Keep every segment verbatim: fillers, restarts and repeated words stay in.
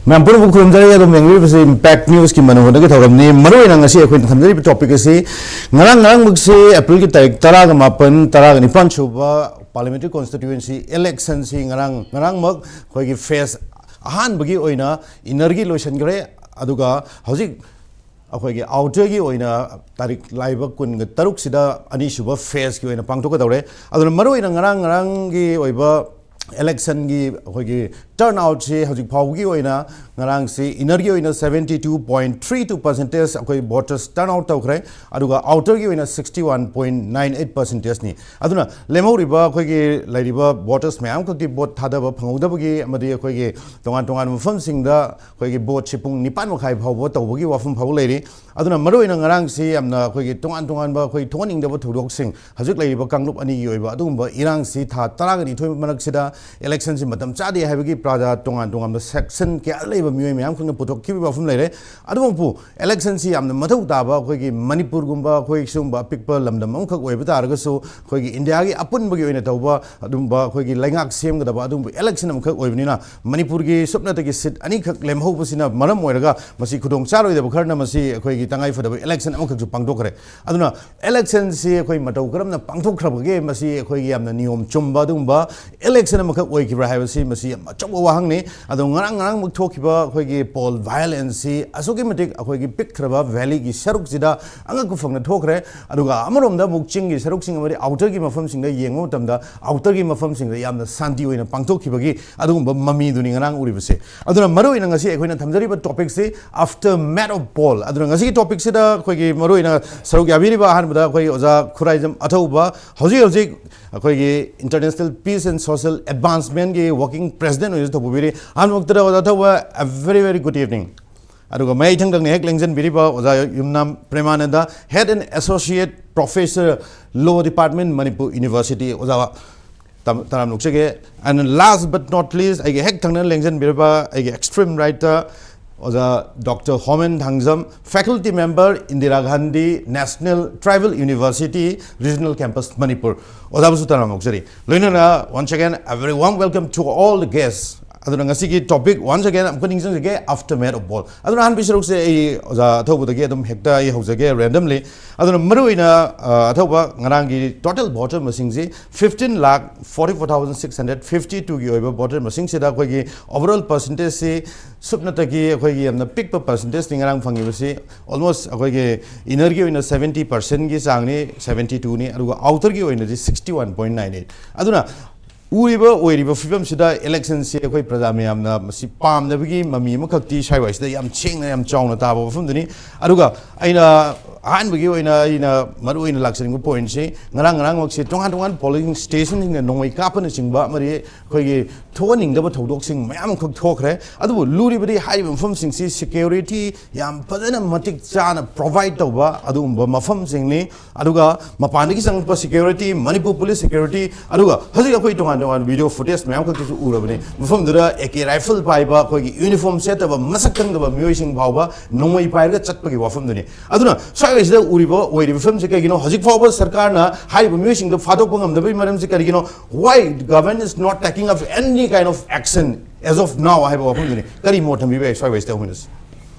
ꯃꯌꯥꯝ ꯄꯨꯝꯅꯃꯛ ꯈꯨꯔꯨꯝꯖꯔꯤ꯫ ꯑꯗꯨꯝ ꯌꯦꯡꯕꯤꯔꯤꯕꯁꯤ ꯏꯝꯄꯦꯛ ꯅ꯭ꯌꯨꯁꯀꯤ ꯃꯅꯨꯡꯗꯒꯤ ꯊꯧꯔꯝꯅꯤ꯫ ꯃꯔꯨꯑꯣꯏꯅ ꯉꯁꯤ ꯑꯩꯈꯣꯏꯅ ꯊꯝꯖꯔꯤꯕ ꯇꯣꯄꯤꯛ ꯑꯁꯤ ꯉꯔꯥꯡ, ꯉꯔꯥꯡꯃꯛꯁꯤ ꯑꯦꯄ꯭ꯔꯤꯜꯒꯤ ꯇꯥꯔꯤꯛ ꯇꯔꯥꯒ ꯃꯥꯄꯟ, ꯇꯔꯥꯒ ꯅꯤꯄꯥꯟ ꯁꯨꯕ ꯄꯥꯔꯂꯤꯌꯥꯃꯦꯟꯇꯔꯤ ꯀꯣꯟꯁꯇꯤꯇ꯭ꯌꯨꯑꯦꯟꯁꯤ ꯏꯂꯦꯛꯁꯟꯁꯤ ꯉꯔꯥꯡ, ꯉꯔꯥꯡꯃꯛ ꯑꯩꯈꯣꯏꯒꯤ ꯐꯦꯁ ꯑꯍꯥꯟꯕꯒꯤ ꯑꯣꯏꯅ ꯏꯟꯅꯔꯒꯤ ꯂꯣꯏꯁꯤꯟꯈ꯭ꯔꯦ꯫ ꯑꯗꯨꯒ ꯍꯧꯖꯤꯛ ꯑꯩꯈꯣꯏꯒꯤ ꯑꯥꯎꯇꯔꯒꯤ ꯑꯣꯏꯅ ꯇꯥꯔꯤꯛ ꯂꯥꯛꯏꯕ ꯀꯨꯟꯒ ꯇꯔꯨꯛꯁꯤꯗ ꯑꯅꯤꯁꯨꯕ ꯐꯦꯁꯀꯤ ꯑꯣꯏꯅ ꯄꯥꯡꯊꯣꯛꯀꯗꯧꯔꯦ꯫ ꯑꯗꯨꯅ ꯃꯔꯨꯑꯣꯏꯅ ꯉꯔꯥꯡ, ꯉꯔꯥꯡꯒꯤ ꯑꯣꯏꯕ ꯏꯂꯦꯛꯁꯟꯒꯤ ꯑꯩꯈꯣꯏꯒꯤ ꯇꯔꯟ ꯑꯥꯎꯠꯁꯤ ꯍꯧꯖꯤꯛ ꯐꯥꯎꯕꯒꯤ ꯑꯣꯏꯅ ꯉꯔꯥꯡꯁꯤ ꯏꯟꯅꯔꯒꯤ ꯑꯣꯏꯅ seventy two point three two percentage ꯑꯩꯈꯣꯏ ꯚꯣꯇꯔꯁ ꯇꯔꯟ ꯑꯥꯎꯠ ꯇꯧꯈ꯭ꯔꯦ꯫ ꯑꯗꯨꯒ ꯑꯥꯎꯇꯔꯒꯤ ꯑꯣꯏꯅ sixty one point nine eight percentageꯅꯤ꯫ ꯑꯗꯨꯅ ꯂꯦꯝꯍꯧꯔꯤꯕ ꯑꯩꯈꯣꯏꯒꯤ ꯂꯩꯔꯤꯕ ꯚꯣꯇꯔꯁ ꯃꯌꯥꯝ ꯈꯛꯇꯤ ꯚꯣꯠ ꯊꯥꯗꯕ ꯐꯪꯍꯧꯗꯕꯒꯤ ꯑꯃꯗꯤ ꯑꯩꯈꯣꯏꯒꯤ ꯇꯣꯉꯥꯟ ꯇꯣꯉꯥꯟꯕ ꯃꯐꯝꯁꯤꯡꯗ ꯑꯩꯈꯣꯏꯒꯤ ꯚꯣꯠꯁꯤ ꯄꯨꯡ ꯅꯤꯄꯥꯟ ꯃꯈꯥꯏ ꯐꯥꯎꯕ ꯇꯧꯕꯒꯤ ꯋꯥꯐꯝ ꯐꯥꯎꯕ ꯂꯩꯔꯤ꯫ ꯑꯗꯨꯅ ꯃꯔꯨꯑꯣꯏꯅ ꯉꯔꯥꯡꯁꯤ ꯌꯥꯝꯅ ꯑꯩꯈꯣꯏꯒꯤ ꯇꯣꯉꯥꯟ ꯇꯣꯉꯥꯟꯕ ꯑꯩꯈꯣꯏ ꯊꯣꯛꯍꯟꯅꯤꯡꯗꯕ ꯊꯧꯗꯣꯛꯁꯤꯡ, ꯍꯧꯖꯤꯛ ꯂꯩꯔꯤꯕ ꯀꯥꯡꯂꯨꯞ ꯑꯅꯤꯒꯤ ꯑꯣꯏꯕ ꯑꯗꯨꯒꯨꯝꯕ ꯏꯔꯥꯡꯁꯤ ꯊꯥ ꯇꯔꯥꯒ ꯅꯤꯊꯣꯏ ꯃꯔꯛꯁꯤꯗ ꯏꯂꯦꯛꯁꯟꯁꯤ ꯃꯇꯝ ꯆꯥꯗꯦ ꯍꯥꯏꯕꯒꯤ ꯄ꯭ꯔꯖꯥ ꯇꯣꯉꯥꯟ ꯇꯣꯉꯥꯟꯕ ꯁꯦꯛꯁꯟ ꯀꯌꯥꯗ ꯂꯩꯕ ꯃꯤꯑꯣꯏ ꯃꯌꯥꯝ ꯈꯛꯅ ꯄꯨꯊꯣꯛꯈꯤꯕ ꯋꯥꯐꯝ ꯂꯩꯔꯦ꯫ ꯑꯗꯨꯃꯛꯄꯨ ꯏꯂꯦꯛꯁꯟꯁꯤ ꯌꯥꯝꯅ ꯃꯊꯧ ꯇꯥꯕ ꯑꯩꯈꯣꯏꯒꯤ ꯃꯅꯤꯄꯨꯔꯒꯨꯝꯕ ꯑꯩꯈꯣꯏ ꯁꯤꯒꯨꯝꯕ ꯑꯄꯤꯛꯄ ꯂꯝꯗꯝ ꯑꯃꯈꯛ ꯑꯣꯏꯕ ꯇꯥꯔꯒꯁꯨ ꯑꯩꯈꯣꯏꯒꯤ ꯏꯟꯗꯤꯌꯥꯒꯤ ꯑꯄꯨꯟꯕꯒꯤ ꯑꯣꯏꯅ ꯇꯧꯕ ꯑꯗꯨꯝꯕ ꯑꯩꯈꯣꯏꯒꯤ ꯂꯩꯉꯥꯛ ꯁꯦꯝꯒꯗꯕ ꯑꯗꯨꯝꯕ ꯏꯂꯦꯛꯁꯟ ꯑꯃꯈꯛ ꯑꯣꯏꯕꯅꯤꯅ ꯃꯅꯤꯄꯨꯔꯒꯤ ꯁꯨꯞꯅꯇꯒꯤ ꯁꯤꯠ ꯑꯅꯤꯈꯛ ꯂꯦꯝꯍꯧꯕꯁꯤꯅ ꯃꯔꯝ ꯑꯣꯏꯔꯒ ꯃꯁꯤ ꯈꯨꯗꯣꯡ ꯆꯥꯔꯣꯏꯗꯕ ꯈꯔꯅ ꯃꯁꯤ ꯑꯩꯈꯣꯏꯒꯤ ꯇꯉꯥꯏ ꯐꯗꯕ ꯏꯂꯦꯛꯁꯟ ꯑꯃꯈꯛꯁꯨ ꯄꯥꯡꯊꯣꯛꯈ꯭ꯔꯦ꯫ ꯑꯗꯨꯅ ꯏꯂꯦꯛꯁꯟꯁꯤ ꯑꯩꯈꯣꯏ ꯃꯇꯧ ꯀꯔꯝꯅ ꯄꯥꯡꯊꯣꯛꯈ꯭ꯔꯕꯒꯦ, ꯃꯁꯤ ꯑꯩꯈꯣꯏꯒꯤ ꯌꯥꯝꯅ ꯅꯤꯌꯣꯝ ꯆꯨꯝꯕ ꯑꯗꯨꯒꯨꯝꯕ ꯏꯂꯦꯛꯁꯟ ꯑꯃꯈꯛ ꯑꯣꯏꯈꯤꯕ꯭ꯔꯥ ꯍꯥꯏꯕꯁꯤ ꯃꯁꯤ ꯌꯥꯝ ꯑꯆꯧꯕ ꯋꯥꯍꯪꯅꯤ꯫ ꯑꯗꯣ ꯉꯔꯥꯡ ꯉꯔꯥꯡꯃꯛ ꯊꯣꯛꯈꯤꯕ ꯑꯩꯈꯣꯏꯒꯤ ꯄꯣꯜ ꯚꯥꯏꯑꯣꯂꯦꯟꯁꯁꯤ ꯑꯁꯨꯛꯀꯤ ꯃꯇꯤꯛ ꯑꯩꯈꯣꯏꯒꯤ ꯄꯤꯛꯈ꯭ꯔꯕ ꯚꯦꯂꯤꯒꯤ ꯁꯔꯨꯛꯁꯤꯗ ꯑꯉꯛꯄ ꯐꯪꯅ ꯊꯣꯛꯈ꯭ꯔꯦ꯫ ꯑꯗꯨꯒ ꯑꯃꯔꯣꯝꯗ ꯑꯃꯨꯛ ꯆꯤꯡꯒꯤ ꯁꯔꯨꯛꯁꯤꯡ ꯑꯃꯗꯤ ꯑꯥꯎꯇꯔꯒꯤ ꯃꯐꯝꯁꯤꯡꯗ ꯌꯦꯡꯕ ꯃꯇꯝꯗ ꯑꯥꯎꯇꯔꯒꯤ ꯃꯐꯝꯁꯤꯡꯗ ꯌꯥꯝꯅ ꯁꯥꯟꯇꯤ ꯑꯣꯏꯅ ꯄꯥꯡꯊꯣꯛꯈꯤꯕꯒꯤ ꯑꯗꯨꯒꯨꯝꯕ ꯃꯃꯤꯗꯨꯅꯤ ꯉꯔꯥꯡ ꯎꯔꯤꯕꯁꯦ꯫ ꯑꯗꯨꯅ ꯃꯔꯨꯑꯣꯏꯅ ꯉꯁꯤ ꯑꯩꯈꯣꯏꯅ ꯊꯝꯖꯔꯤꯕ ꯇꯣꯄꯤꯛꯁꯤ ꯑꯥꯐꯇꯔ ꯃꯦꯠ ꯑꯣꯐ ꯄꯣꯜ꯫ ꯑꯗꯨꯅ ꯉꯁꯤꯒꯤ ꯇꯣꯄꯤꯛꯁꯤꯗ ꯑꯩꯈꯣꯏꯒꯤ ꯃꯔꯨꯑꯣꯏꯅ ꯁꯔꯨꯛ ꯌꯥꯕꯤꯔꯤꯕ ꯑꯍꯥꯟꯕꯗ ꯑꯩꯈꯣꯏ ꯑꯣꯖꯥ ꯈꯨꯔꯥꯏꯖꯝ ꯑꯊꯧꯕ, ꯍꯧꯖꯤꯛ ꯍꯧꯖꯤꯛ ꯑꯩꯈꯣꯏꯒꯤ International Peace and Social Advancement ꯀꯤ ꯋꯥꯔꯀꯤꯡ ꯄ꯭ꯔꯦꯁꯤꯗꯦꯟ ꯑꯣꯏꯅꯁꯨ ꯊꯧꯄꯨꯕꯤꯔꯤ꯫ ꯑꯍꯥꯟꯕꯃꯛꯇꯗ ꯑꯣꯖꯥ ꯑꯊꯧꯕ, a very very good evening꯫ ꯑꯗꯨꯒ ꯃꯌꯥꯏ ꯊꯪꯗꯪꯅ ꯍꯦꯛ ꯂꯦꯡꯁꯤꯟꯕꯤꯔꯤꯕ ꯑꯣꯖꯥ ꯌꯨꯝꯅꯥꯝ ꯄ꯭ꯔꯦꯃꯥꯅꯟꯗ, Head and Associate Professor, Law Department, Manipur University꯫ ꯑꯣꯖꯥ ꯇꯝ-, ꯇꯔꯥꯝꯅ ꯑꯣꯛꯆꯒꯦ꯫ And last but not least, ꯑꯩꯒꯤ ꯍꯦꯛ ꯊꯪꯅꯅ ꯂꯦꯡꯁꯤꯟꯕꯤꯔꯕ ꯑꯩꯒꯤ extreme right ꯇ ꯑꯣꯖꯥ doctor Homen Thangjam, Faculty Member, Indira Gandhi National Tribal University, Regional Campus, Manipur꯫ ꯑꯣꯖꯥꯕꯨꯁꯨ ꯇꯔꯥꯝꯅ ꯑꯣꯛꯆꯔꯤ꯫ ꯂꯣꯏꯅꯅ, once again, a very warm welcome to all the guests꯫ ꯑꯗꯨꯅ ꯉꯁꯤꯒꯤ topic once again ꯑꯃꯨꯛꯀ ꯅꯤꯡꯁꯤꯡꯖꯒꯦ, aftermath of poll꯫ ꯑꯗꯨꯅ ꯑꯍꯥꯟꯕꯒꯤ ꯁꯔꯨꯛꯁꯦ ꯑꯩ ꯑꯣꯖꯥ ꯑꯊꯧꯕꯗꯒꯤ ꯑꯗꯨꯝ ꯍꯦꯛꯇ ꯑꯩ ꯍꯧꯖꯒꯦ randomly꯫ ꯑꯗꯨꯅ ꯃꯔꯨꯑꯣꯏꯅ, ꯑ, ꯑꯊꯧꯕ, ꯉꯔꯥꯡꯒꯤ total voter ꯃꯁꯤꯡꯁꯤ fifteen lakh forty four thousand six hundred fifty twoꯒꯤ ꯑꯣꯏꯕ voter ꯃꯁꯤꯡꯁꯤꯗ ꯑꯩꯈꯣꯏꯒꯤ overall percentageꯁꯤ ꯁꯨꯞꯅꯇꯒꯤ ꯑꯩꯈꯣꯏꯒꯤ ꯌꯥꯝꯅ ꯄꯤꯛꯄ percentageꯅꯤ ꯉꯔꯥꯡ ꯐꯪꯉꯤꯕꯁꯤ꯫ Almost ꯑꯩꯈꯣꯏꯒꯤ innerꯒꯤ ꯑꯣꯏꯅ seventy percentꯒꯤ ꯆꯥꯡꯅꯤ, seventy twoꯅꯤ, ꯑꯗꯨꯒ outerꯒꯤ ꯑꯣꯏꯅꯗꯤ sixty one point nine eight꯫ ꯑꯗꯨꯅ ꯎꯔꯤꯕ ꯑꯣꯏꯔꯤꯕ ꯐꯤꯕꯝꯁꯤꯗ electionꯁꯤ ꯑꯩꯈꯣꯏ ꯄ꯭ꯔꯖꯥ ꯃꯌꯥꯝꯅ ꯃꯁꯤ ꯄꯥꯝꯗꯕꯒꯤ ꯃꯃꯤ ꯑꯃꯈꯛꯇꯤ ꯁ꯭ꯋꯥꯏꯋꯥꯏꯁꯤꯗ ꯌꯥꯝ ꯁꯦꯡꯅ ꯌꯥꯝ ꯆꯥꯎꯅ ꯇꯥꯕ ꯋꯥꯐꯝꯗꯨꯅꯤ꯫ ꯑꯗꯨꯒ ꯑꯩꯅ ꯑꯍꯥꯟꯕꯒꯤ ꯑꯣꯏꯅ ꯑꯩꯅ ꯃꯔꯨ ꯑꯣꯏꯅ ꯂꯥꯛꯆꯅꯤꯡꯕ pointꯁꯤ, ꯉꯔꯥꯡ ꯉꯔꯥꯡꯃꯛꯁꯤ ꯇꯣꯉꯥꯟ ꯇꯣꯉꯥꯟ polling stationꯁꯤꯡꯅ ꯅꯣꯡꯃꯩ ꯀꯥꯞꯄꯅꯆꯤꯡꯕ ꯑꯃꯗꯤ ꯑꯩꯈꯣꯏꯒꯤ ꯊꯣꯛꯍꯟꯅꯤꯡꯗꯕ ꯊꯧꯗꯣꯛꯁꯤꯡ ꯃꯌꯥꯝ ꯑꯃꯈꯛ ꯊꯣꯛꯈ꯭ꯔꯦ꯫ ꯑꯗꯨꯕꯨ ꯂꯨꯔꯤꯕꯗꯤ ꯍꯥꯏꯔꯤꯕ ꯃꯐꯝꯁꯤꯡꯁꯤ security ꯌꯥꯝ ꯐꯖꯅ ꯃꯇꯤꯛ ꯆꯥꯅ provide ꯇꯧꯕ ꯑꯗꯨꯒꯨꯝꯕ ꯃꯐꯝꯁꯤꯡꯅꯤ꯫ ꯑꯗꯨꯒ ꯃꯄꯥꯟꯗꯒꯤ ꯆꯪꯂꯛꯄ security, ꯃꯅꯤꯄꯨꯔ police security, ꯑꯗꯨꯒ ꯍꯧꯖꯤꯛ ꯑꯩꯈꯣꯏ ꯇꯣꯉꯥꯟ ꯇꯣꯉꯥꯟꯕ video footage ꯃꯌꯥꯝ ꯈꯛꯇꯁꯨ ꯎꯔꯕꯅꯤ꯫ ꯃꯐꯝꯗꯨꯗ A K rifle ꯄꯥꯏꯕ, ꯑꯩꯈꯣꯏꯒꯤ uniform ꯁꯦꯠꯇꯕ, ꯃꯁꯛ ꯈꯪꯗꯕ ꯃꯤꯑꯣꯏꯁꯤꯡ ꯐꯥꯎꯕ ꯅꯣꯡꯃꯩ ꯄꯥꯏꯔꯒ ꯆꯠꯄꯒꯤ ꯋꯥꯐꯝꯗꯨꯅꯤ꯫ ꯑꯗꯨꯅ ꯁ꯭ꯋꯥꯏꯁꯤꯗ ꯎꯔꯤꯕ ꯑꯣꯏꯔꯤꯕ ꯐꯤꯕꯝꯁꯦ ꯀꯩꯒꯤꯅꯣ? ꯍꯧꯖꯤꯛ ꯐꯥꯎꯕ ꯁꯔꯀꯥꯔꯅ ꯍꯥꯏꯔꯤꯕ ꯃꯤꯑꯣꯏꯁꯤꯡꯗꯣ ꯐꯥꯗꯣꯛꯄ ꯉꯝꯗꯕꯒꯤ ꯃꯔꯝꯁꯤ ꯀꯔꯤꯒꯤꯅꯣ? Why government is not taking up any kind of action as of now ꯍꯥꯏꯕ ꯋꯥꯐꯝꯗꯨꯅꯤ꯫ ꯀꯔꯤ ꯃꯣꯠ ꯊꯝꯕꯤꯕ ꯌꯥꯏ ꯁ꯭ꯋꯥꯏ ꯋꯥꯏꯁꯤꯗ ꯑꯩꯈꯣꯏꯅ?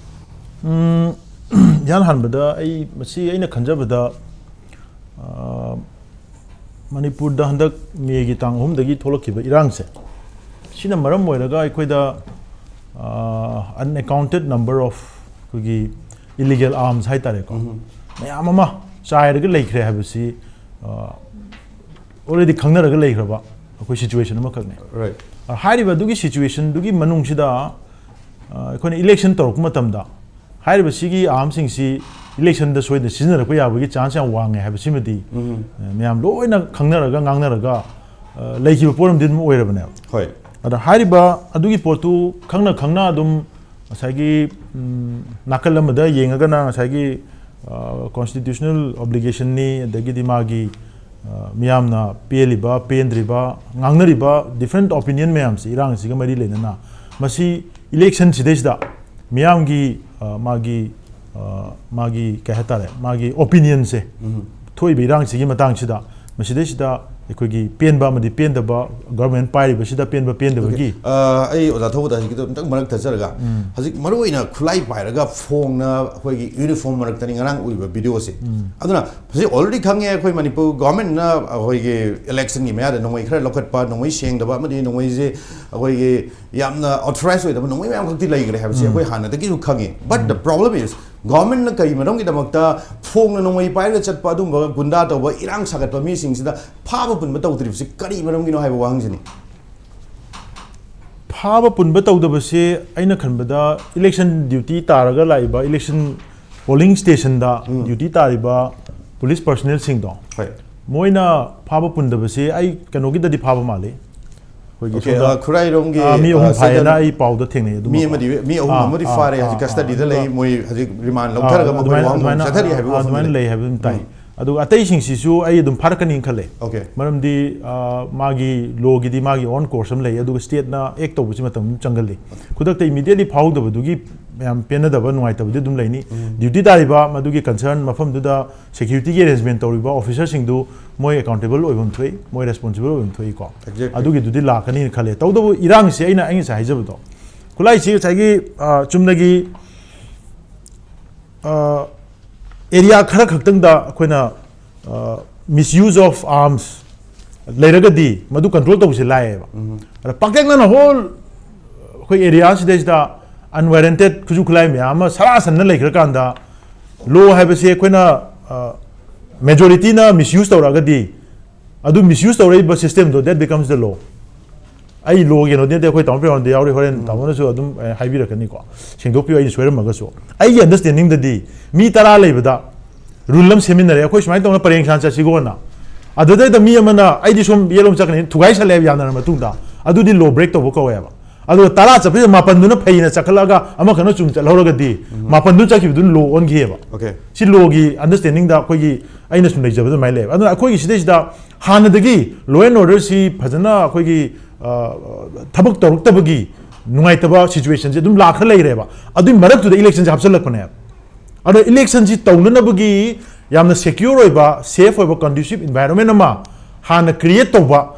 ꯎꯝ, ꯏꯍꯥꯟ ꯍꯥꯟꯕꯗ ꯑꯩ ꯃꯁꯤ ꯑꯩꯅ ꯈꯟꯖꯕꯗ, ꯑ, ꯃꯅꯤꯄꯨꯔꯗ ꯍꯟꯗꯛ ꯃꯦꯒꯤ ꯇꯥꯡ ꯑꯍꯨꯝꯗꯒꯤ ꯊꯣꯛꯂꯛꯈꯤꯕ ꯏꯔꯥꯡꯁꯦ, ꯁꯤꯅ ꯃꯔꯝ ꯑꯣꯏꯔꯒ ꯑꯩꯈꯣꯏꯗ, ꯑ, unaccounted number of ꯑꯩꯈꯣꯏꯒꯤ illegal arms ꯍꯥꯏꯇꯥꯔꯦꯀꯣ, ꯎꯝ꯫ ꯃꯌꯥꯝ ꯑꯃ ꯆꯥꯏꯔꯒ ꯂꯩꯈ꯭ꯔꯦ ꯍꯥꯏꯕꯁꯤ, ꯑ, already ꯈꯪꯅꯔꯒ ꯂꯩꯈ꯭ꯔꯕ ꯑꯩꯈꯣꯏ situation ꯑꯃꯈꯛꯅꯦ꯫ Right. ꯑ, ꯍꯥꯏꯔꯤꯕ ꯑꯗꯨꯒꯤ situationꯗꯨꯒꯤ ꯃꯅꯨꯡꯁꯤꯗ, ꯑ, ꯑꯩꯈꯣꯏꯅ election ꯇꯧꯔꯛꯄ ꯃꯇꯝꯗ ꯍꯥꯏꯔꯤꯕ ꯁꯤꯒꯤ armꯁꯤꯡꯁꯤ electionꯗ ꯁꯣꯏꯗꯅ ꯁꯤꯖꯤꯟꯅꯔꯛꯄ ꯌꯥꯕꯒꯤ chance ꯌꯥꯝ ꯋꯥꯡꯉꯦ ꯍꯥꯏꯕꯁꯤꯃꯗꯤ, ꯎꯝ꯫ ꯑ, ꯃꯌꯥꯝ ꯂꯣꯏꯅ ꯈꯪꯅꯔꯒ ꯉꯥꯡꯅꯔꯒ, ꯑ, ꯂꯩꯈꯤꯕ ꯄꯣꯠ ꯑꯃꯗꯤ ꯑꯗꯨꯝ ꯑꯣꯏꯔꯕꯅꯦꯕ꯫ ꯍꯣꯏ꯫ ꯑꯗ ꯍꯥꯏꯔꯤꯕ ꯑꯗꯨꯒꯤ ꯄꯣꯠꯇꯨ ꯈꯪꯅ ꯈꯪꯅ ꯑꯗꯨꯝ ꯉꯁꯥꯏꯒꯤ, ꯎꯝ, ꯅꯥꯀꯜ ꯑꯃꯗ ꯌꯦꯡꯉꯒꯅ ꯉꯁꯥꯏꯒꯤ, ꯑ, constitutional obligationꯅꯤ, ꯑꯗꯒꯤꯗꯤ ꯃꯥꯒꯤ, ꯑ, ꯃꯤꯌꯥꯝꯅ ꯄꯦꯜꯂꯤꯕ, ꯄꯦꯟꯗ꯭ꯔꯤꯕ, ꯉꯥꯡꯅꯔꯤꯕ different opinion ꯃꯌꯥꯝꯁꯤ ꯏꯔꯥꯡꯁꯤꯒ ꯃꯔꯤ ꯂꯩꯅꯅ ꯃꯁꯤ election ꯁꯤꯗꯩꯁꯤꯗ ꯃꯤꯌꯥꯝꯒꯤ, ꯑ, ꯃꯥꯒꯤ, ꯑ, ꯃꯥꯒꯤ ꯀꯩ ꯍꯥꯏꯇꯥꯔꯦ, ꯃꯥꯒꯤ opinionꯁꯦ ꯎꯝ꯫ ꯊꯣꯛꯏꯕ ꯏꯔꯥꯡꯁꯤꯒꯤ ꯃꯇꯥꯡꯁꯤꯗ ꯃꯁꯤꯗꯩꯁꯤꯗ ꯑꯩꯈꯣꯏꯒꯤ ꯄꯦꯟꯕ ꯑꯃꯗꯤ ꯄꯦꯟꯗꯕ, ꯒꯚꯔꯟꯃꯦꯟ ꯄꯥꯏꯔꯤꯕꯁꯤꯗ ꯄꯦꯟꯕ ꯄꯦꯟꯗꯕꯒꯤ ꯑ, ꯑꯩ ꯑꯣꯖꯥ ꯊꯧꯕꯗ ꯍꯧꯖꯤꯛꯀꯤꯗꯣ ꯑꯝꯇꯪ ꯃꯔꯛ ꯊꯠꯆꯔꯒ, ꯍꯧꯖꯤꯛ ꯃꯔꯨꯑꯣꯏꯅ ꯈꯨꯠꯂꯥꯏ ꯄꯥꯏꯔꯒ ꯐꯣꯡꯅ ꯑꯩꯈꯣꯏꯒꯤ ꯌꯨꯅꯤꯐꯣꯔꯝ ꯃꯔꯛꯇꯅꯤ ꯉꯔꯥꯡ ꯎꯔꯤꯕ ꯚꯤꯗꯤꯑꯣꯁꯦ꯫ ꯑꯗꯨꯅ ꯍꯧꯖꯤꯛ already ꯈꯪꯉꯦ, ꯑꯩꯈꯣꯏ ꯃꯅꯤꯄꯨꯔ ꯒꯚꯔꯟꯃꯦꯟꯅ ꯑꯩꯈꯣꯏꯒꯤ ꯏꯂꯦꯛꯁꯟꯒꯤ ꯃꯌꯥꯗ ꯅꯣꯡꯃꯩ ꯈꯔ ꯂꯧꯈꯠꯄ, ꯅꯣꯡꯃꯩ ꯁꯦꯡꯗꯕ ꯑꯃꯗꯤ ꯅꯣꯡꯃꯩꯁꯦ ꯑꯩꯈꯣꯏꯒꯤ ꯌꯥꯝꯅ ꯑꯣꯊꯣꯔꯥꯏꯁ ꯑꯣꯏꯗꯕ ꯅꯣꯡꯃꯩ ꯃꯌꯥꯝ ꯈꯛꯇꯤ ꯂꯩꯈ꯭ꯔꯦ ꯍꯥꯏꯕꯁꯤ ꯑꯩꯈꯣꯏ ꯍꯥꯟꯅꯗꯒꯤꯁꯨ ꯈꯪꯉꯤ꯫ But the problem is, ꯒꯚꯔꯟꯃꯦꯟꯅ ꯀꯔꯤ ꯃꯔꯝꯒꯤꯗꯃꯛꯇ ꯐꯣꯡꯅ ꯅꯣꯡꯃꯩ ꯄꯥꯏꯔꯒ ꯆꯠꯄ, ꯑꯗꯨꯝꯕ ꯒꯨꯟꯗꯥ ꯇꯧꯕ, ꯏꯔꯥꯡ ꯁꯥꯒꯠꯄ ꯃꯤꯁꯤꯡꯁꯤꯗ ꯐꯥꯕ ꯄꯨꯟꯕ ꯇꯧꯗ꯭ꯔꯤꯕꯁꯤ ꯀꯔꯤ ꯃꯔꯝꯒꯤꯅꯣ ꯍꯥꯏꯕ ꯋꯥꯍꯪꯁꯤꯅꯤ꯫ ꯐꯥꯕ ꯄꯨꯟꯕ ꯇꯧꯗꯕꯁꯦ ꯑꯩꯅ ꯈꯟꯕꯗ ꯏꯂꯦꯛꯁꯟ ꯗ꯭ꯌꯨꯇꯤ ꯇꯥꯔꯒ ꯂꯥꯛꯏꯕ ꯏꯂꯦꯛꯁꯟ ꯄꯣꯂꯤꯡ ꯁ꯭ꯇꯦꯁꯟꯗ ꯗ꯭ꯌꯨꯇꯤ ꯇꯥꯔꯤꯕ ꯄꯨꯂꯤꯁ ꯄꯔꯁꯅꯦꯜꯁꯤꯡꯗꯣ, ꯍꯣꯏ꯫ ꯃꯣꯏꯅ ꯐꯥꯕ ꯄꯨꯟꯗꯕꯁꯦ ꯑꯩ ꯀꯩꯅꯣꯒꯤꯗꯗꯤ ꯐꯥꯕ ꯃꯥꯜꯂꯤ꯫ ꯑꯩꯈꯣꯏꯒꯤ Okay, ꯁꯣꯝꯗ, ꯑ, ꯈꯨꯔꯥꯏꯔꯣꯝꯒꯤ, ꯑ, ꯃꯤ ꯑꯍꯨꯝ ꯑ, ꯐꯥꯏꯌꯦꯅ ꯁꯤꯗ ꯑꯩ ꯄꯥꯎꯗ ꯊꯦꯡꯅꯩ꯫ ꯑꯗꯨꯃ ꯃꯤ ꯑꯃꯗꯤ, ꯃꯤ ꯑꯍꯨꯝ ꯑꯥ, ꯑꯃꯗꯤ ꯑꯥ, ꯐꯥꯔꯦ, ꯑꯥ, ꯍꯧꯖꯤꯛ ꯑꯥ, ꯀꯁꯇꯗꯤꯗ ꯑꯗꯨꯒ, ꯂꯩ, ꯃꯣꯏ ꯍꯧꯖꯤꯛ ꯔꯤꯃꯥꯟ ꯑꯥ, ꯂꯧꯊꯔꯒ ꯃꯈꯣꯏ ꯑꯗꯨꯃꯥꯏꯅ, ꯋꯥꯍꯪ ꯑꯗꯨꯃꯥꯏꯅ, ꯆꯠꯊꯔꯤ ꯑꯥ, ꯍꯥꯏꯕ ꯑꯥ, ꯑꯃꯁꯨ ꯑꯗꯨꯃꯥꯏꯅ ꯑꯃꯗꯤ ꯂꯩ ꯍꯥꯏꯕ ꯑꯗꯨꯝ ꯇꯥꯏ꯫ Okay. ꯑꯗꯨꯒ ꯑꯇꯩꯁꯤꯡꯁꯤꯁꯨ ꯑꯩ ꯑꯗꯨꯝ ꯐꯥꯔꯛꯀꯅꯤꯅ ꯈꯜꯂꯦ꯫ Okay. ꯃꯔꯝꯗꯤ, ꯑꯥ, ꯃꯥꯒꯤ ꯂꯣꯒꯤꯗꯤ ꯃꯥꯒꯤ ꯑꯣꯟ ꯀꯣꯔꯁ ꯑꯃ ꯂꯩ, ꯑꯗꯨꯒ ꯁ꯭ꯇꯦꯠꯅ ꯑꯦꯛ ꯇꯧꯕꯁꯤ ꯃꯇꯝ ꯑꯗꯨꯝ ꯆꯪꯒꯜꯂꯤ꯫ ꯈꯨꯗꯛꯇ ꯏꯃꯤꯗꯤꯌꯦꯠꯂꯤ ꯐꯥꯍꯧꯗꯕꯗꯨꯒꯤ ꯌꯥꯝ ꯄꯦꯟꯅꯗꯕ, ꯅꯨꯡꯉꯥꯏꯇꯕꯗꯤ ꯑꯗꯨꯝ ꯂꯩꯅꯤ꯫ ꯗ꯭ꯌꯨꯇꯤ ꯇꯥꯔꯤꯕ ꯃꯗꯨꯒꯤ ꯀꯟꯁꯔꯟ ꯃꯐꯝꯗꯨꯗ ꯁꯦꯀ꯭ꯌꯨꯔꯤꯇꯤꯒꯤ ꯑꯦꯔꯦꯟꯖꯃꯦꯟ ꯇꯧꯔꯤꯕ ꯑꯣꯐꯤꯁꯔꯁꯤꯡꯗꯨ ꯃꯣꯏ ꯑꯦꯀꯥꯎꯟꯇꯦꯕꯜ ꯑꯣꯏꯐꯝ ꯊꯣꯛꯏ, ꯃꯣꯏ ꯔꯦꯁꯄꯣꯟꯁꯤꯕꯜ ꯑꯣꯏꯐꯝ ꯊꯣꯛꯏꯀꯣ꯫ Exactly. ꯑꯗꯨꯒꯤꯗꯨꯗꯤ ꯂꯥꯛꯀꯅꯤꯅ ꯈꯜꯂꯦ꯫ ꯇꯧꯕꯇꯕꯨ ꯏꯔꯥꯡꯁꯦ ꯑꯩꯅ, ꯑꯩ ꯉꯁꯥꯏ ꯍꯥꯏꯖꯕꯗꯣ, ꯈꯨꯠꯂꯥꯏꯁꯤ ꯉꯁꯥꯏꯒꯤ, ꯑ, ꯆꯨꯝꯅꯒꯤ, ꯑ, ꯑꯦꯔꯤꯌꯥ ꯈꯔ ꯈꯛꯇꯪꯗ ꯑꯩꯈꯣꯏꯅ, ꯑ, misuse of arms ꯂꯩꯔꯒꯗꯤ ꯃꯗꯨ ꯀꯟꯇ꯭ꯔꯣꯜ ꯇꯧꯕꯁꯦ ꯂꯥꯏꯌꯦꯕ꯫ ꯑꯗ ꯄꯥꯛꯇꯛꯅꯅ ꯍꯣꯜ ꯑꯩꯈꯣꯏ ꯑꯦꯔꯤꯌꯥꯁꯤꯗꯩꯁꯤꯗ ꯑꯟꯋꯥꯔꯦꯟꯇꯦꯠ ꯈꯨꯠꯁꯨ ꯈꯨꯠꯂꯥꯏ ꯃꯌꯥꯝ ꯑꯃ ꯁꯔꯥ ꯁꯟꯅ ꯂꯩꯈ꯭ꯔꯀꯥꯟꯗ, ꯂꯣ ꯍꯥꯏꯕꯁꯦ ꯑꯩꯈꯣꯏꯅ, ꯑ, ꯃꯦꯖꯣꯔꯤꯇꯤꯅ ꯃꯤꯁꯌꯨꯁ ꯇꯧꯔꯛꯑꯒꯗꯤ, ꯑꯗꯨ ꯃꯤꯁꯌꯨꯁ ꯇꯧꯔꯛꯏꯕ ꯁꯤꯁꯇꯦꯝꯗꯣ, that becomes the law꯫ ꯑꯩ ꯂꯣꯒꯤ ꯀꯩꯅꯣꯗꯤ ꯅꯠꯇꯦ, ꯑꯩꯈꯣꯏ ꯇꯥꯃꯣ ꯄ꯭ꯔꯦꯝꯗ ꯌꯥꯎꯔꯤ, ꯍꯣꯔꯦꯟ ꯇꯥꯃꯣꯅꯁꯨ ꯑꯗꯨꯝ, ꯑꯦ, ꯍꯥꯏꯕꯤꯔꯛꯀꯅꯤꯀꯣ, ꯁꯦꯡꯗꯣꯛꯄꯤꯌꯨ ꯑꯩꯅ ꯁꯣꯏꯔꯝꯃꯒꯁꯨ꯫ ꯑꯩꯒꯤ ꯑꯟꯗꯔꯁ꯭ꯇꯦꯟꯗꯤꯡꯗꯗꯤ ꯃꯤ ꯇꯔꯥ ꯂꯩꯕꯗ ꯔꯨꯜ ꯑꯃ ꯁꯦꯝꯃꯤꯟꯅꯔꯦ, ꯑꯩꯈꯣꯏ ꯁꯨꯃꯥꯏꯅ ꯇꯧꯅ ꯄꯔꯦꯡ ꯁꯥꯟ ꯆꯠꯁꯤꯀꯣꯅ꯫ ꯑꯗꯨꯗꯩꯗ ꯃꯤ ꯑꯃꯅ "ꯑꯩꯗꯤ ꯁꯣꯝ ꯌꯦꯠꯂꯣꯝ ꯆꯠꯀꯅꯤ" ꯊꯨꯒꯥꯏꯁꯜꯂꯦ ꯍꯥꯏꯕ ꯌꯥꯅꯔ ꯃꯇꯨꯡꯗ, ꯑꯗꯨꯗꯤ ꯂꯣ ꯕ꯭ꯔꯦꯛ ꯇꯧꯕ ꯀꯧꯋꯦꯕ꯫ ꯑꯗꯨꯒ ꯇꯔꯥ ꯆꯠꯄꯁꯤꯗ ꯃꯥꯄꯟꯗꯨꯅ ꯐꯩꯅ ꯆꯠꯈꯠꯂꯒ ꯑꯃꯈꯛꯅ ꯆꯨꯝ ꯆꯠꯍꯧꯔꯒꯗꯤ, ꯃꯥꯄꯟꯗꯨ ꯆꯠꯈꯤꯕꯗꯨꯅ ꯂꯣ ꯑꯣꯟꯈꯤꯑꯕ꯫ Okay. ꯁꯤ ꯂꯣꯒꯤ ꯑꯟꯗꯔꯁ꯭ꯇꯦꯟꯗꯤꯡꯗ ꯑꯩꯈꯣꯏꯒꯤ, ꯑꯩꯅ ꯁꯨꯝ ꯂꯩꯖꯕꯗ ꯑꯗꯨꯃꯥꯏꯅ ꯂꯩꯌꯦꯕ꯫ ꯑꯗꯨꯅ ꯑꯩꯈꯣꯏꯒꯤ ꯁꯤꯗꯩꯁꯤꯗ ꯍꯥꯟꯅꯗꯒꯤ ꯂꯣ ꯑꯦꯟ ꯑꯣꯔꯗꯔꯁꯤ ꯐꯖꯅ ꯑꯩꯈꯣꯏꯒꯤ, ꯑ, ꯊꯕꯛ ꯇꯧꯔꯛꯇꯕꯒꯤ ꯅꯨꯡꯉꯥꯏꯇꯕ ꯁꯤꯆꯨꯋꯦꯁꯟꯁꯦ ꯑꯗꯨꯝ ꯂꯥꯛꯈ꯭ꯔ ꯂꯩꯔꯦꯕ꯫ ꯑꯗꯨꯏ ꯃꯔꯛꯇꯨꯗ ꯏꯂꯦꯛꯁꯟꯁꯦ ꯍꯥꯞꯆꯤꯜꯂꯛꯄꯅꯦꯕ꯫ ꯑꯗꯣ ꯏꯂꯦꯛꯁꯟꯁꯤ ꯇꯧꯅꯅꯕꯒꯤ ꯌꯥꯝꯅ ꯁꯦꯀ꯭ꯌꯣꯔ ꯑꯣꯏꯕ, ꯁꯦꯐ ꯑꯣꯏꯕ, ꯀꯟꯗ꯭ꯌꯨꯁꯤꯞ ꯏꯟꯚꯥꯏꯔꯣꯟꯃꯦꯟ ꯑꯃ ꯍꯥꯟꯅ ꯀ꯭ꯔꯤꯌꯦꯠ ꯇꯧꯕ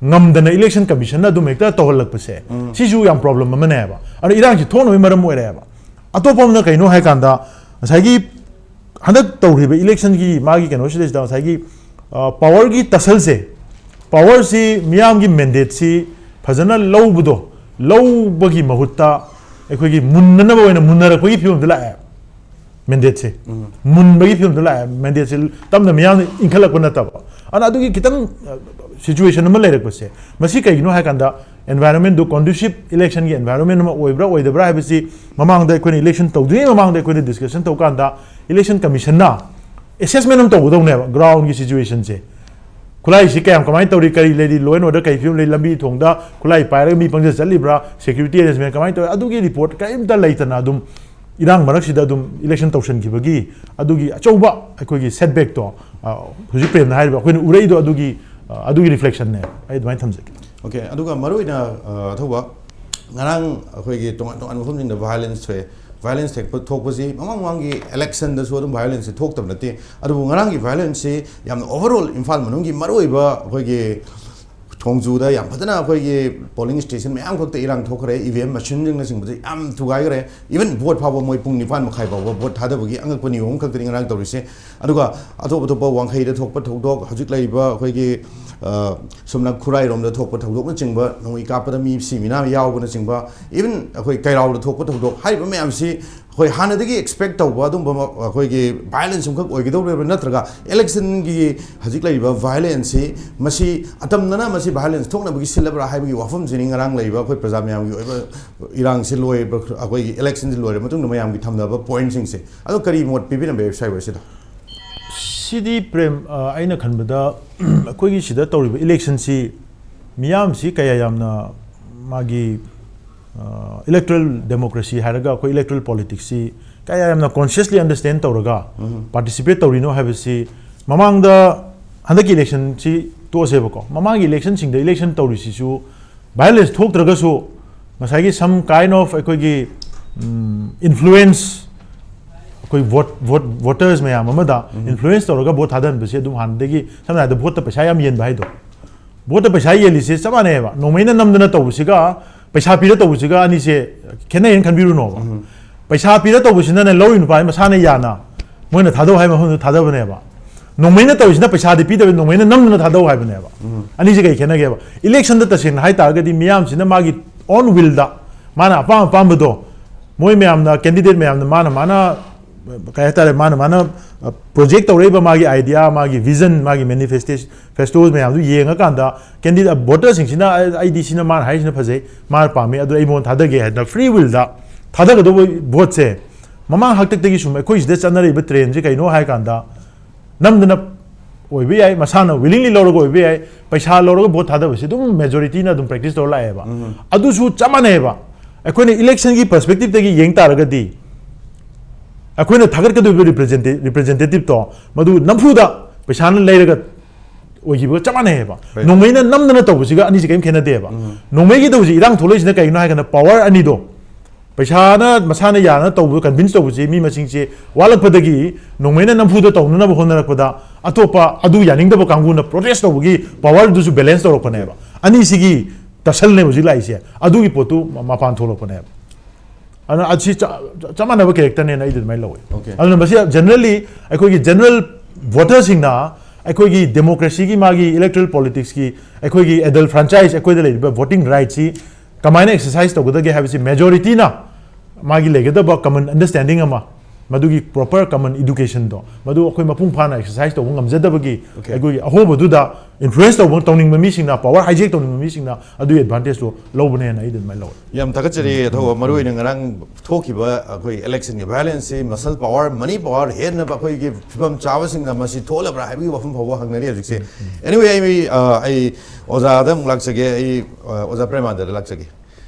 ꯉꯝꯗꯅ ꯏꯂꯦꯛꯁꯟ ꯀꯃꯤꯁꯟꯅ ꯑꯗꯨꯝ ꯍꯦꯛꯇ ꯇꯧꯍꯜꯂꯛꯄꯁꯦ, ꯁꯤꯁꯨ ꯌꯥꯝ ꯄ꯭ꯔꯣꯕ꯭ꯂꯦꯝ ꯑꯃꯅꯦꯕ꯫ ꯑꯗꯣ ꯏꯔꯥꯡꯁꯤ ꯊꯣꯛꯅꯕꯒꯤ ꯃꯔꯝ ꯑꯣꯏꯔꯛꯑꯦꯕ꯫ ꯑꯇꯣꯞꯄ ꯑꯃꯅ ꯀꯩꯅꯣ ꯍꯥꯏꯀꯥꯟꯗ, ꯉꯁꯥꯏꯒꯤ ꯍꯟꯗꯛ ꯇꯧꯈ꯭ꯔꯤꯕ ꯏꯂꯦꯛꯁꯟꯒꯤ ꯃꯥꯒꯤ ꯀꯩꯅꯣꯁꯤꯗꯩꯁꯤꯗ ꯉꯁꯥꯏꯒꯤ ꯄꯥꯋꯔꯒꯤ ꯇꯁꯜꯁꯦ, ꯄꯥꯋꯔꯁꯤ, ꯃꯤꯌꯥꯝꯒꯤ ꯃꯦꯟꯗꯦꯠꯁꯤ ꯐꯖꯅ ꯂꯧꯕꯗꯣ, ꯂꯧꯕꯒꯤ ꯃꯍꯨꯠꯇ ꯑꯩꯈꯣꯏꯒꯤ ꯃꯨꯟꯅꯅꯕ ꯑꯣꯏꯅ ꯃꯨꯟꯅꯔꯛꯄꯒꯤ ꯐꯤꯕꯝꯗ ꯂꯥꯛꯑꯦ꯫ ꯃꯦꯟꯗꯦꯠꯁꯦ ꯃꯨꯟꯕꯒꯤ ꯐꯤꯕꯝꯗ ꯂꯥꯛꯑꯦ꯫ ꯃꯦꯟꯗꯦꯠꯁꯦ ꯇꯞꯅ ꯃꯤꯌꯥꯝꯅ ꯏꯟꯈꯠꯂꯛꯄ ꯅꯠꯇꯕ꯫ ꯑꯗꯨꯅ ꯑꯗꯨꯒꯤ ꯈꯤꯇꯪ ꯁꯤꯆꯨꯋꯦꯁꯟ ꯑꯃ ꯂꯩꯔꯛꯄꯁꯦ, ꯃꯁꯤ ꯀꯩꯒꯤꯅꯣ ꯍꯥꯏ ꯀꯥꯟꯗ, environment ꯗꯨ conducive election ꯒꯤ environment ꯑꯃ ꯑꯣꯏꯕ꯭ꯔꯥ ꯑꯣꯏꯗꯕ꯭ꯔꯥ ꯍꯥꯏꯕꯁꯤ ꯃꯃꯥꯡꯗ ꯑꯩꯈꯣꯏꯅ ꯏꯂꯦꯛꯁꯟ ꯇꯧꯗ꯭ꯔꯤꯉꯩ ꯃꯃꯥꯡꯗ ꯑꯩꯈꯣꯏꯅ ꯗꯤꯁꯀꯁꯟ ꯇꯧꯀꯥꯟꯗ ꯏꯂꯦꯛꯁꯟ ꯀꯃꯤꯁꯟꯅ ꯑꯦꯁꯦꯁꯃꯦꯟ ꯑꯃ ꯇꯧꯒꯗꯧꯅꯦꯕ꯫ ꯒ꯭ꯔꯥꯎꯟꯒꯤ ꯁꯤꯆꯨꯋꯦꯁꯟꯁꯦ, ꯈꯨꯠꯂꯥꯏꯁꯤ ꯀꯌꯥꯝ, ꯀꯃꯥꯏꯅ ꯇꯧꯔꯤ, ꯀꯔꯤ ꯂꯩꯔꯤ, law and order ꯀꯔꯤ ꯐꯤꯕꯝ ꯂꯩ, ꯂꯝꯕꯤ ꯊꯣꯡꯗ ꯈꯨꯠꯂꯥꯏ ꯄꯥꯏꯔꯒ ꯃꯤ ꯄꯪꯆꯠ ꯆꯠꯂꯤꯕ꯭ꯔꯥ, ꯁꯦꯀ꯭ꯌꯨꯔꯤꯇꯤ ꯑꯦꯔꯦꯟꯖꯃꯦꯟ ꯀꯃꯥꯏꯅ ꯇꯧꯔꯤ, ꯑꯗꯨꯒꯤ ꯔꯤꯄꯣꯔꯠ ꯀꯔꯤꯝꯇ ꯂꯩꯇꯅ ꯑꯗꯨꯝ ꯏꯔꯥꯡ ꯃꯔꯛꯁꯤꯗ ꯑꯗꯨꯝ ꯏꯂꯦꯛꯁꯟ ꯇꯧꯁꯟꯈꯤꯕꯒꯤ ꯑꯗꯨꯒꯤ ꯑꯆꯧꯕ ꯑꯩꯈꯣꯏꯒꯤ ꯁꯦꯠꯕꯦꯛꯇꯣ, ꯑ, ꯍꯧꯖꯤꯛ ꯄ꯭ꯔꯦꯝꯅ ꯍꯥꯏꯔꯤꯕ ꯑꯩꯈꯣꯏꯅ ꯎꯔꯛꯏꯗꯣ, ꯑꯗꯨꯒꯤ, ꯑ, ꯑꯗꯨꯒꯤ ꯔꯤꯐ꯭ꯂꯦꯛꯁꯟꯅꯦ꯫ ꯑꯩ ꯑꯗꯨꯃꯥꯏꯅ ꯊꯝꯖꯒꯦ꯫ ꯑꯣꯀꯦ, ꯑꯗꯨꯒ ꯃꯔꯨꯑꯣꯏꯅ, ꯑ, ꯑꯊꯧꯕ, ꯉꯔꯥꯡ ꯑꯩꯈꯣꯏꯒꯤ ꯇꯣꯉꯥꯟ ꯇꯣꯉꯥꯟꯕ ꯃꯐꯝꯁꯤꯡꯗ ꯚꯥꯏꯑꯣꯂꯦꯟꯁ ꯊꯣꯛꯑꯦ꯫ ꯚꯥꯏꯑꯣꯂꯦꯟꯁ ꯊꯣꯛꯄ, ꯊꯣꯛꯄꯁꯤ ꯃꯃꯥꯡ ꯃꯃꯥꯡꯒꯤ ꯏꯂꯦꯛꯁꯟꯗꯁꯨ ꯑꯗꯨꯝ ꯚꯥꯏꯑꯣꯂꯦꯟꯁꯁꯤ ꯊꯣꯛꯇꯕ ꯅꯠꯇꯦ꯫ ꯑꯗꯨꯕꯨ ꯉꯔꯥꯡꯒꯤ ꯚꯥꯏꯑꯣꯂꯦꯟꯁꯁꯤ ꯌꯥꯝꯅ ꯑꯣꯚꯔꯑꯣꯜ ꯏꯝꯐꯥꯜ ꯃꯅꯨꯡꯒꯤ ꯃꯔꯨꯑꯣꯏꯕ ꯑꯩꯈꯣꯏꯒꯤ ꯊꯣꯡꯖꯨꯗ ꯌꯥꯝ ꯐꯖꯅ ꯑꯩꯈꯣꯏꯒꯤ ꯄꯣꯂꯤꯡ ꯁ꯭ꯇꯦꯁꯟ ꯃꯌꯥꯝ ꯈꯛꯇ ꯏꯔꯥꯡ ꯊꯣꯛꯈ꯭ꯔꯦ, ꯏ ꯚꯤ ꯑꯦꯝ ꯃꯦꯁꯤꯟꯁꯤꯡꯅꯆꯤꯡꯕꯁꯦ ꯌꯥꯝ ꯊꯨꯒꯥꯏꯈ꯭ꯔꯦ꯫ ꯏꯚꯟ ꯚꯣꯠ ꯐꯥꯎꯕ ꯃꯣꯏ ꯄꯨꯡ ꯅꯤꯄꯥꯟ ꯃꯈꯥꯏ ꯐꯥꯎꯕ ꯚꯣꯠ ꯊꯥꯗꯕꯒꯤ ꯑꯉꯛꯄ ꯅꯤꯌꯣꯝ ꯑꯃꯈꯛꯇꯅꯤ ꯉꯔꯥꯡ ꯇꯧꯔꯤꯁꯦ꯫ ꯑꯗꯨꯒ ꯑꯇꯣꯞ ꯑꯇꯣꯞꯄ ꯋꯥꯡꯈꯩꯗ ꯊꯣꯛꯄ ꯊꯧꯗꯣꯛ, ꯍꯧꯖꯤꯛ ꯂꯩꯔꯤꯕ ꯑꯩꯈꯣꯏꯒꯤ, ꯑ, ꯁꯣꯝꯅ ꯈꯨꯔꯥꯏꯔꯣꯝꯗ ꯊꯣꯛꯄ ꯊꯧꯗꯣꯛꯅꯆꯤꯡꯕ, ꯅꯣꯡꯃꯩ ꯀꯥꯞꯄꯗ ꯃꯤ ꯁꯤ ꯃꯤꯅꯥ ꯌꯥꯎꯕꯅꯆꯤꯡꯕ, ꯏꯚꯟ ꯑꯩꯈꯣꯏ ꯀꯩꯔꯥꯎꯗ ꯊꯣꯛꯄ ꯊꯧꯗꯣꯛ, ꯍꯥꯏꯔꯤꯕ ꯃꯌꯥꯝꯁꯤ ꯑꯩꯈꯣꯏ ꯍꯥꯟꯅꯗꯒꯤ ꯑꯦꯛꯁꯄꯦꯛ ꯇꯧꯕ ꯑꯗꯨꯝꯕ ꯃ-, ꯑꯩꯈꯣꯏꯒꯤ ꯚꯥꯏꯑꯣꯂꯦꯟꯁ ꯑꯃꯈꯛ ꯑꯣꯏꯒꯗꯧꯔꯤꯕ꯭ꯔꯥ, ꯅꯠꯇ꯭ꯔꯒ ꯏꯂꯦꯛꯁꯟꯒꯤ ꯍꯧꯖꯤꯛ ꯂꯩꯔꯤꯕ ꯚꯥꯏꯑꯣꯂꯦꯟꯁꯁꯤ ꯃꯁꯤ ꯑꯇꯝꯅꯅ ꯃꯁꯤ ꯚꯥꯏꯑꯣꯂꯦꯟꯁ ꯊꯣꯛꯅꯕꯒꯤ ꯁꯤꯜꯂꯕ꯭ꯔꯥ ꯍꯥꯏꯕꯒꯤ ꯋꯥꯐꯝꯁꯤꯅꯤ ꯉꯔꯥꯡ ꯂꯩꯔꯤꯕ ꯑꯩꯈꯣꯏ ꯄ꯭ꯔꯖꯥ ꯃꯌꯥꯝꯒꯤ ꯑꯣꯏꯕ ꯏꯔꯥꯡꯁꯤ ꯂꯣꯏꯔꯕ, ꯑꯩꯈꯣꯏꯒꯤ ꯏꯂꯦꯛꯁꯟꯁꯤ ꯂꯣꯏꯔꯕ ꯃꯇꯨꯡꯗ ꯃꯌꯥꯝꯒꯤ ꯊꯝꯅꯕ ꯄꯣꯏꯟꯁꯤꯡꯁꯦ꯫ ꯑꯗꯣ ꯀꯔꯤ ꯃꯣꯠ ꯄꯤꯕꯤꯔꯝꯕ ꯌꯥꯏ ꯁ꯭ꯋꯥꯏ ꯋꯥꯏꯁꯤꯗ? ꯁꯤꯗꯤ ꯄ꯭ꯔꯦꯝ, ꯑ, ꯑꯩꯅ ꯈꯟꯕꯗ ꯑꯩꯈꯣꯏꯒꯤ ꯁꯤꯗ ꯇꯧꯔꯤꯕ ꯏꯂꯦꯛꯁꯟꯁꯤ ꯃꯤꯌꯥꯝꯁꯤ ꯀꯌꯥ ꯌꯥꯝꯅ ꯃꯥꯒꯤ, ꯑ, ꯏꯂꯦꯛꯇ꯭ꯔꯦꯜ ꯗꯦꯃꯣꯀ꯭ꯔꯦꯁꯤ ꯍꯥꯏꯔꯒ ꯑꯩꯈꯣꯏ ꯏꯂꯦꯛꯇ꯭ꯔꯦꯜ ꯄꯣꯂꯤꯇꯤꯛꯁꯁꯤ ꯀꯌꯥ ꯌꯥꯝꯅ ꯀꯣꯟꯁꯤꯌꯁꯂꯤ ꯑꯟꯗꯔꯁ꯭ꯇꯦꯟ ꯇꯧꯔꯒ ꯄꯥꯔꯇꯤꯁꯤꯄꯦꯠ ꯇꯧꯔꯤꯅꯣ ꯍꯥꯏꯕꯁꯤ, ꯃꯃꯥꯡꯗ, ꯍꯟꯗꯛꯀꯤ ꯏꯂꯦꯛꯁꯟꯁꯤ ꯇꯣꯛꯑꯁꯦꯕꯀꯣ, ꯃꯃꯥꯡꯒꯤ ꯏꯂꯦꯛꯁꯟꯁꯤꯡꯗ ꯏꯂꯦꯛꯁꯟ ꯇꯧꯔꯤꯁꯤꯁꯨ ꯚꯥꯏꯑꯣꯂꯦꯟꯁ ꯊꯣꯛꯇ꯭ꯔꯒꯁꯨ ꯉꯁꯥꯏꯒꯤ some kind of ꯑꯩꯈꯣꯏꯒꯤ, ꯎꯝ, ꯏꯟꯐ꯭ꯂꯨꯋꯦꯟꯁ ꯑꯩꯈꯣꯏ ꯚꯣꯠ ꯚꯣꯠ ꯚꯣꯇꯔꯁ ꯃꯌꯥꯝ ꯑꯃꯗ ꯏꯟꯐ꯭ꯂꯨꯌꯦꯟꯁ ꯇꯧꯔꯒ ꯚꯣꯠ ꯊꯥꯗꯍꯟꯕꯁꯦ ꯑꯗꯨꯝ ꯍꯥꯟꯅꯗꯒꯤ, ꯁꯝꯅ ꯍꯥꯏꯔꯕꯗ, ꯚꯣꯠꯇ ꯄꯩꯁꯥ ꯌꯥꯝ ꯌꯦꯟꯕ ꯍꯥꯏꯗꯣ, ꯚꯣꯠꯇ ꯄꯩꯁꯥ ꯌꯦꯜꯂꯤꯁꯦ ꯆꯞ ꯃꯥꯟꯅꯩꯑꯕ꯫ ꯅꯣꯡꯃꯩꯅ ꯅꯝꯗꯅ ꯇꯧꯕꯁꯤꯒ ꯄꯩꯁꯥ ꯄꯤꯔ ꯇꯧꯕꯁꯤꯒ ꯑꯅꯤꯁꯦ ꯈꯦꯠꯅꯩꯅ ꯈꯟꯕꯤꯔꯨꯅꯣꯕ꯫ ꯄꯩꯁꯥ ꯄꯤꯔ ꯇꯧꯕꯁꯤꯅꯅꯦ, ꯂꯧꯔꯤ ꯅꯨꯄꯥ ꯃꯁꯥꯅ ꯌꯥꯅ ꯃꯣꯏꯅ ꯊꯥꯗꯧ ꯍꯥꯏꯕ ꯃꯐꯝꯗ ꯊꯥꯗꯕꯅꯦꯕ꯫ ꯅꯣꯡꯃꯩꯅ ꯇꯧꯔꯤꯁꯤꯅ ꯄꯩꯁꯥꯗꯤ ꯄꯤꯗꯕ, ꯅꯣꯡꯃꯩꯅ ꯅꯝꯗꯅ ꯊꯥꯗꯧ ꯍꯥꯏꯕꯅꯦꯕ꯫ ꯑꯅꯤꯁꯦ ꯀꯩ ꯈꯦꯠꯅꯒꯦꯕ? ꯏꯂꯦꯛꯁꯟꯗ ꯇꯁꯦꯡꯅ ꯍꯥꯏꯇꯥꯔꯒꯗꯤ ꯃꯤꯌꯥꯝꯁꯤꯅ ꯃꯥꯒꯤ ꯑꯣꯟ ꯋꯤꯜꯗ ꯃꯥꯅ ꯑꯄꯥꯝ ꯑꯄꯥꯝꯕꯗꯣ, ꯃꯣꯏ ꯃꯌꯥꯝꯅ, ꯀꯦꯟꯗꯤꯗꯦꯠ ꯃꯌꯥꯝꯅ ꯃꯥꯅ ꯃꯥꯅ ꯀꯩ ꯍꯥꯏꯇꯥꯔꯦ, ꯃꯥꯅ ꯃꯥꯅ ꯄ꯭ꯔꯣꯖꯦꯛ ꯇꯧꯔꯛꯏꯕ ꯃꯥꯒꯤ ꯑꯥꯏꯗꯤꯌꯥ, ꯃꯥꯒꯤ ꯚꯤꯖꯟ, ꯃꯥꯒꯤ ꯃꯦꯅꯤꯐꯦꯁꯇꯦꯁ ꯐꯦꯁꯇꯣ ꯃꯌꯥꯝꯗꯨ ꯌꯦꯡꯉꯀꯥꯟꯗ, ꯀꯦꯟꯗꯤꯗꯦꯠ ꯚꯣꯇꯔꯁꯤꯡꯁꯤꯅ "ꯑꯩꯗꯤ ꯁꯤꯅ, ꯃꯥꯅ ꯍꯥꯏꯔꯤꯁꯤꯅ ꯐꯖꯩ, ꯃꯥꯅ ꯄꯥꯝꯃꯤ, ꯑꯗꯨ ꯑꯩ ꯃꯉꯣꯟꯗ ꯊꯥꯗꯒꯦ" ꯍꯥꯏꯗꯅ ꯐ꯭ꯔꯤ ꯋꯤꯜꯗ ꯊꯥꯗꯒꯗꯧꯕ ꯚꯣꯠꯁꯦ, ꯃꯃꯥꯡ ꯍꯥꯛꯇꯛꯇꯒꯤ ꯁꯨꯝ ꯑꯩꯈꯣꯏ ꯁꯤꯗ ꯆꯠꯅꯔꯛꯏꯕ ꯇ꯭ꯔꯦꯟꯁꯦ ꯀꯩꯅꯣ ꯍꯥꯏ ꯀꯥꯟꯗ, ꯅꯝꯗꯅ ꯑꯣꯏꯕ ꯌꯥꯏ, ꯃꯁꯥꯅ ꯋꯤꯂꯤꯡꯂꯤ ꯂꯧꯔꯒ ꯑꯣꯏꯕ ꯌꯥꯏ, ꯄꯩꯁꯥ ꯂꯧꯔꯒ ꯚꯣꯠ ꯊꯥꯗꯕꯁꯦ ꯑꯗꯨꯝ ꯃꯦꯖꯣꯔꯤꯇꯤꯅ ꯑꯗꯨꯝ ꯄ꯭ꯔꯦꯛꯇꯤꯁ ꯇꯧꯔ ꯂꯥꯛꯑꯦꯕ꯫ ꯑꯗꯨꯁꯨ ꯆꯞ ꯃꯥꯟꯅꯩꯑꯕ꯫ ꯑꯩꯈꯣꯏꯅ ꯏꯂꯦꯛꯁꯟꯒꯤ ꯄꯔꯁꯄꯦꯛꯇꯤꯞꯇꯒꯤ ꯌꯦꯡ ꯇꯥꯔꯒꯗꯤ, ꯑꯩꯈꯣꯏꯅ ꯊꯥꯒꯠꯀꯗꯧꯔꯤꯕ ꯔꯤꯄ꯭ꯔꯖꯦꯟꯇꯦ-, ꯔꯤꯄ꯭ꯔꯖꯦꯟꯇꯦꯇꯤꯞꯇꯣ, ꯃꯗꯨ ꯅꯝꯐꯨꯗ ꯄꯩꯁꯥꯅ ꯂꯩꯔꯒ ꯑꯣꯏꯈꯤꯕꯒ ꯆꯞ ꯃꯥꯟꯅꯩꯑꯕ꯫ Right. ꯅꯣꯡꯃꯩꯅ ꯅꯝꯗꯅ ꯇꯧꯕꯁꯤꯒ ꯑꯅꯤꯁꯤ ꯀꯔꯤꯝ ꯈꯦꯠꯅꯗꯦꯕ꯫ ꯅꯣꯡꯃꯩꯒꯤ ꯇꯧꯕꯁꯤ ꯏꯔꯥꯡ ꯊꯣꯛꯂꯛꯏꯁꯤꯅ ꯀꯩꯒꯤꯅꯣ ꯍꯥꯏ ꯀꯥꯟꯗ, ꯄꯋꯥꯔ ꯑꯅꯤꯗꯣ, ꯄꯩꯁꯥꯅ ꯃꯁꯥꯅ ꯌꯥꯅ ꯇꯧꯕ, ꯀꯟꯚꯤꯟꯁ ꯇꯧꯕꯁꯤ ꯃꯤ ꯃꯁꯤꯡꯁꯦ ꯋꯥꯠꯂꯛꯄꯗꯒꯤ, ꯅꯣꯡꯃꯩꯅ ꯅꯝꯐꯨꯗ ꯇꯧꯅꯅꯕ ꯍꯣꯠꯅꯔꯛꯄꯗ, ꯑꯇꯣꯞꯄ ꯑꯗꯨ ꯌꯥꯅꯤꯡꯗꯕ ꯀꯥꯡꯕꯨꯅ ꯄ꯭ꯔꯣꯇꯦꯁ ꯇꯧꯕꯒꯤ ꯄꯋꯥꯔꯗꯨꯁꯨ ꯕꯦꯂꯦꯟꯁ ꯇꯧꯔꯛꯄꯅꯦꯕ꯫ ꯑꯅꯤꯁꯤꯒꯤ ꯇꯁꯜꯅꯦ ꯍꯧꯖꯤꯛ ꯂꯥꯛꯏꯁꯦ꯫ ꯑꯗꯨꯒꯤ ꯄꯣꯠꯇꯨ ꯃ-, ꯃꯄꯥꯟ ꯊꯣꯛꯂꯛꯄꯅꯦꯕ꯫ ꯑꯗꯨꯅ ꯑꯁꯤ ꯆ-, ꯆꯞ ꯃꯥꯟꯅꯕ ꯀꯦꯔꯦꯛꯇꯔꯅꯦꯅ ꯑꯩꯗꯤ ꯑꯗꯨꯃꯥꯏꯅ ꯂꯧꯋꯦ꯫ Okay. ꯑꯗꯨꯅ ꯃꯁꯤ ꯖꯦꯅꯔꯦꯜꯂꯤ ꯑꯩꯈꯣꯏꯒꯤ ꯖꯦꯅꯔꯦꯜ ꯚꯣꯇꯔꯁꯤꯡꯅ ꯑꯩꯈꯣꯏꯒꯤ ꯗꯦꯃꯣꯀ꯭ꯔꯦꯁꯤꯒꯤ, ꯃꯥꯒꯤ ꯏꯂꯦꯛꯇꯣꯔꯦꯜ ꯄꯣꯂꯤꯇꯤꯛꯁꯀꯤ, ꯑꯩꯈꯣꯏꯒꯤ ꯑꯦꯗꯜ ꯐ꯭ꯔꯥꯟꯆꯥꯏꯁ, ꯑꯩꯈꯣꯏꯗ ꯂꯩꯔꯤꯕ ꯚꯣꯇꯤꯡ ꯔꯥꯏꯠꯁꯤ ꯀꯃꯥꯏꯅ ꯑꯦꯛꯁꯔꯁꯥꯏꯁ ꯇꯧꯒꯗꯒꯦ ꯍꯥꯏꯕꯁꯤ ꯃꯦꯖꯣꯔꯤꯇꯤꯅ ꯃꯥꯒꯤ ꯂꯩꯒꯗꯕ ꯀꯃꯟ ꯑꯟꯗꯔꯁ꯭ꯇꯦꯟꯗꯤꯡ ꯑꯃ, ꯃꯗꯨꯒꯤ ꯄ꯭ꯔꯣꯄꯔ ꯀꯃꯟ ꯏꯗꯨꯀꯦꯁꯟꯗꯣ, ꯃꯗꯨ ꯑꯩꯈꯣꯏ ꯃꯄꯨꯡ ꯐꯥꯅ ꯑꯦꯛꯁꯔꯁꯥꯏꯁ ꯇꯧꯕ ꯉꯝꯖꯗꯕꯒꯤ Okay. ꯑꯩꯈꯣꯏꯒꯤ ꯑꯍꯣꯕꯗꯨꯗ ꯏꯟꯐ꯭ꯂꯨꯌꯦꯟꯁ ꯇꯧꯕ, ꯇꯧꯅꯤꯡꯕ ꯃꯤꯁꯤꯡꯅ, ꯄꯋꯥꯔ ꯍꯥꯏꯖꯦꯛ ꯇꯧꯅꯤꯡꯕ ꯃꯤꯁꯤꯡꯅ ꯑꯗꯨꯒꯤ ꯑꯦꯗꯚꯥꯟꯇꯦꯖꯇꯣ ꯂꯧꯕꯅꯦꯅ ꯑꯩꯗꯤ ꯑꯗꯨꯃꯥꯏꯅ ꯂꯧꯋꯦ꯫ ꯌꯥꯝ ꯊꯥꯒꯠꯆꯔꯤ, ꯑꯊꯧꯕ꯫ ꯃꯔꯨꯑꯣꯏꯅ ꯉꯔꯥꯡ ꯊꯣꯛꯈꯤꯕ ꯑꯩꯈꯣꯏ ꯏꯂꯦꯛꯁꯟꯒꯤ ꯚꯥꯏꯑꯣꯂꯦꯟꯁꯁꯤ, ꯃꯁꯜ ꯄꯋꯥꯔ, ꯃꯅꯤ ꯄꯋꯥꯔ ꯍꯦꯟꯅꯕ ꯑꯩꯈꯣꯏꯒꯤ ꯐꯤꯕꯝ ꯆꯥꯕꯁꯤꯡꯅ ꯃꯁꯤ ꯊꯣꯛꯍꯜꯂꯕ꯭ꯔꯥ ꯍꯥꯏꯕꯒꯤ ꯋꯥꯐꯝ ꯐꯥꯎꯕ ꯍꯪꯅꯔꯤ ꯍꯧꯖꯤꯛꯁꯦ꯫ Anyway, ꯑꯩ, ꯑ, ꯑꯩ ꯑꯣꯖꯥꯗ ꯑꯃꯨꯛ ꯂꯥꯛꯆꯒꯦ, ꯑꯩ, ꯑ, ꯑꯣꯖꯥ ꯄ꯭ꯔꯦꯃꯥꯅꯟꯗꯗ ꯂꯥꯛꯆꯒꯦ꯫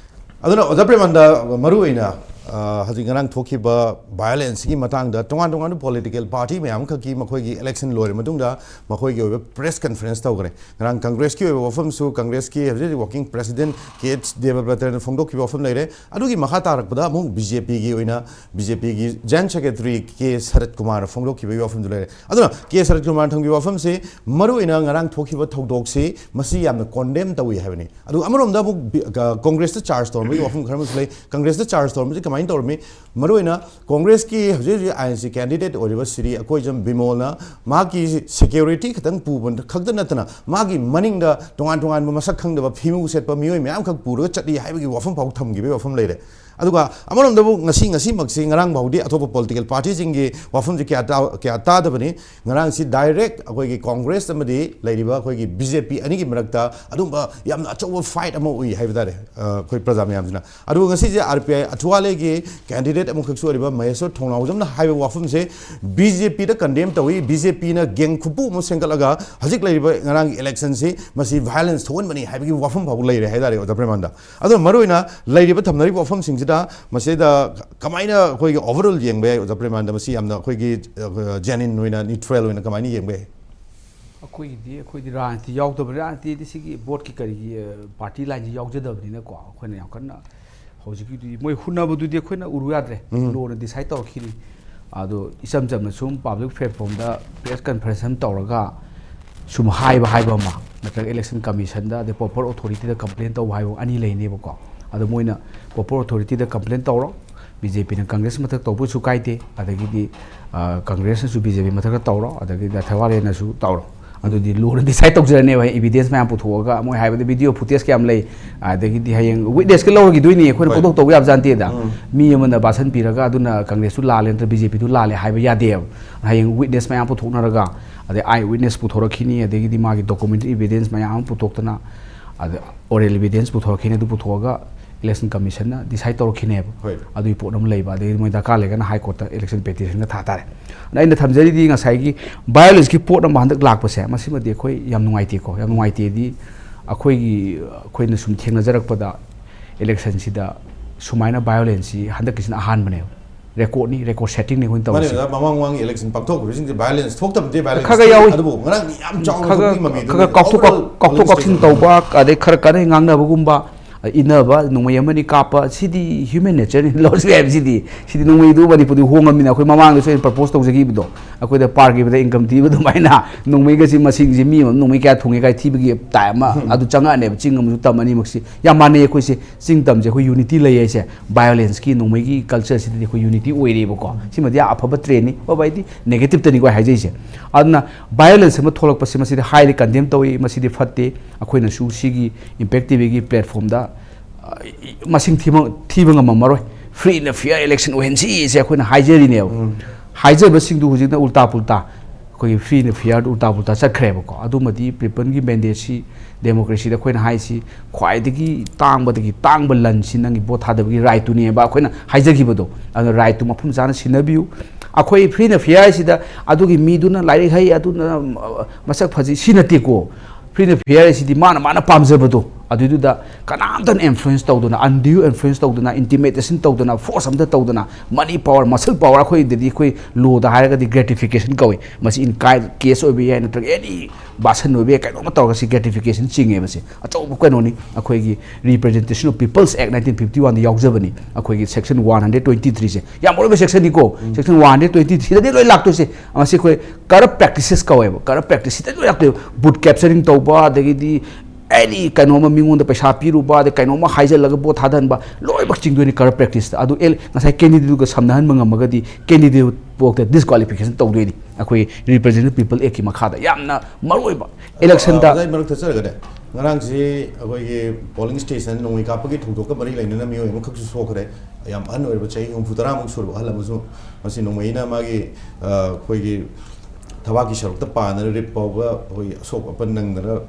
ꯑꯗꯨꯅ ꯑꯣꯖꯥ ꯄ꯭ꯔꯦꯃꯥꯅꯟꯗ, ꯃꯔꯨꯑꯣꯏꯅ, ꯑ, ꯍꯧꯖꯤꯛ ꯉꯔꯥꯡ ꯊꯣꯛꯈꯤꯕ violence ꯀꯤ ꯃꯇꯥꯡꯗ ꯇꯣꯉꯥꯟ ꯇꯣꯉꯥꯟꯕ political party ꯃꯌꯥꯝ ꯈꯛꯀꯤ ꯃꯈꯣꯏꯒꯤ election ꯂꯣꯏꯔ ꯃꯇꯨꯡꯗ ꯃꯈꯣꯏꯒꯤ ꯑꯣꯏꯕ press conference ꯇꯧꯈ꯭ꯔꯦ꯫ ꯉꯔꯥꯡ Congress ꯀꯤ ꯑꯣꯏꯕ ꯋꯥꯐꯝꯁꯨ Congress ꯀꯤ ꯍꯧꯖꯤꯛ ꯍꯧꯖꯤꯛ working president ꯀꯦ ꯑꯩꯆ ꯗꯦꯕꯕ꯭ꯔꯇꯅ ꯐꯣꯡꯗꯣꯛꯈꯤꯕ ꯋꯥꯐꯝ ꯂꯩꯔꯦ꯫ ꯑꯗꯨꯒꯤ ꯃꯈꯥ ꯇꯥꯔꯛꯄꯗ ꯑꯃꯨꯛ ꯕꯤ ꯖꯦ ꯄꯤꯒꯤ ꯑꯣꯏꯅ ꯕꯤ ꯖꯦ ꯄꯤꯒꯤ General Secretary ꯀꯦ ꯁꯔꯠ ꯀꯨꯃꯥꯔꯅ ꯐꯣꯡꯗꯣꯛꯈꯤꯕꯒꯤ ꯋꯥꯐꯝꯁꯨ ꯂꯩꯔꯦ꯫ ꯑꯗꯨꯅ ꯀꯦ ꯁꯔꯠ ꯀꯨꯃꯥꯔꯅ ꯊꯝꯈꯤꯕ ꯋꯥꯐꯝꯁꯤ ꯃꯔꯨꯑꯣꯏꯅ ꯉꯔꯥꯡ ꯊꯣꯛꯈꯤꯕ ꯊꯧꯗꯣꯛꯁꯤ ꯃꯁꯤ ꯌꯥꯝꯅ condemn ꯇꯧꯏ ꯍꯥꯏꯕꯅꯤ꯫ ꯑꯗꯨꯒ ꯑꯃꯔꯣꯝꯗ ꯑꯃꯨꯛ ꯕꯤ-, ꯑ, Congress ꯇ charge ꯇꯧꯔꯝꯕꯒꯤ ꯋꯥꯐꯝ ꯈꯔ ꯑꯃꯁꯨ ꯂꯩ꯫ Congress ꯇ charge ꯇꯧꯔꯝꯕꯁꯤ ꯀꯃꯥꯏꯅ ꯇꯧꯔꯝꯃꯤ? ꯃꯔꯨꯑꯣꯏꯅ Congress ꯀꯤ ꯍꯧꯖꯤꯛ ꯍꯧꯖꯤꯛ I N C candidate ꯑꯣꯏꯔꯤꯕ ꯁ꯭ꯔꯤ ꯑꯀꯣꯏꯖꯝ ꯕꯤꯃꯣꯜꯅ ꯃꯍꯥꯛꯀꯤ security ꯈꯛꯇꯪ ꯄꯨꯕ ꯈꯛꯇ ꯅꯠꯇꯅ ꯃꯥꯒꯤ ꯃꯅꯤꯡꯗ ꯇꯣꯉꯥꯟ ꯇꯣꯉꯥꯟꯕ ꯃꯁꯛ ꯈꯪꯗꯕ ꯐꯤꯃꯨ ꯁꯦꯠꯄ ꯃꯤꯑꯣꯏ ꯃꯌꯥꯝꯈꯛ ꯄꯨꯔꯒ ꯆꯠꯂꯤ ꯍꯥꯏꯕꯒꯤ ꯋꯥꯐꯝ ꯐꯥꯎ ꯊꯝꯈꯤꯕꯒꯤ ꯋꯥꯐꯝ ꯂꯩꯔꯦ꯫ ꯑꯗꯨꯒ ꯑꯃꯔꯣꯝꯗꯕꯨ ꯉꯁꯤ, ꯉꯁꯤꯃꯛꯁꯤ ꯉꯔꯥꯡ ꯐꯥꯎꯗꯤ ꯑꯇꯣꯞꯄ political party ꯁꯤꯡꯒꯤ ꯋꯥꯐꯝꯁꯤ ꯀꯌꯥ ꯇꯥ-, ꯀꯌꯥ ꯇꯥꯗꯕꯅꯤ꯫ ꯉꯔꯥꯡꯁꯤ direct ꯑꯩꯈꯣꯏꯒꯤ Congress ꯑꯃꯗꯤ ꯂꯩꯔꯤꯕ ꯑꯩꯈꯣꯏꯒꯤ B J P ꯑꯅꯤꯒꯤ ꯃꯔꯛꯇ ꯑꯗꯨꯝꯕ ꯌꯥꯝꯅ ꯑꯆꯧꯕ fight ꯑꯃ ꯎꯏ ꯍꯥꯏꯕ ꯇꯥꯔꯦ, ꯑ, ꯑꯩꯈꯣꯏ ꯄ꯭ꯔꯖꯥ ꯃꯌꯥꯝꯁꯤꯅ꯫ ꯑꯗꯨꯒ ꯉꯁꯤꯁꯦ R P I ꯑꯊꯨꯋꯥꯂꯦꯒꯤ candidate ꯑꯃꯈꯛꯁꯨ ꯑꯣꯏꯔꯤꯕ ꯃꯍꯦꯁꯣꯔ ꯊꯣꯡꯅꯥꯎꯖꯝꯅ ꯍꯥꯏꯕ ꯋꯥꯐꯝꯁꯦ B J P ꯗ condemn ꯇꯧꯏ, B J P ꯅ gang ꯈꯨꯄꯨ ꯑꯃ ꯁꯦꯝꯒꯠꯂꯒ ꯍꯧꯖꯤꯛ ꯂꯩꯔꯤꯕ ꯉꯔꯥꯡꯒꯤ election ꯁꯤ ꯃꯁꯤ violence ꯊꯣꯛꯍꯟꯕꯅꯤ ꯍꯥꯏꯕꯒꯤ ꯋꯥꯐꯝ ꯐꯥꯎꯕ ꯂꯩꯔꯦ ꯍꯥꯏ ꯇꯥꯔꯦ, ꯑꯣꯖꯥ ꯄ꯭ꯔꯦꯃꯥꯅꯟꯗ꯫ ꯑꯗꯨꯅ ꯃꯔꯨꯑꯣꯏꯅ ꯂꯩꯔꯤꯕ ꯊꯝꯅꯔꯤꯕ ꯋꯥꯐꯝꯁꯤꯡꯁꯤꯗ ꯃꯁꯤꯗ ꯀꯃꯥꯏꯅ ꯑꯩꯈꯣꯏꯒꯤ overall ꯌꯦꯡꯕ ꯌꯥꯏ, ꯑꯣꯖꯥ ꯄ꯭ꯔꯦꯃꯥꯅꯟꯗ? ꯃꯁꯤ ꯌꯥꯝꯅ ꯑꯩꯈꯣꯏꯒꯤ, ꯑ, genuine ꯑꯣꯏꯅ, neutral ꯑꯣꯏꯅ ꯀꯃꯥꯏꯅ ꯌꯦꯡꯕ ꯌꯥꯏ? ꯑꯩꯈꯣꯏꯒꯤꯗꯤ, ꯑꯩꯈꯣꯏꯗꯤ ꯔꯥꯖꯅꯤꯇꯤ ꯌꯥꯎꯗꯕ, ꯔꯥꯖꯅꯤꯇꯤꯗꯤ ꯁꯤꯒꯤ ꯚꯣꯠꯀꯤ ꯀꯔꯤꯒꯤ, ꯑ, party line ꯁꯤ ꯌꯥꯎꯖꯗꯕꯅꯤꯅꯀꯣ, ꯑꯩꯈꯣꯏꯅ ꯌꯥꯝ ꯀꯟꯅ ꯍꯧꯖꯤꯛꯀꯤꯗꯨꯗꯤ ꯃꯣꯏ ꯍꯨꯟꯅꯕꯗꯨꯗꯤ ꯑꯩꯈꯣꯏꯅ ꯎꯔꯨ ꯌꯥꯗ꯭ꯔꯦ꯫ ꯎꯝ꯫ Law ꯅ decide ꯇꯧꯔꯛꯈꯤꯅꯤ꯫ ꯑꯗꯣ ꯏꯆꯝ ꯆꯝꯅ ꯁꯨꯝ public platform ꯗ press conference ꯑꯃ ꯇꯧꯔꯒ ꯁꯨꯝ ꯍꯥꯏꯕ ꯍꯥꯏꯕ ꯑꯃ, ꯅꯠꯇ꯭ꯔꯒ election commission ꯗ, ꯑꯗꯩ proper authority ꯗ complain ꯇꯧꯕ ꯍꯥꯏꯕ ꯑꯅꯤ ꯂꯩꯅꯦꯕꯀꯣ꯫ ꯑꯗꯣ ꯃꯣꯏꯅ proper authority ꯗ complain ꯇꯧꯔꯣ, B J P ꯅ Congress ꯃꯊꯛ ꯇꯧꯕꯁꯨ ꯀꯥꯏꯗꯦ, ꯑꯗꯒꯤꯗꯤ, ꯑ, Congress ꯅꯁꯨ B J P ꯃꯊꯛꯇ ꯇꯧꯔꯣ, ꯑꯗꯒꯤꯗꯤ ꯑꯊꯋꯥꯂꯦꯅꯁꯨ ꯇꯧꯔꯣ꯫ ꯑꯗꯨꯗꯤ law ꯅ decide ꯇꯧꯖꯔꯅꯦꯕ, evidence ꯃꯌꯥꯝ ꯄꯨꯊꯣꯛꯑꯒ, ꯃꯣꯏ ꯍꯥꯏꯕꯗ video footage ꯀꯌꯥꯝ ꯂꯩ, ꯑꯗꯒꯤꯗꯤ ꯍꯌꯦꯡ witness ꯀ ꯂꯧꯔꯈꯤꯗꯣꯏꯅꯤ, ꯑꯩꯈꯣꯏꯅ ꯍꯣꯏ꯫ ꯄꯪꯇꯧ ꯇꯧꯕ ꯌꯥꯕ ꯖꯥꯠ ꯅꯠꯇꯦꯗ꯫ ꯎꯝ꯫ ꯃꯤ ꯑꯃꯅ ꯚꯥꯁꯟ ꯄꯤꯔꯒ ꯑꯗꯨꯅ Congress ꯇꯨ ꯂꯥꯜꯂꯦ ꯅꯠꯇ꯭ꯔꯒ B J P ꯇꯨ ꯂꯥꯜꯂꯦ ꯍꯥꯏꯕ ꯌꯥꯗꯦꯕ꯫ ꯍꯌꯦꯡ witness ꯃꯌꯥꯝ ꯄꯨꯊꯣꯛꯅꯔꯒ, ꯑꯗꯩ eye witness ꯄꯨꯊꯣꯔꯛꯈꯤꯅꯤ, ꯑꯗꯒꯤꯗꯤ ꯃꯥꯒꯤ documentary evidence ꯃꯌꯥꯝ ꯑꯃ ꯄꯨꯊꯣꯛꯇꯅ, ꯑꯗ oral evidence ꯄꯨꯊꯣꯔꯛꯈꯤꯅꯤ, ꯑꯗꯨ ꯄꯨꯊꯣꯛꯑꯒ election commission ꯅ decide ꯇꯧꯔꯛꯈꯤꯅꯦꯕ꯫ ꯍꯣꯏ꯫ ꯑꯗꯨꯒꯤ ꯄꯣꯠ ꯑꯃ ꯂꯩꯕ, ꯑꯗꯒꯤ ꯃꯣꯏ ꯗꯔꯀꯥꯔ ꯂꯩꯔꯒꯅ High Court ꯇ election petition ꯒ ꯊꯥ ꯇꯥꯔꯦ꯫ ꯑꯗ ꯑꯩꯅ ꯊꯝꯖꯔꯤꯗꯤ ꯉꯁꯥꯏꯒꯤ violence ꯀꯤ ꯄꯣꯠ ꯑꯃ ꯍꯟꯗꯛ ꯂꯥꯛꯄꯁꯦ, ꯃꯁꯤꯃꯗꯤ ꯑꯩꯈꯣꯏ ꯌꯥꯝ ꯅꯨꯡꯉꯥꯏꯇꯦꯀꯣ꯫ ꯌꯥꯝ ꯅꯨꯡꯉꯥꯏꯇꯦꯗꯤ ꯑꯩꯈꯣꯏꯒꯤ, ꯑꯩꯈꯣꯏꯅ ꯁꯨꯝ ꯊꯦꯡꯅꯖꯔꯛꯄꯗ election ꯁꯤꯗ ꯁꯨꯃꯥꯏꯅ ꯚꯥꯏꯑꯣꯂꯦꯟꯁꯁꯤ ꯍꯟꯗꯛꯀꯤꯁꯤꯅ ꯑꯍꯥꯟꯕꯅꯦꯕ꯫ ꯔꯦꯀꯣꯔꯗꯅꯤ, ꯔꯦꯀꯣꯔꯗ ꯁꯦꯠꯇꯤꯡꯅꯤ ꯑꯩꯈꯣꯏꯅ ꯃꯥꯅꯦ ꯇꯧꯔꯤꯁꯤ꯫ ꯑꯣꯖꯥ, ꯃꯃꯥꯡ ꯃꯃꯥꯡꯒꯤ ꯏꯂꯦꯛꯁꯟ ꯄꯥꯡꯊꯣꯛꯈꯤꯕꯁꯤꯡꯁꯦ ꯚꯥꯏꯑꯣꯂꯦꯟꯁ ꯊꯣꯛꯇꯕꯗꯤ ꯚꯥꯏꯑꯣꯂꯦꯟꯁ ꯈꯔ ꯈꯔ ꯌꯥꯎꯏ꯫ ꯑꯗꯨꯕꯨ ꯉꯔꯥꯡꯗꯤ ꯌꯥꯝ ꯆꯥꯎꯅ ꯈꯔ ꯊꯣꯛꯄꯒꯤ ꯃꯃꯤꯗꯨꯅꯤ꯫ ꯈꯔ ꯀꯥꯎꯊꯣꯛ Overall ꯀꯥꯎꯊꯣꯛ police ꯀꯥꯎꯁꯤꯟ station ꯇꯧꯕ, ꯑꯗꯩ ꯈꯔ ꯀꯟꯅ ꯉꯥꯡꯅꯕꯒꯨꯝꯕ, ꯏꯟꯅꯕ, ꯅꯣꯡꯃꯩ ꯑꯃꯅꯤ ꯀꯥꯞꯄ, ꯁꯤꯗꯤ human nature ꯅꯤ꯫ ꯂꯣꯁ ꯍꯥꯏꯕꯁꯤꯗꯤ, ꯁꯤꯗꯤ ꯅꯣꯡꯃꯩꯗꯨ ꯃꯅꯤꯄꯨꯔꯗꯤ ꯍꯣꯡꯉꯕꯅꯤꯅ ꯑꯩꯈꯣꯏ ꯃꯃꯥꯡꯗꯁꯨ ꯑꯩꯅ ꯄ꯭ꯔꯄꯣꯁ ꯇꯧꯖꯈꯤꯕꯗꯣ, ꯑꯩꯈꯣꯏꯗ ꯄꯥꯔꯈꯤꯕꯗ ꯏꯟꯀꯝ ꯊꯤꯕ ꯑꯗꯨꯃꯥꯏꯅ ꯅꯣꯡꯃꯩꯒꯁꯤ ꯃꯁꯤꯡꯁꯤ ꯃꯤ ꯑꯃ ꯅꯣꯡꯃꯩ ꯀꯌꯥ ꯊꯣꯡꯉꯦ ꯀꯥꯏ ꯊꯤꯕꯒꯤ ꯇꯥꯏ ꯑꯃ ꯑꯗꯨ ꯆꯪꯉꯛꯑꯅꯦꯕ꯫ ꯆꯤꯡ ꯑꯃꯁꯨ ꯇꯝ ꯑꯅꯤꯃꯛꯁꯤ ꯌꯥꯝ ꯃꯥꯟꯅꯩ꯫ ꯑꯩꯈꯣꯏꯁꯦ ꯆꯤꯡ ꯇꯝꯁꯦ ꯑꯩꯈꯣꯏ ꯌꯨꯅꯤꯇꯤ ꯂꯩ ꯍꯥꯏꯁꯦ, ꯚꯥꯏꯑꯣꯂꯦꯟꯁꯀꯤ ꯅꯣꯡꯃꯩꯒꯤ ꯀꯜꯆꯔꯁꯤꯗꯗꯤ ꯑꯩꯈꯣꯏ ꯌꯨꯅꯤꯇꯤ ꯑꯣꯏꯔꯦꯕꯀꯣ꯫ ꯁꯤꯃꯗꯤ ꯌꯥꯝ ꯑꯐꯕ ꯇ꯭ꯔꯦꯟꯅꯤ꯫ ꯑꯐꯕ ꯍꯥꯏꯗꯤ ꯅꯦꯒꯦꯇꯤꯞꯇꯅꯤꯀꯣ ꯑꯩ ꯍꯥꯏꯖꯩꯁꯦ꯫ ꯑꯗꯨꯅ ꯚꯥꯏꯑꯣꯂꯦꯟꯁ ꯑꯃ ꯊꯣꯛꯂꯛꯄꯁꯦ ꯃꯁꯤꯗꯤ highly condemn ꯇꯧꯏ, ꯃꯁꯤꯗꯤ ꯐꯠꯇꯦ꯫ ꯑꯩꯈꯣꯏꯅꯁꯨ ꯁꯤꯒꯤ ꯏꯝꯄꯦꯛ ꯇꯤꯚꯤꯒꯤ ꯄ꯭ꯂꯦꯠꯐꯣꯝꯗ, ꯑ, ꯃꯁꯤꯡ ꯊꯤꯕ, ꯊꯤꯕ ꯉꯝꯃꯝꯃꯔꯣꯏ꯫ Free and fair election ꯑꯣꯏꯍꯟꯁꯤ ꯁꯦ ꯑꯩꯈꯣꯏꯅ ꯍꯥꯏꯖꯔꯤꯅꯦꯕ꯫ ꯍꯥꯏꯖꯕꯁꯤꯡꯗꯨ ꯍꯧꯖꯤꯛꯅ ꯎꯜꯇꯥ ꯄꯨꯜꯇꯥ, ꯑꯩꯈꯣꯏꯒꯤ free and fair ꯎꯜꯇꯥ ꯄꯨꯜꯇꯥ ꯆꯠꯈ꯭ꯔꯦꯕꯀꯣ꯫ ꯑꯗꯨꯃꯗꯤ ꯄꯤꯄꯜꯒꯤ ꯃꯦꯟꯗꯦꯠꯁꯤ, ꯗꯦꯃꯣꯀ꯭ꯔꯦꯁꯤꯗ ꯑꯩꯈꯣꯏꯅ ꯍꯥꯏꯁꯤ ꯈ꯭ꯋꯥꯏꯗꯒꯤ ꯇꯥꯡꯕꯗꯒꯤ ꯇꯥꯡꯕ ꯂꯟꯁꯤ ꯅꯪꯒꯤ ꯚꯣꯠ ꯊꯥꯗꯕꯒꯤ ꯔꯥꯏꯠꯇꯨꯅꯦꯕ ꯑꯩꯈꯣꯏꯅ ꯍꯥꯏꯖꯈꯤꯕꯗꯣ꯫ ꯑꯗꯨꯅ ꯔꯥꯏꯠꯇꯨ ꯃꯐꯝ ꯆꯥꯅ ꯁꯤꯟꯅꯕꯤꯌꯨ꯫ ꯑꯩꯈꯣꯏ free and fair ꯁꯤꯗ ꯑꯗꯨꯒꯤ ꯃꯤꯗꯨꯅ ꯂꯥꯏꯔꯤꯛ ꯍꯩ, ꯑꯗꯨꯅ, ꯑ, ꯃꯁꯛ ꯐꯖꯩ, ꯁꯤ ꯅꯠꯇꯦꯀꯣ꯫ Free and fair ꯁꯤꯗꯤ ꯃꯥꯅ, ꯃꯥꯅ ꯄꯥꯝꯖꯕꯗꯣ ꯑꯗꯨꯏꯗꯨꯗ ꯀꯅꯥꯝꯇꯅ influence ꯇꯧꯗꯅ, undue influence ꯇꯧꯗꯅ, intimidation ꯇꯧꯗꯅ, force ꯑꯝꯇ ꯇꯧꯗꯅ, money power, muscle power, ꯑꯩꯈꯣꯏꯗꯗꯤ, ꯑꯩꯈꯣꯏ ꯂꯣꯗ ꯍꯥꯏꯔꯒꯗꯤ gratification ꯀꯧꯏ꯫ ꯃꯁꯤ in kind case ꯑꯣꯏꯕ ꯌꯥꯏ, ꯅꯠꯇ꯭ꯔꯒ any ꯕꯥꯁꯟ ꯑꯣꯏꯕ ꯌꯥꯏ, ꯀꯩꯅꯣꯝꯃ ꯇꯧꯔꯒ ꯁꯤ gratification ꯆꯤꯡꯉꯦꯕ꯫ ꯁꯤ ꯑꯆꯧꯕ ꯀꯩꯅꯣꯅꯤ꯫ ꯑꯩꯈꯣꯏꯒꯤ Representation of People's Act nineteen fifty one ꯗ ꯌꯥꯎꯖꯕꯅꯤ꯫ ꯑꯩꯈꯣꯏꯒꯤ section one hundred twenty three ꯁꯦ ꯌꯥꯝ ꯃꯔꯨ ꯑꯣꯏꯕ section ꯅꯤꯀꯣ꯫ Section one hundred twenty three ꯁꯤꯗꯗꯤ ꯂꯣꯏ ꯂꯥꯛꯇꯣꯏꯁꯦ꯫ ꯃꯁꯤ ꯑꯩꯈꯣꯏ corrupt practices ꯀꯧꯋꯦꯕ꯫ Corrupt practice ꯁꯤꯗ ꯂꯣꯏ ꯂꯥꯛꯇꯣꯏꯕ꯫ Vote capturing ꯇꯧꯕ, ꯑꯗꯒꯤꯗꯤ any ꯀꯩꯅꯣꯝꯃ ꯃꯤꯉꯣꯟꯗ ꯄꯩꯁꯥ ꯄꯤꯔꯨꯕ, ꯑꯗꯩ ꯀꯩꯅꯣꯝꯃ ꯍꯥꯏꯖꯜꯂꯒ ꯚꯣꯠ ꯊꯥꯗꯍꯟꯕ, ꯂꯣꯏꯅꯃꯛ ꯆꯤꯡꯗꯣꯏꯅꯤ corrupt practice ꯇ꯫ ꯑꯗꯨ ꯑꯦ, ꯉꯁꯥꯏ candidate ꯇꯨꯒ ꯁꯝꯅꯍꯟꯕ ꯉꯝꯃꯒꯗꯤ candidate ꯐꯥꯎꯗ disqualification ꯇꯧꯗꯣꯏꯅꯤ ꯑꯩꯈꯣꯏ Representative People Act ꯀꯤ ꯃꯈꯥꯗ꯫ ꯌꯥꯝꯅ ꯃꯔꯨ ꯑꯣꯏꯕ election ꯗ꯫ ꯑꯣꯖꯥ, ꯑꯩ ꯃꯔꯛ ꯊꯠꯆꯔꯒꯅꯦ, ꯉꯔꯥꯡꯁꯤ ꯑꯩꯈꯣꯏꯒꯤ polling station ꯅꯣꯡꯃꯩ ꯀꯥꯞꯄꯒꯤ ꯊꯧꯗꯣꯛꯀ ꯃꯔꯤ ꯂꯩꯅꯅ ꯃꯤꯑꯣꯏ ꯑꯃꯈꯛꯁꯨ ꯁꯣꯛꯈ꯭ꯔꯦ꯫ ꯌꯥꯝ ꯑꯍꯟ ꯑꯣꯏꯔꯕ, ꯆꯍꯤ ꯍꯨꯝꯐꯨ ꯇꯔꯥꯃꯨꯛ ꯁꯨꯔꯕ ꯑꯍꯜ ꯑꯃꯁꯨ ꯃꯁꯤ ꯅꯣꯡꯃꯩꯅ ꯃꯥꯒꯤ, ꯑ, ꯑꯩꯈꯣꯏꯒꯤ ꯊꯕꯥꯛꯀꯤ ꯁꯔꯨꯛꯇ ꯄꯥꯟꯗꯅ rib ꯐꯥꯎꯕ ꯑꯩꯈꯣꯏ ꯑꯁꯣꯛ ꯑꯄꯟ ꯅꯪꯗꯅ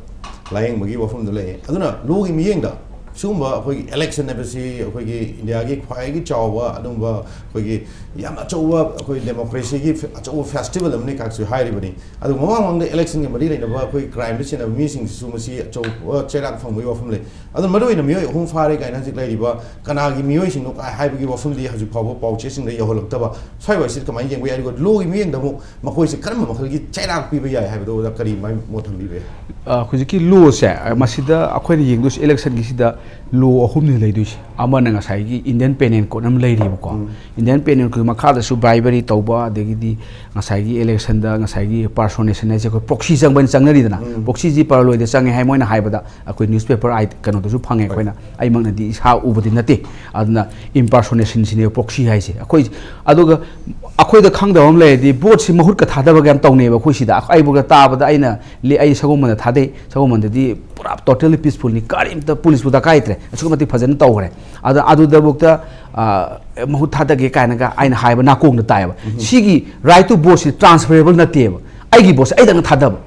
ꯂꯥꯌꯦꯡꯕꯒꯤ ꯋꯥꯐꯝꯗ ꯂꯩ꯫ ꯑꯗꯨꯅ ꯂꯣꯒꯤ ꯃꯤꯠꯌꯦꯡꯗ ꯁꯤꯒꯨꯝꯕ ꯑꯩꯈꯣꯏꯒꯤ ꯏꯂꯦꯛꯁꯟ ꯍꯥꯏꯕꯁꯤ ꯑꯩꯈꯣꯏꯒꯤ ꯏꯟꯗꯤꯌꯥꯒꯤ ꯈ꯭ꯋꯥꯏꯗꯒꯤ ꯆꯥꯎꯕ ꯑꯗꯨꯒꯨꯝꯕ ꯑꯩꯈꯣꯏꯒꯤ ꯌꯥꯝ ꯑꯆꯧꯕ ꯑꯩꯈꯣꯏ ꯗꯦꯃꯣꯀ꯭ꯔꯦꯁꯤꯒꯤ ꯐꯦ-, ꯑꯆꯧꯕ ꯐꯦꯁꯇꯤꯚꯦꯜ ꯑꯃꯅꯤ ꯀꯥꯏꯁꯨ ꯍꯥꯏꯔꯤꯕꯅꯤ꯫ ꯑꯗꯨ ꯃꯃꯥꯡ ꯃꯃꯥꯡꯗ ꯏꯂꯦꯛꯁꯟꯒ ꯃꯔꯤ ꯂꯩꯅꯕ ꯑꯩꯈꯣꯏ ꯀ꯭ꯔꯥꯏꯝꯗ ꯆꯦꯟꯅꯕ ꯃꯤꯁꯤꯡꯁꯤꯁꯨ ꯃꯁꯤ ꯑꯆꯧꯕ ꯆꯩꯔꯥꯛ ꯐꯪꯕꯒꯤ ꯋꯥꯐꯝ ꯂꯩ꯫ ꯑꯗꯨꯅ ꯃꯔꯨꯑꯣꯏꯅ ꯃꯤꯑꯣꯏ ꯑꯍꯨꯝ ꯐꯥꯔꯦ ꯀꯥꯏꯅ ꯍꯧꯖꯤꯛ ꯂꯩꯔꯤꯕ ꯀꯅꯥꯒꯤ ꯃꯤꯑꯣꯏꯁꯤꯡꯅꯣ ꯀꯥꯏ ꯍꯥꯏꯕꯒꯤ ꯋꯥꯐꯝꯗꯤ ꯍꯧꯖꯤꯛ ꯐꯥꯎꯕ ꯄꯥꯎꯆꯦꯁꯤꯡꯗ ꯌꯧꯍꯜꯂꯛꯇꯕ꯫ ꯁ꯭ꯋꯥꯏ ꯋꯥꯏꯁꯤꯗ ꯀꯃꯥꯏꯅ ꯌꯦꯡꯕ ꯌꯥꯏ? ꯑꯗꯨꯒ ꯂꯣꯒꯤ ꯃꯤꯠꯌꯦꯡꯗ ꯑꯃꯨꯛ ꯃꯈꯣꯏꯁꯦ ꯀꯔꯝꯕ ꯃꯈꯜꯒꯤ ꯆꯩꯔꯥꯛ ꯄꯤꯕ ꯌꯥꯏ ꯍꯥꯏꯕꯗꯣ ꯑꯣꯖꯥ ꯀꯔꯤ ꯃꯥꯏ ꯃꯣꯠ ꯊꯝꯕꯤꯕ ꯌꯥꯏ? ꯑ, ꯍꯧꯖꯤꯛꯀꯤ ꯂꯣꯁꯦ, ꯑ, ꯃꯁꯤꯗ ꯑꯩꯈꯣꯏꯅ ꯌꯦꯡꯗꯣꯏꯁꯦ ꯏꯂꯦꯛꯁꯟꯒꯤꯁꯤꯗ ꯂꯣ ꯑꯍꯨꯝꯅꯤ ꯂꯩꯗꯣꯏꯁꯦ꯫ ꯑꯃꯅ ꯉꯁꯥꯏꯒꯤ Indian Penal Code ꯑꯃ ꯂꯩꯔꯤꯕꯀꯣ꯫ ꯎꯝ꯫ Indian Penal Code ꯃꯈꯥꯗꯁꯨ bribery ꯇꯧꯕ, ꯑꯗꯒꯤꯗꯤ ꯉꯁꯥꯏꯒꯤ ꯏꯂꯦꯛꯁꯟꯗ ꯉꯁꯥꯏꯒꯤ impersonation ꯍꯥꯏꯁꯦ ꯑꯩꯈꯣꯏ proxy ꯆꯪꯕ ꯍꯥꯏꯅ ꯆꯪꯅꯔꯤꯗꯅ꯫ ꯎꯝ꯫ Proxyꯁꯤ ꯄꯥꯔꯂꯣꯏꯗ ꯆꯪꯉꯦ ꯍꯥꯏ ꯃꯣꯏꯅ ꯍꯥꯏꯕꯗ, ꯑꯩꯈꯣꯏ newspaper ꯑꯥꯏ-, ꯀꯩꯅꯣꯗꯁꯨ ꯐꯪꯉꯦ ꯑꯩꯈꯣꯏꯅ꯫ ꯑꯩꯃꯛꯅꯗꯤ ꯏꯁꯥ ꯎꯕꯗꯤ ꯅꯠꯇꯦ꯫ ꯑꯗꯨꯅ impersonationꯁꯤꯅꯦꯕ proxy ꯍꯥꯏꯁꯦ꯫ ꯑꯩꯈꯣꯏ ꯑꯗꯨꯒ ꯑꯩꯈꯣꯏꯗ ꯈꯪꯗꯕ ꯑꯃ ꯂꯩꯔꯗꯤ, ꯚꯣꯠꯁꯤ ꯃꯍꯨꯠꯀ ꯊꯥꯗꯕꯒ ꯌꯥꯝ ꯇꯧꯅꯩꯕ ꯑꯩꯈꯣꯏ ꯁꯤꯗ꯫ ꯑꯩꯕꯨꯒ ꯇꯥꯕꯗ ꯑꯩꯅ ꯂꯤ-, ꯑꯩ ꯁꯒꯣꯜꯕꯟꯗ ꯊꯥꯗꯩ꯫ ꯁꯒꯣꯜꯕꯟꯗꯗꯤ ꯄꯨꯔꯥ totally peacefulꯅꯤ, ꯀꯔꯤꯝꯇ ꯄꯨꯂꯤꯁꯄꯨ ꯗꯔꯀꯥꯔ ꯂꯩꯇ꯭ꯔꯦ, ꯑꯁꯨꯛꯀꯤ ꯃꯇꯤꯛ ꯐꯖꯅ ꯇꯧꯈ꯭ꯔꯦ꯫ ꯑꯗ ꯑꯗꯨꯗꯕꯨꯛꯇ, ꯑ, ꯃꯍꯨꯠ ꯊꯥꯗꯒꯦ ꯀꯥꯏꯅꯒ ꯑꯩꯅ ꯍꯥꯏꯕ ꯅꯥꯀꯣꯡꯗ ꯇꯥꯏꯌꯦꯕ꯫ ꯁꯤꯒꯤ right to voteꯁꯤ transferable ꯅꯠꯇꯦꯕ꯫ ꯑꯩꯒꯤ ꯚꯣꯠꯁꯦ ꯑꯩꯗꯪ ꯊꯥꯗꯕ,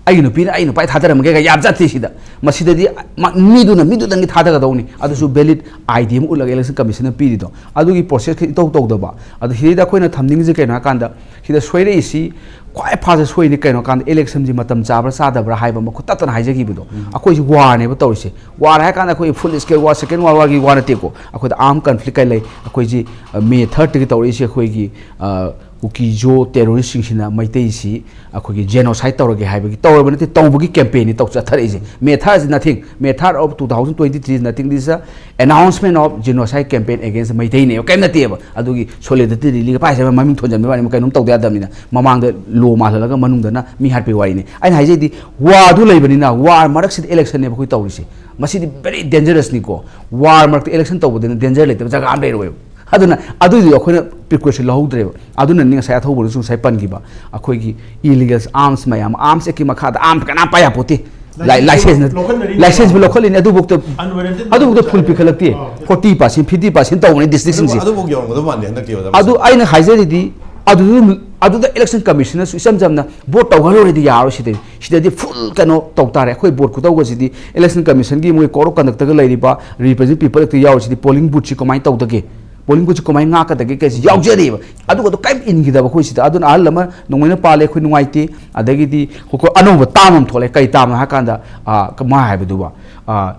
ꯑꯩꯒꯤ ꯅꯨꯄꯤꯅ ꯑꯩ ꯅꯨꯄꯥ ꯊꯥꯗꯔꯝꯃꯒꯦꯒ ꯌꯥꯝ ꯆꯠꯇꯦ ꯁꯤꯗ꯫ ꯃꯁꯤꯗꯗꯤ ꯃ-, ꯃꯤꯗꯨꯅ ꯃꯤꯗꯨꯗꯪꯒꯤ ꯊꯥꯗꯒꯗꯧꯅꯤ, ꯑꯗꯨꯁꯨ valid ID ꯑꯃ ꯎꯠꯂꯒ election commissionꯅ ꯄꯤꯔꯤꯗꯣ꯫ ꯑꯗꯨꯒꯤ process ꯏꯇꯧ ꯇꯧꯗꯕ꯫ ꯑꯗꯣ ꯁꯤꯗꯩꯗ ꯑꯩꯈꯣꯏꯅ ꯊꯝꯅꯤꯡꯉꯤꯁꯦ ꯀꯩꯅꯣ ꯍꯥꯏꯀꯥꯟꯗ, ꯁꯤꯗ ꯁꯣꯏꯔꯛꯏꯁꯤ ꯈ꯭ꯋꯥꯏ ꯐꯥꯁꯦ ꯁꯣꯏꯅꯤ ꯀꯩꯅꯣ ꯍꯥꯏꯀꯥꯟꯗ, electionꯁꯤ ꯃꯇꯝ ꯆꯥꯕ꯭ꯔꯥ ꯆꯥꯗꯕ꯭ꯔꯥ ꯍꯥꯏꯕ ꯑꯃ ꯈꯨꯇꯠꯇꯅ ꯍꯥꯏꯖꯈꯤꯕꯗꯣ꯫ ꯎꯝ꯫ ꯑꯩꯈꯣꯏꯁꯤ warꯅꯦꯕ ꯇꯧꯔꯤꯁꯦ꯫ War ꯍꯥꯏ ꯀꯥꯟꯗ ꯑꯩꯈꯣꯏ full scale war, second world warꯒꯤ war ꯅꯠꯇꯦꯀꯣ꯫ ꯑꯩꯈꯣꯏꯗ arm conflict ꯀꯥꯏ ꯂꯩ꯫ ꯑꯩꯈꯣꯏꯁꯤ, ꯑ, May thirdꯇꯒꯤ ꯇꯧꯔꯛꯏꯁꯦ ꯑꯩꯈꯣꯏꯒꯤ, ꯑ, ꯀꯨꯀꯤ ꯖꯣ terroristꯁꯤꯡꯁꯤꯅ ꯃꯩꯇꯩꯁꯤ ꯑꯩꯈꯣꯏꯒꯤ genocide ꯇꯧꯔꯒꯦ ꯍꯥꯏꯕꯒꯤ, ꯇꯧꯔꯕ ꯅꯠꯇꯦ, ꯇꯧꯕꯒꯤ campaignꯅꯤ ꯇꯧ ꯆꯠꯊꯔꯛꯏꯁꯦ꯫ May thirdꯁꯤ nothing, May third of two thousand twenty three is nothing, this is a announcement of genocide campaign against ꯃꯩꯇꯩꯅꯦꯕ, ꯀꯔꯤꯝ ꯅꯠꯇꯦꯕ꯫ ꯑꯗꯨꯒꯤ solidarity rally ꯄꯥꯏꯁꯦ ꯃꯃꯤꯡ ꯊꯣꯟꯖꯟꯕ ꯋꯥꯅꯤ, ꯀꯩꯅꯣꯝ ꯇꯧꯗ ꯌꯥꯗꯕꯅꯤꯅ꯫ ꯃꯃꯥꯡꯗ law ꯃꯥꯜꯍꯜꯂꯒ ꯃꯅꯨꯡꯗꯅ ꯃꯤ ꯍꯥꯠꯄꯒꯤ ꯋꯥꯔꯤꯅꯤ꯫ ꯑꯩꯅ ꯍꯥꯏꯖꯩꯗꯤ, warꯗꯨ ꯂꯩꯕꯅꯤꯅ, war ꯃꯔꯛꯁꯤꯗ electionꯅꯦꯕ ꯑꯩꯈꯣꯏ ꯇꯧꯔꯤꯁꯦ꯫ ꯃꯁꯤꯗꯤ very dangerousꯅꯤꯀꯣ꯫ War ꯃꯔꯛꯇ election ꯇꯧꯕꯗꯅ danger ꯂꯩꯇꯕ ꯖꯒꯥ ꯑꯃ ꯂꯩꯔꯣꯏꯕ꯫ ꯑꯗꯨꯅ ꯑꯗꯨꯏꯗꯨ ꯑꯩꯈꯣꯏꯅ precaution ꯂꯧꯍꯧꯗ꯭ꯔꯦꯕ꯫ ꯑꯗꯨꯅꯅꯤ ꯉꯁꯥꯏ ꯑꯊꯧꯕꯅꯁꯨ ꯉꯁꯥꯏ ꯄꯟꯈꯤꯕ ꯑꯩꯈꯣꯏꯒꯤ illegal arms ꯃꯌꯥꯝ, arms actꯀꯤ ꯃꯈꯥꯗ arms ꯀꯅꯥꯝ ꯄꯥꯏ ꯌꯥꯄꯣꯠꯇꯦ꯫ License ꯂꯥꯏ-, license ꯂꯧꯈꯠꯅꯔꯤ꯫ License ꯂꯧꯈꯠꯂꯤꯅꯦ, ꯑꯗꯨꯐꯥꯎꯗ, unwarranted ꯑꯗꯨꯐꯥꯎꯗ full ꯄꯤꯈꯠꯂꯛꯇꯦ꯫ ꯑꯥ꯫ Forty percent, fifty percent ꯇꯧꯕꯅꯦ districtꯁꯤꯡꯁꯦ꯫ ꯑꯗꯨꯕꯨ, ꯑꯗꯨꯕꯨ ꯌꯧꯔꯝꯒꯗꯧ ꯃꯥꯟꯗꯦ ꯍꯟꯗꯛꯀꯤ ꯑꯣꯖꯥ꯫ ꯑꯗꯨ ꯑꯩꯅ ꯍꯥꯏꯖꯔꯤꯗꯤ, ꯑꯗꯨꯗ ꯑꯗꯨꯝ ꯑꯗꯨꯗ election commissionꯅꯁꯨ ꯏꯆꯝ ꯆꯝꯅ vote ꯇꯧꯍꯜꯂꯨꯔꯗꯤ ꯌꯥꯔꯣꯏ꯫ ꯁꯤꯗꯗꯤ ꯁꯤꯗꯗꯤ full ꯀꯩꯅꯣ ꯇꯧ ꯇꯥꯔꯦ꯫ ꯑꯩꯈꯣꯏ vote ꯈꯨꯇꯧꯕꯁꯤꯗꯤ election commissionꯒꯤ ꯃꯣꯏ code of conductꯇꯒ ꯂꯩꯔꯤꯕ representative people ꯌꯥꯎꯔꯤꯁꯤꯗꯤ polling boothꯁꯤ ꯀꯃꯥꯏꯅ ꯇꯧꯗꯒꯦ, polling boothꯁꯤ ꯀꯃꯥꯏꯅ ꯉꯥꯛꯀꯗꯒꯦ ꯀꯩꯁꯤ ꯌꯥꯎꯖꯔꯤꯕ꯫ ꯑꯗꯨꯒꯗꯣ ꯀꯔꯤꯝ ꯏꯟꯈꯤꯗꯕ ꯑꯩꯈꯣꯏ ꯁꯤꯗ꯫ ꯑꯗꯨꯅ ꯑꯍꯜ ꯑꯃ ꯅꯣꯡꯃꯩꯅ ꯄꯥꯜꯂꯦ, ꯑꯩꯈꯣꯏ ꯅꯨꯡꯉꯥꯏꯇꯦ꯫ ꯑꯗꯒꯤꯗꯤ ꯑꯩꯈꯣꯏ ꯑꯅꯧꯕ term ꯑꯃ ꯊꯣꯛꯂꯛꯑꯦ꯫ ꯀꯩ termꯅꯣ ꯍꯥꯏ ꯀꯥꯟꯗ, ꯑ, ꯃꯥ ꯍꯥꯏꯕꯗꯨꯕ, ꯑ,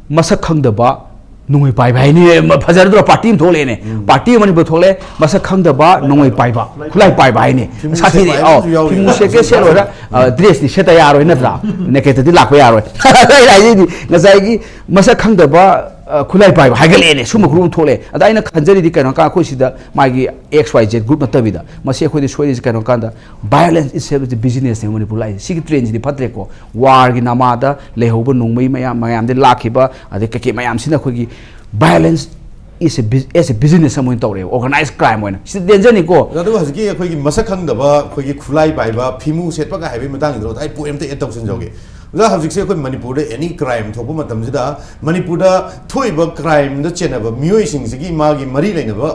ꯃꯁꯛ ꯈꯪꯗꯕ ꯅꯣꯡꯃꯩ ꯄꯥꯏꯕ ꯍꯥꯏꯅꯤ꯫ ꯐꯖꯔꯗ꯭ꯔꯣ? Party ꯑꯃ ꯊꯣꯛꯂꯛꯑꯦꯅꯦ꯫ Party ꯑꯃ ꯃꯅꯤꯄꯨꯔ ꯊꯣꯛꯂꯛꯑꯦ, ꯃꯁꯛ ꯈꯪꯗꯕ ꯅꯣꯡꯃꯩ ꯄꯥꯏꯕ, ꯈꯨꯠꯂꯥꯏ ꯄꯥꯏꯕ ꯍꯥꯏꯅꯤ꯫ ꯐꯤꯃꯨ ꯁꯥꯊꯤꯗꯤ, ꯁꯦꯠꯄ ꯑꯧ, ꯍꯥꯏꯕꯁꯨ ꯌꯥꯎꯔꯤ꯫ ꯐꯤꯃꯨ ꯁꯦꯠꯀꯦ ꯁꯦꯠꯂꯣꯏꯔ, ꯑ, dressꯇꯤ ꯁꯦꯠꯇ ꯌꯥꯔꯣꯏ ꯅꯠꯇ꯭ꯔꯥ? Nakedꯇꯗꯤ ꯂꯥꯛꯄ ꯌꯥꯔꯣꯏ꯫ ꯑꯩꯅ ꯍꯥꯏꯁꯤꯗꯤ ꯉꯁꯥꯏꯒꯤ ꯃꯁꯛ ꯈꯪꯗꯕ, ꯑ, ꯈꯨꯠꯂꯥꯏ ꯄꯥꯏꯕ ꯍꯥꯏꯒꯠꯂꯛꯑꯦꯅꯦ꯫ ꯁꯨꯝꯕ group ꯑꯃ ꯊꯣꯛꯂꯛꯑꯦ꯫ ꯑꯗ ꯑꯩꯅ ꯈꯟꯖꯔꯤꯗꯤ ꯀꯩꯅꯣ ꯀꯥ ꯑꯩꯈꯣꯏ ꯁꯤꯗ ꯃꯥꯒꯤ X Y Z group ꯅꯠꯇꯕꯤꯗ ꯃꯁꯤ ꯑꯩꯈꯣꯏꯗ ꯁꯣꯏꯔꯤꯁꯤ ꯀꯩꯅꯣ ꯀꯥꯟꯗ violence itself is a businessꯅꯦ Manipur ꯂꯥꯛꯏꯁꯦ꯫ ꯁꯤꯒꯤ trendꯁꯤꯗꯤ ꯐꯠꯇ꯭ꯔꯦꯀꯣ꯫ Warꯒꯤ ꯅꯃꯥꯗ ꯂꯩꯍꯧꯕ ꯅꯣꯡꯃꯩ ꯃꯌꯥꯝ, ꯃꯌꯥꯝꯗꯒꯤ ꯂꯥꯛꯈꯤꯕ, ꯑꯗꯩ ꯀꯩꯀꯩ ꯃꯌꯥꯝꯁꯤꯅ ꯑꯩꯈꯣꯏꯒꯤ violence is a bus-, as a business ꯑꯃ ꯑꯣꯏꯅ ꯇꯧꯔꯦꯕ, organized crime ꯑꯣꯏꯅ꯫ ꯁꯤꯗꯤ dangerꯅꯤꯀꯣ꯫ ꯑꯗꯨꯒ ꯍꯧꯖꯤꯛꯀꯤ ꯑꯩꯈꯣꯏꯒꯤ ꯃꯁꯛ ꯈꯪꯗꯕ ꯑꯩꯈꯣꯏꯒꯤ ꯈꯨꯠꯂꯥꯏ ꯄꯥꯏꯕ, ꯐꯤꯃꯨ ꯁꯦꯠꯄꯒ ꯍꯥꯏꯕꯒꯤ ꯃꯇꯥꯡꯁꯤꯗ ꯑꯩ point ꯑꯝꯇ add ꯇꯧꯁꯤꯟꯖꯍꯧꯒꯦ꯫ ꯑꯣꯖꯥ, ꯍꯧꯖꯤꯛꯁꯦ ꯑꯩꯈꯣꯏ ꯃꯅꯤꯄꯨꯔꯗ any crime ꯊꯣꯛꯄ ꯃꯇꯝꯁꯤꯗ ꯃꯅꯤꯄꯨꯔꯗ ꯊꯣꯛꯏꯕ crimeꯗ ꯆꯦꯟꯅꯕ ꯃꯤꯑꯣꯏꯁꯤꯡꯁꯤꯒꯤ ꯃꯥꯒꯤ ꯃꯔꯤ ꯂꯩꯅꯕ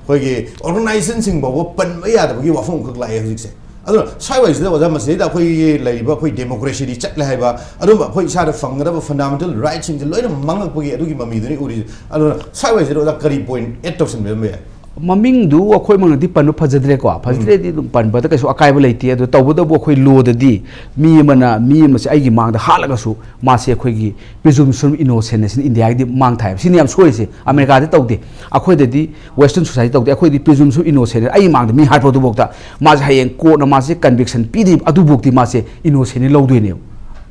ꯑꯩꯈꯣꯏꯒꯤ organizationꯁꯤꯡ ꯐꯥꯎꯕ ꯄꯟꯕ ꯌꯥꯗꯕꯒꯤ ꯋꯥꯐꯝ ꯑꯃꯈꯛ ꯂꯥꯛꯑꯦ ꯍꯧꯖꯤꯛꯁꯦ꯫ ꯑꯗꯨꯅ ꯁ꯭ꯋꯥꯏꯋꯥꯏꯁꯤꯗ ꯑꯣꯖꯥ, ꯃꯁꯤꯗꯩꯗ ꯑꯩꯈꯣꯏꯒꯤ ꯂꯩꯔꯤꯕ ꯑꯩꯈꯣꯏ democracyꯗꯤ ꯆꯠꯂꯦ ꯍꯥꯏꯕ, ꯑꯗꯨꯝꯕ ꯑꯩꯈꯣꯏ ꯏꯁꯥꯗ ꯐꯪꯒꯗꯕ fundamental rightꯁꯤꯡꯁꯦ ꯂꯣꯏꯅ ꯃꯥꯡꯉꯛꯄꯒꯤ ꯑꯗꯨꯒꯤ ꯃꯃꯤꯗꯨꯅꯤ ꯎꯔꯤꯁꯦ꯫ ꯑꯗꯨꯅ ꯁ꯭ꯋꯥꯏꯋꯥꯏꯁꯤꯗ ꯑꯣꯖꯥ ꯀꯔꯤ point add ꯇꯧꯁꯤꯟꯕꯤꯔꯝꯕ ꯌꯥꯏ? ꯃꯃꯤꯡꯗꯨ ꯑꯩꯈꯣꯏꯃꯛꯅꯗꯤ ꯄꯟꯕ ꯐꯖꯗ꯭ꯔꯦꯀꯣ꯫ ꯐꯖꯗ꯭ꯔꯦꯗꯤ ꯑꯗꯨꯝ ꯄꯟꯕꯗ ꯀꯩꯁꯨ ꯑꯀꯥꯏꯕ ꯂꯩꯇꯦ꯫ ꯑꯗꯨ ꯇꯧꯕꯇꯕꯨ ꯑꯩꯈꯣꯏ lawꯗꯗꯤ ꯃꯤ ꯑꯃꯅ ꯃꯤ ꯑꯃꯁꯦ ꯑꯩꯒꯤ ꯃꯥꯡꯗ ꯍꯥꯠꯂꯒꯁꯨ ꯃꯥꯁꯦ ꯑꯩꯈꯣꯏꯒꯤ presumption of innocent ꯍꯥꯏꯁꯤꯅ ꯏꯟꯗꯤꯌꯥꯒꯤꯗꯤ ꯃꯥꯡ ꯊꯥꯏꯕ꯫ ꯁꯤꯅꯤ ꯌꯥꯝ ꯁꯣꯏꯔꯤꯁꯦ꯫ ꯑꯃꯦꯔꯤꯀꯥꯗꯤ ꯇꯧꯗꯦ, ꯑꯩꯈꯣꯏꯗꯗꯤ western society ꯇꯧꯗꯦ꯫ ꯑꯩꯈꯣꯏꯗꯤ presumption of innocent, ꯑꯩ ꯃꯥꯡꯗ ꯃꯤ ꯍꯥꯠꯄ ꯑꯗꯨꯐꯥꯎꯗ ꯃꯥꯁꯦ ꯍꯌꯦꯡ courtꯅ ꯃꯥꯁꯦ conviction ꯄꯤꯗ꯭ꯔꯤꯕ ꯑꯗꯨꯐꯥꯎꯗꯤ ꯃꯥꯁꯦ innocentꯅꯤ ꯂꯧꯗꯣꯏꯅꯦꯕ꯫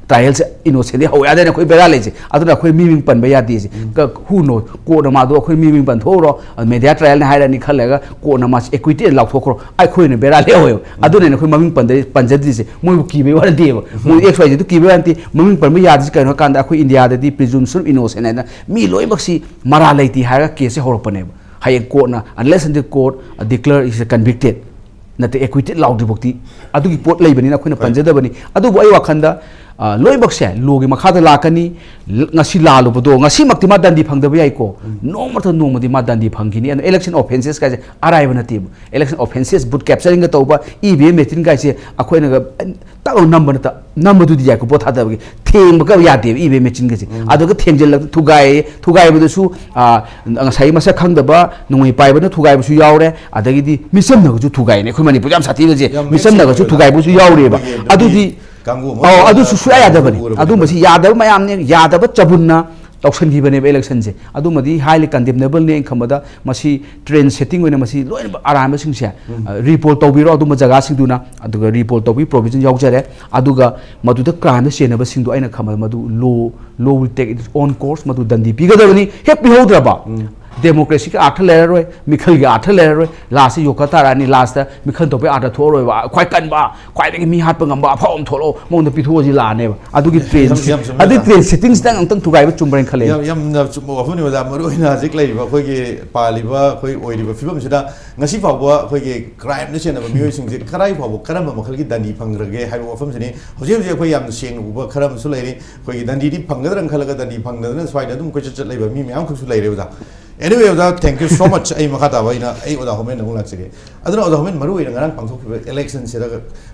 Trialꯁꯦ innocentꯗꯤ ꯍꯧ ꯌꯥꯗꯦꯅ ꯑꯩꯈꯣꯏ ꯕꯦꯔꯥ ꯂꯩꯁꯦ꯫ ꯑꯗꯨꯅ ꯑꯩꯈꯣꯏ ꯃꯤ ꯃꯤꯡ ꯄꯟꯕ ꯌꯥꯗꯦ ꯁꯦ꯫ ꯎꯝ꯫ ꯀ-, who knows? Courtꯅ ꯃꯥꯗꯣ ꯑꯩꯈꯣꯏ ꯃꯤ ꯃꯤꯡ ꯄꯟꯊꯣꯛꯎꯔꯣ, ꯑ, media trialꯅꯤ ꯍꯥꯏꯔꯅꯤ ꯈꯜꯂꯒ courtꯅ ꯃꯥꯁꯦ acquitted ꯂꯥꯎꯊꯣꯛꯈ꯭ꯔꯣ, ꯑꯩꯈꯣꯏꯅ ꯕꯦꯔꯥ ꯂꯩꯍꯧꯋꯦꯕ꯫ ꯎꯝ꯫ ꯑꯗꯨꯅꯅꯦ ꯑꯩꯈꯣꯏ ꯃꯃꯤꯡ ꯄꯟꯗ-, ꯄꯟꯖꯗ꯭ꯔꯤꯁꯦ꯫ ꯃꯣꯏꯕꯨ ꯀꯤꯕꯩ ꯋꯥ ꯅꯠꯇꯦꯕ꯫ ꯃꯣꯏ X Y Zꯗꯨ ꯀꯤꯕꯩ ꯋꯥ ꯅꯠꯇꯦ꯫ ꯃꯃꯤꯡ ꯄꯟꯕ ꯌꯥꯗ꯭ꯔꯤꯁꯦ ꯀꯩꯅꯣ ꯍꯥꯏ ꯀꯥꯟꯗ ꯑꯩꯈꯣꯏ ꯏꯟꯗꯤꯌꯥꯗꯗꯤ presumption of innocent ꯍꯥꯏꯅ ꯃꯤ ꯂꯣꯏꯅꯃꯛꯁꯤ ꯃꯔꯥꯜ ꯂꯩꯇꯦ ꯍꯥꯏꯔꯒ caseꯁꯦ ꯍꯧꯔꯛꯄꯅꯦꯕ꯫ ꯍꯌꯦꯡ courtꯅ, unless until court declare is convicted, ꯅꯠꯇꯦ, acquitted ꯂꯥꯎꯗ꯭ꯔꯤꯐꯥꯎꯗꯤ ꯑꯗꯨꯒꯤ ꯄꯣꯠ ꯂꯩꯕꯅꯤꯅ ꯑꯩꯈꯣꯏꯅ ꯍꯣꯏ꯫ ꯄꯟꯖꯗꯕꯅꯤ꯫ ꯑꯗꯨꯕꯨ ꯑꯩ ꯋꯥꯈꯜꯗ, ꯑ, ꯂꯣꯏꯅꯃꯛꯁꯦ ꯂꯣꯒꯤ ꯃꯈꯥꯗ ꯂꯥꯛꯀꯅꯤ꯫ ꯉꯁꯤ ꯂꯥꯜꯂꯨꯕꯗꯣ ꯉꯁꯤꯃꯛꯇꯤ ꯃꯥ ꯗꯟꯗꯤ ꯐꯪꯗꯕ ꯌꯥꯏꯀꯣ, ꯅꯣꯡꯃꯇ ꯅꯣꯡꯃꯗꯤ ꯃꯥ ꯗꯟꯗꯤ ꯐꯪꯈꯤꯅꯤ꯫ ꯑꯗꯨꯅ election offences ꯀꯥꯏꯁꯦ ꯑꯔꯥꯏꯕ ꯅꯠꯇꯦꯕ꯫ Election offences, vote capturing ꯒ ꯇꯧꯕ, E V M machine ꯀꯥꯏꯁꯦ ꯑꯩꯈꯣꯏꯅꯒ ꯇꯛ ꯂꯥꯎ ꯅꯝꯕ ꯅꯠꯇ, ꯅꯝꯕꯗꯨꯗꯤ ꯌꯥꯏꯀꯣ, vote ꯊꯥꯗꯕꯒꯤ ꯊꯦꯡꯕꯒ ꯌꯥꯗꯦꯕ E V M machine ꯒꯁꯦ꯫ ꯑꯗꯨꯒ ꯊꯦꯡꯖꯤꯜꯂꯛ ꯊꯨꯒꯥꯏ ꯊꯨꯒꯥꯏꯕꯗꯁꯨ, ꯑ, ꯉꯁꯥꯏꯒꯤ ꯃꯁꯛ ꯈꯪꯗꯕ ꯅꯣꯡꯃꯩ ꯄꯥꯏꯕꯅ ꯊꯨꯒꯥꯏꯕꯁꯨ ꯌꯥꯎꯔꯦ, ꯑꯗꯒꯤꯗꯤ ꯃꯤꯆꯝꯅꯒꯁꯨ ꯊꯨꯒꯥꯏꯅꯦ꯫ ꯑꯩꯈꯣꯏ ꯃꯅꯤꯄꯨꯔ ꯌꯥꯝ ꯁꯥꯊꯤꯕꯁꯦ, ꯌꯥꯝ ꯃꯤꯆꯝꯅꯒꯁꯨ ꯃꯦꯛꯁꯤꯡ ꯊꯨꯒꯥꯏꯕꯁꯨ ꯌꯥꯎꯔꯤꯑꯕ꯫ ꯑꯩꯈꯣꯏꯒꯤ ꯅꯨꯄꯤ ꯑꯗꯨꯗꯤ ꯀꯥꯡꯕꯨ ꯑꯃ ꯑꯧ, ꯑꯗꯨꯁꯨ ꯁꯨꯡꯌꯥ ꯌꯥꯗꯕꯅꯤ꯫ ꯎꯔꯕꯅꯤ꯫ ꯑꯗꯨꯝꯕꯁꯤ ꯌꯥꯗꯕ ꯃꯌꯥꯝꯅꯦ, ꯌꯥꯗꯕ ꯆꯕꯨꯟꯅ ꯇꯧꯁꯟꯈꯤꯕꯅꯦꯕ election ꯁꯦ꯫ ꯑꯗꯨꯃꯗꯤ highly condemnable ꯅꯦ꯫ ꯑꯩꯅ ꯈꯟꯕꯗ ꯃꯁꯤ trend setting ꯑꯣꯏꯅ ꯃꯁꯤ ꯂꯣꯏꯅꯃꯛ ꯑꯔꯥꯟꯕꯁꯤꯡꯁꯦ, ꯑ, report ꯇꯧꯕꯤꯔꯣ ꯑꯗꯨꯝꯕ ꯖꯒꯥꯁꯤꯡꯗꯨꯅ, ꯑꯗꯨꯒ report ꯇꯧꯕꯒꯤ provision ꯌꯥꯎꯖꯔꯦ꯫ ꯑꯗꯨꯒ ꯃꯗꯨꯗ crime ꯗ ꯆꯦꯟꯅꯕꯁꯤꯡꯗꯣ ꯑꯩꯅ ꯈꯟꯕꯗ ꯃꯗꯨ law, law will take its own course, ꯃꯗꯨ ꯗꯟꯗꯤ ꯄꯤꯒꯗꯕꯅꯤ꯫ ꯍꯦꯛ ꯄꯤꯍꯧꯗ꯭ꯔꯕ democracy ꯒꯤ ꯑꯥꯔꯊ ꯂꯩꯔꯔꯣꯏ, ꯃꯤꯈꯜꯒꯤ ꯑꯥꯔꯊ ꯂꯩꯔꯔꯣꯏ꯫ Last ꯁꯤ ꯌꯣꯛꯈꯠ ꯇꯥꯔꯛꯑꯅꯤ, last ꯇ ꯃꯤꯈꯜ ꯇꯧꯕꯒꯤ ꯑꯥꯔꯊ ꯊꯣꯛꯑꯔꯣꯏꯕ꯫ ꯈ꯭ꯋꯥꯏ ꯀꯟꯕ, ꯈ꯭ꯋꯥꯏꯗꯒꯤ ꯃꯤ ꯍꯥꯠꯄ ꯉꯝꯕ ꯑꯐꯕ ꯑꯃ ꯊꯣꯛꯂꯛꯑꯣ, ꯃꯉꯣꯟꯗ ꯄꯤꯊꯣꯛꯑꯁꯤ ꯂꯥꯛꯑꯅꯦꯕ꯫ ꯑꯗꯨꯒꯤ trend, ꯌꯥꯝ ꯆꯨꯝꯃꯦ, ꯑꯗꯨꯒꯤ ꯑꯣꯖꯥ꯫ Trend setting ꯁꯤꯗꯪ ꯑꯃꯨꯛꯇꯪ ꯊꯨꯒꯥꯏꯕ ꯆꯨꯝꯕ꯭ꯔꯥꯅ ꯈꯜꯂꯦ꯫ ꯌꯥꯝ, ꯌꯥꯝꯅ ꯆꯨꯝꯕ ꯋꯥꯐꯝꯅꯤ, ꯑꯣꯖꯥ꯫ ꯃꯔꯨꯑꯣꯏꯅ ꯍꯧꯖꯤꯛ ꯂꯩꯔꯤꯕ ꯑꯩꯈꯣꯏꯒꯤ ꯄꯥꯜꯂꯤꯕ ꯑꯩꯈꯣꯏ ꯑꯣꯏꯔꯤꯕ ꯐꯤꯕꯝꯁꯤꯗ ꯉꯁꯤ ꯐꯥꯎꯕ ꯑꯩꯈꯣꯏꯒꯤ crime ꯗ ꯆꯦꯟꯅꯕ ꯃꯤꯑꯣꯏꯁꯤꯡꯁꯦ ꯀꯗꯥꯏ ꯐꯥꯎꯕ ꯀꯔꯝꯕ ꯃꯈꯜꯒꯤ ꯗꯟꯗꯤ ꯐꯪꯈ꯭ꯔꯒꯦ ꯍꯥꯏꯕ ꯋꯥꯐꯝꯁꯤꯅꯤ꯫ ꯍꯧꯖꯤꯛ ꯍꯧꯖꯤꯛ ꯑꯩꯈꯣꯏ ꯌꯥꯝꯅ ꯁꯦꯡꯅ ꯎꯕ ꯈꯔ ꯑꯃꯁꯨ ꯂꯩꯔꯤ꯫ ꯑꯩꯈꯣꯏꯒꯤ ꯗꯟꯗꯤꯗꯤ ꯐꯪꯒꯗ꯭ꯔꯅ ꯈꯜꯂꯒ ꯗꯟꯗꯤ ꯐꯪꯗꯗꯅ ꯁ꯭ꯋꯥꯏꯗ ꯑꯗꯨꯝ ꯀꯣꯏꯆꯠ ꯆꯠ ꯂꯩꯕ ꯃꯤ ꯃꯌꯥꯝꯈꯛꯁꯨ ꯂꯩꯔꯦ, ꯑꯣꯖꯥ꯫ Anyway, ꯑꯣꯖꯥ, thank you so much꯫ ꯑꯩ ꯃꯈꯥ ꯇꯥꯕ ꯑꯩꯅ ꯑꯩ ꯑꯣꯖꯥ ꯍꯣꯃꯦꯟꯗ ꯑꯃꯨꯛ ꯂꯥꯛꯆꯒꯦ꯫ ꯑꯗꯨꯅ ꯑꯣꯖꯥ ꯍꯣꯃꯦꯟ, ꯃꯔꯨ ꯑꯣꯏꯅ ꯉꯔꯥꯡ ꯄꯥꯡꯊꯣꯛꯈꯤꯕ election ꯁꯤꯗ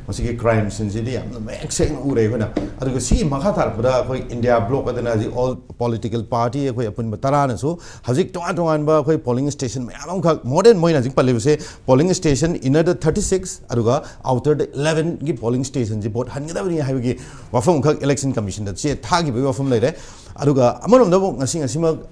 ꯃꯁꯤꯒꯤ crime ꯁꯤꯡꯁꯤꯗꯤ ꯌꯥꯝꯅ ꯃꯌꯦꯛ ꯁꯦꯡꯅ ꯎꯔꯦ ꯑꯩꯈꯣꯏꯅ꯫ ꯑꯗꯨꯒ ꯁꯤꯒꯤ ꯃꯈꯥ ꯇꯥꯔꯛꯄꯗ ꯑꯩꯈꯣꯏ India bloc ꯑꯗꯨꯅ ꯍꯧꯖꯤꯛ all political party ꯑꯩꯈꯣꯏ ꯑꯄꯨꯟꯕ ꯇꯔꯥꯅꯁꯨ ꯍꯧꯖꯤꯛ ꯇꯣꯉꯥꯟ ꯇꯣꯉꯥꯟꯕ ꯑꯩꯈꯣꯏ polling station ꯃꯌꯥꯝ ꯑꯃꯈꯛ, more than ꯃꯣꯏꯅ ꯍꯧꯖꯤꯛ ꯄꯜꯂꯤꯕꯁꯦ polling station inner ꯗ thirty six, ꯑꯗꯨꯒ outer ꯗ eleven ꯒꯤ polling station ꯁꯤ vote ꯍꯟꯒꯗꯕꯅꯤ ꯍꯥꯏꯕꯒꯤ ꯋꯥꯐꯝ ꯑꯃꯈꯛ election commission ꯗ ꯆꯦ ꯊꯥꯈꯤꯕꯒꯤ ꯋꯥꯐꯝ ꯂꯩꯔꯦ꯫ ꯑꯗꯨꯒ ꯑꯃꯔꯣꯝꯗ ꯑꯃꯨꯛ ꯉꯁꯤ ꯉꯁꯤꯃꯛ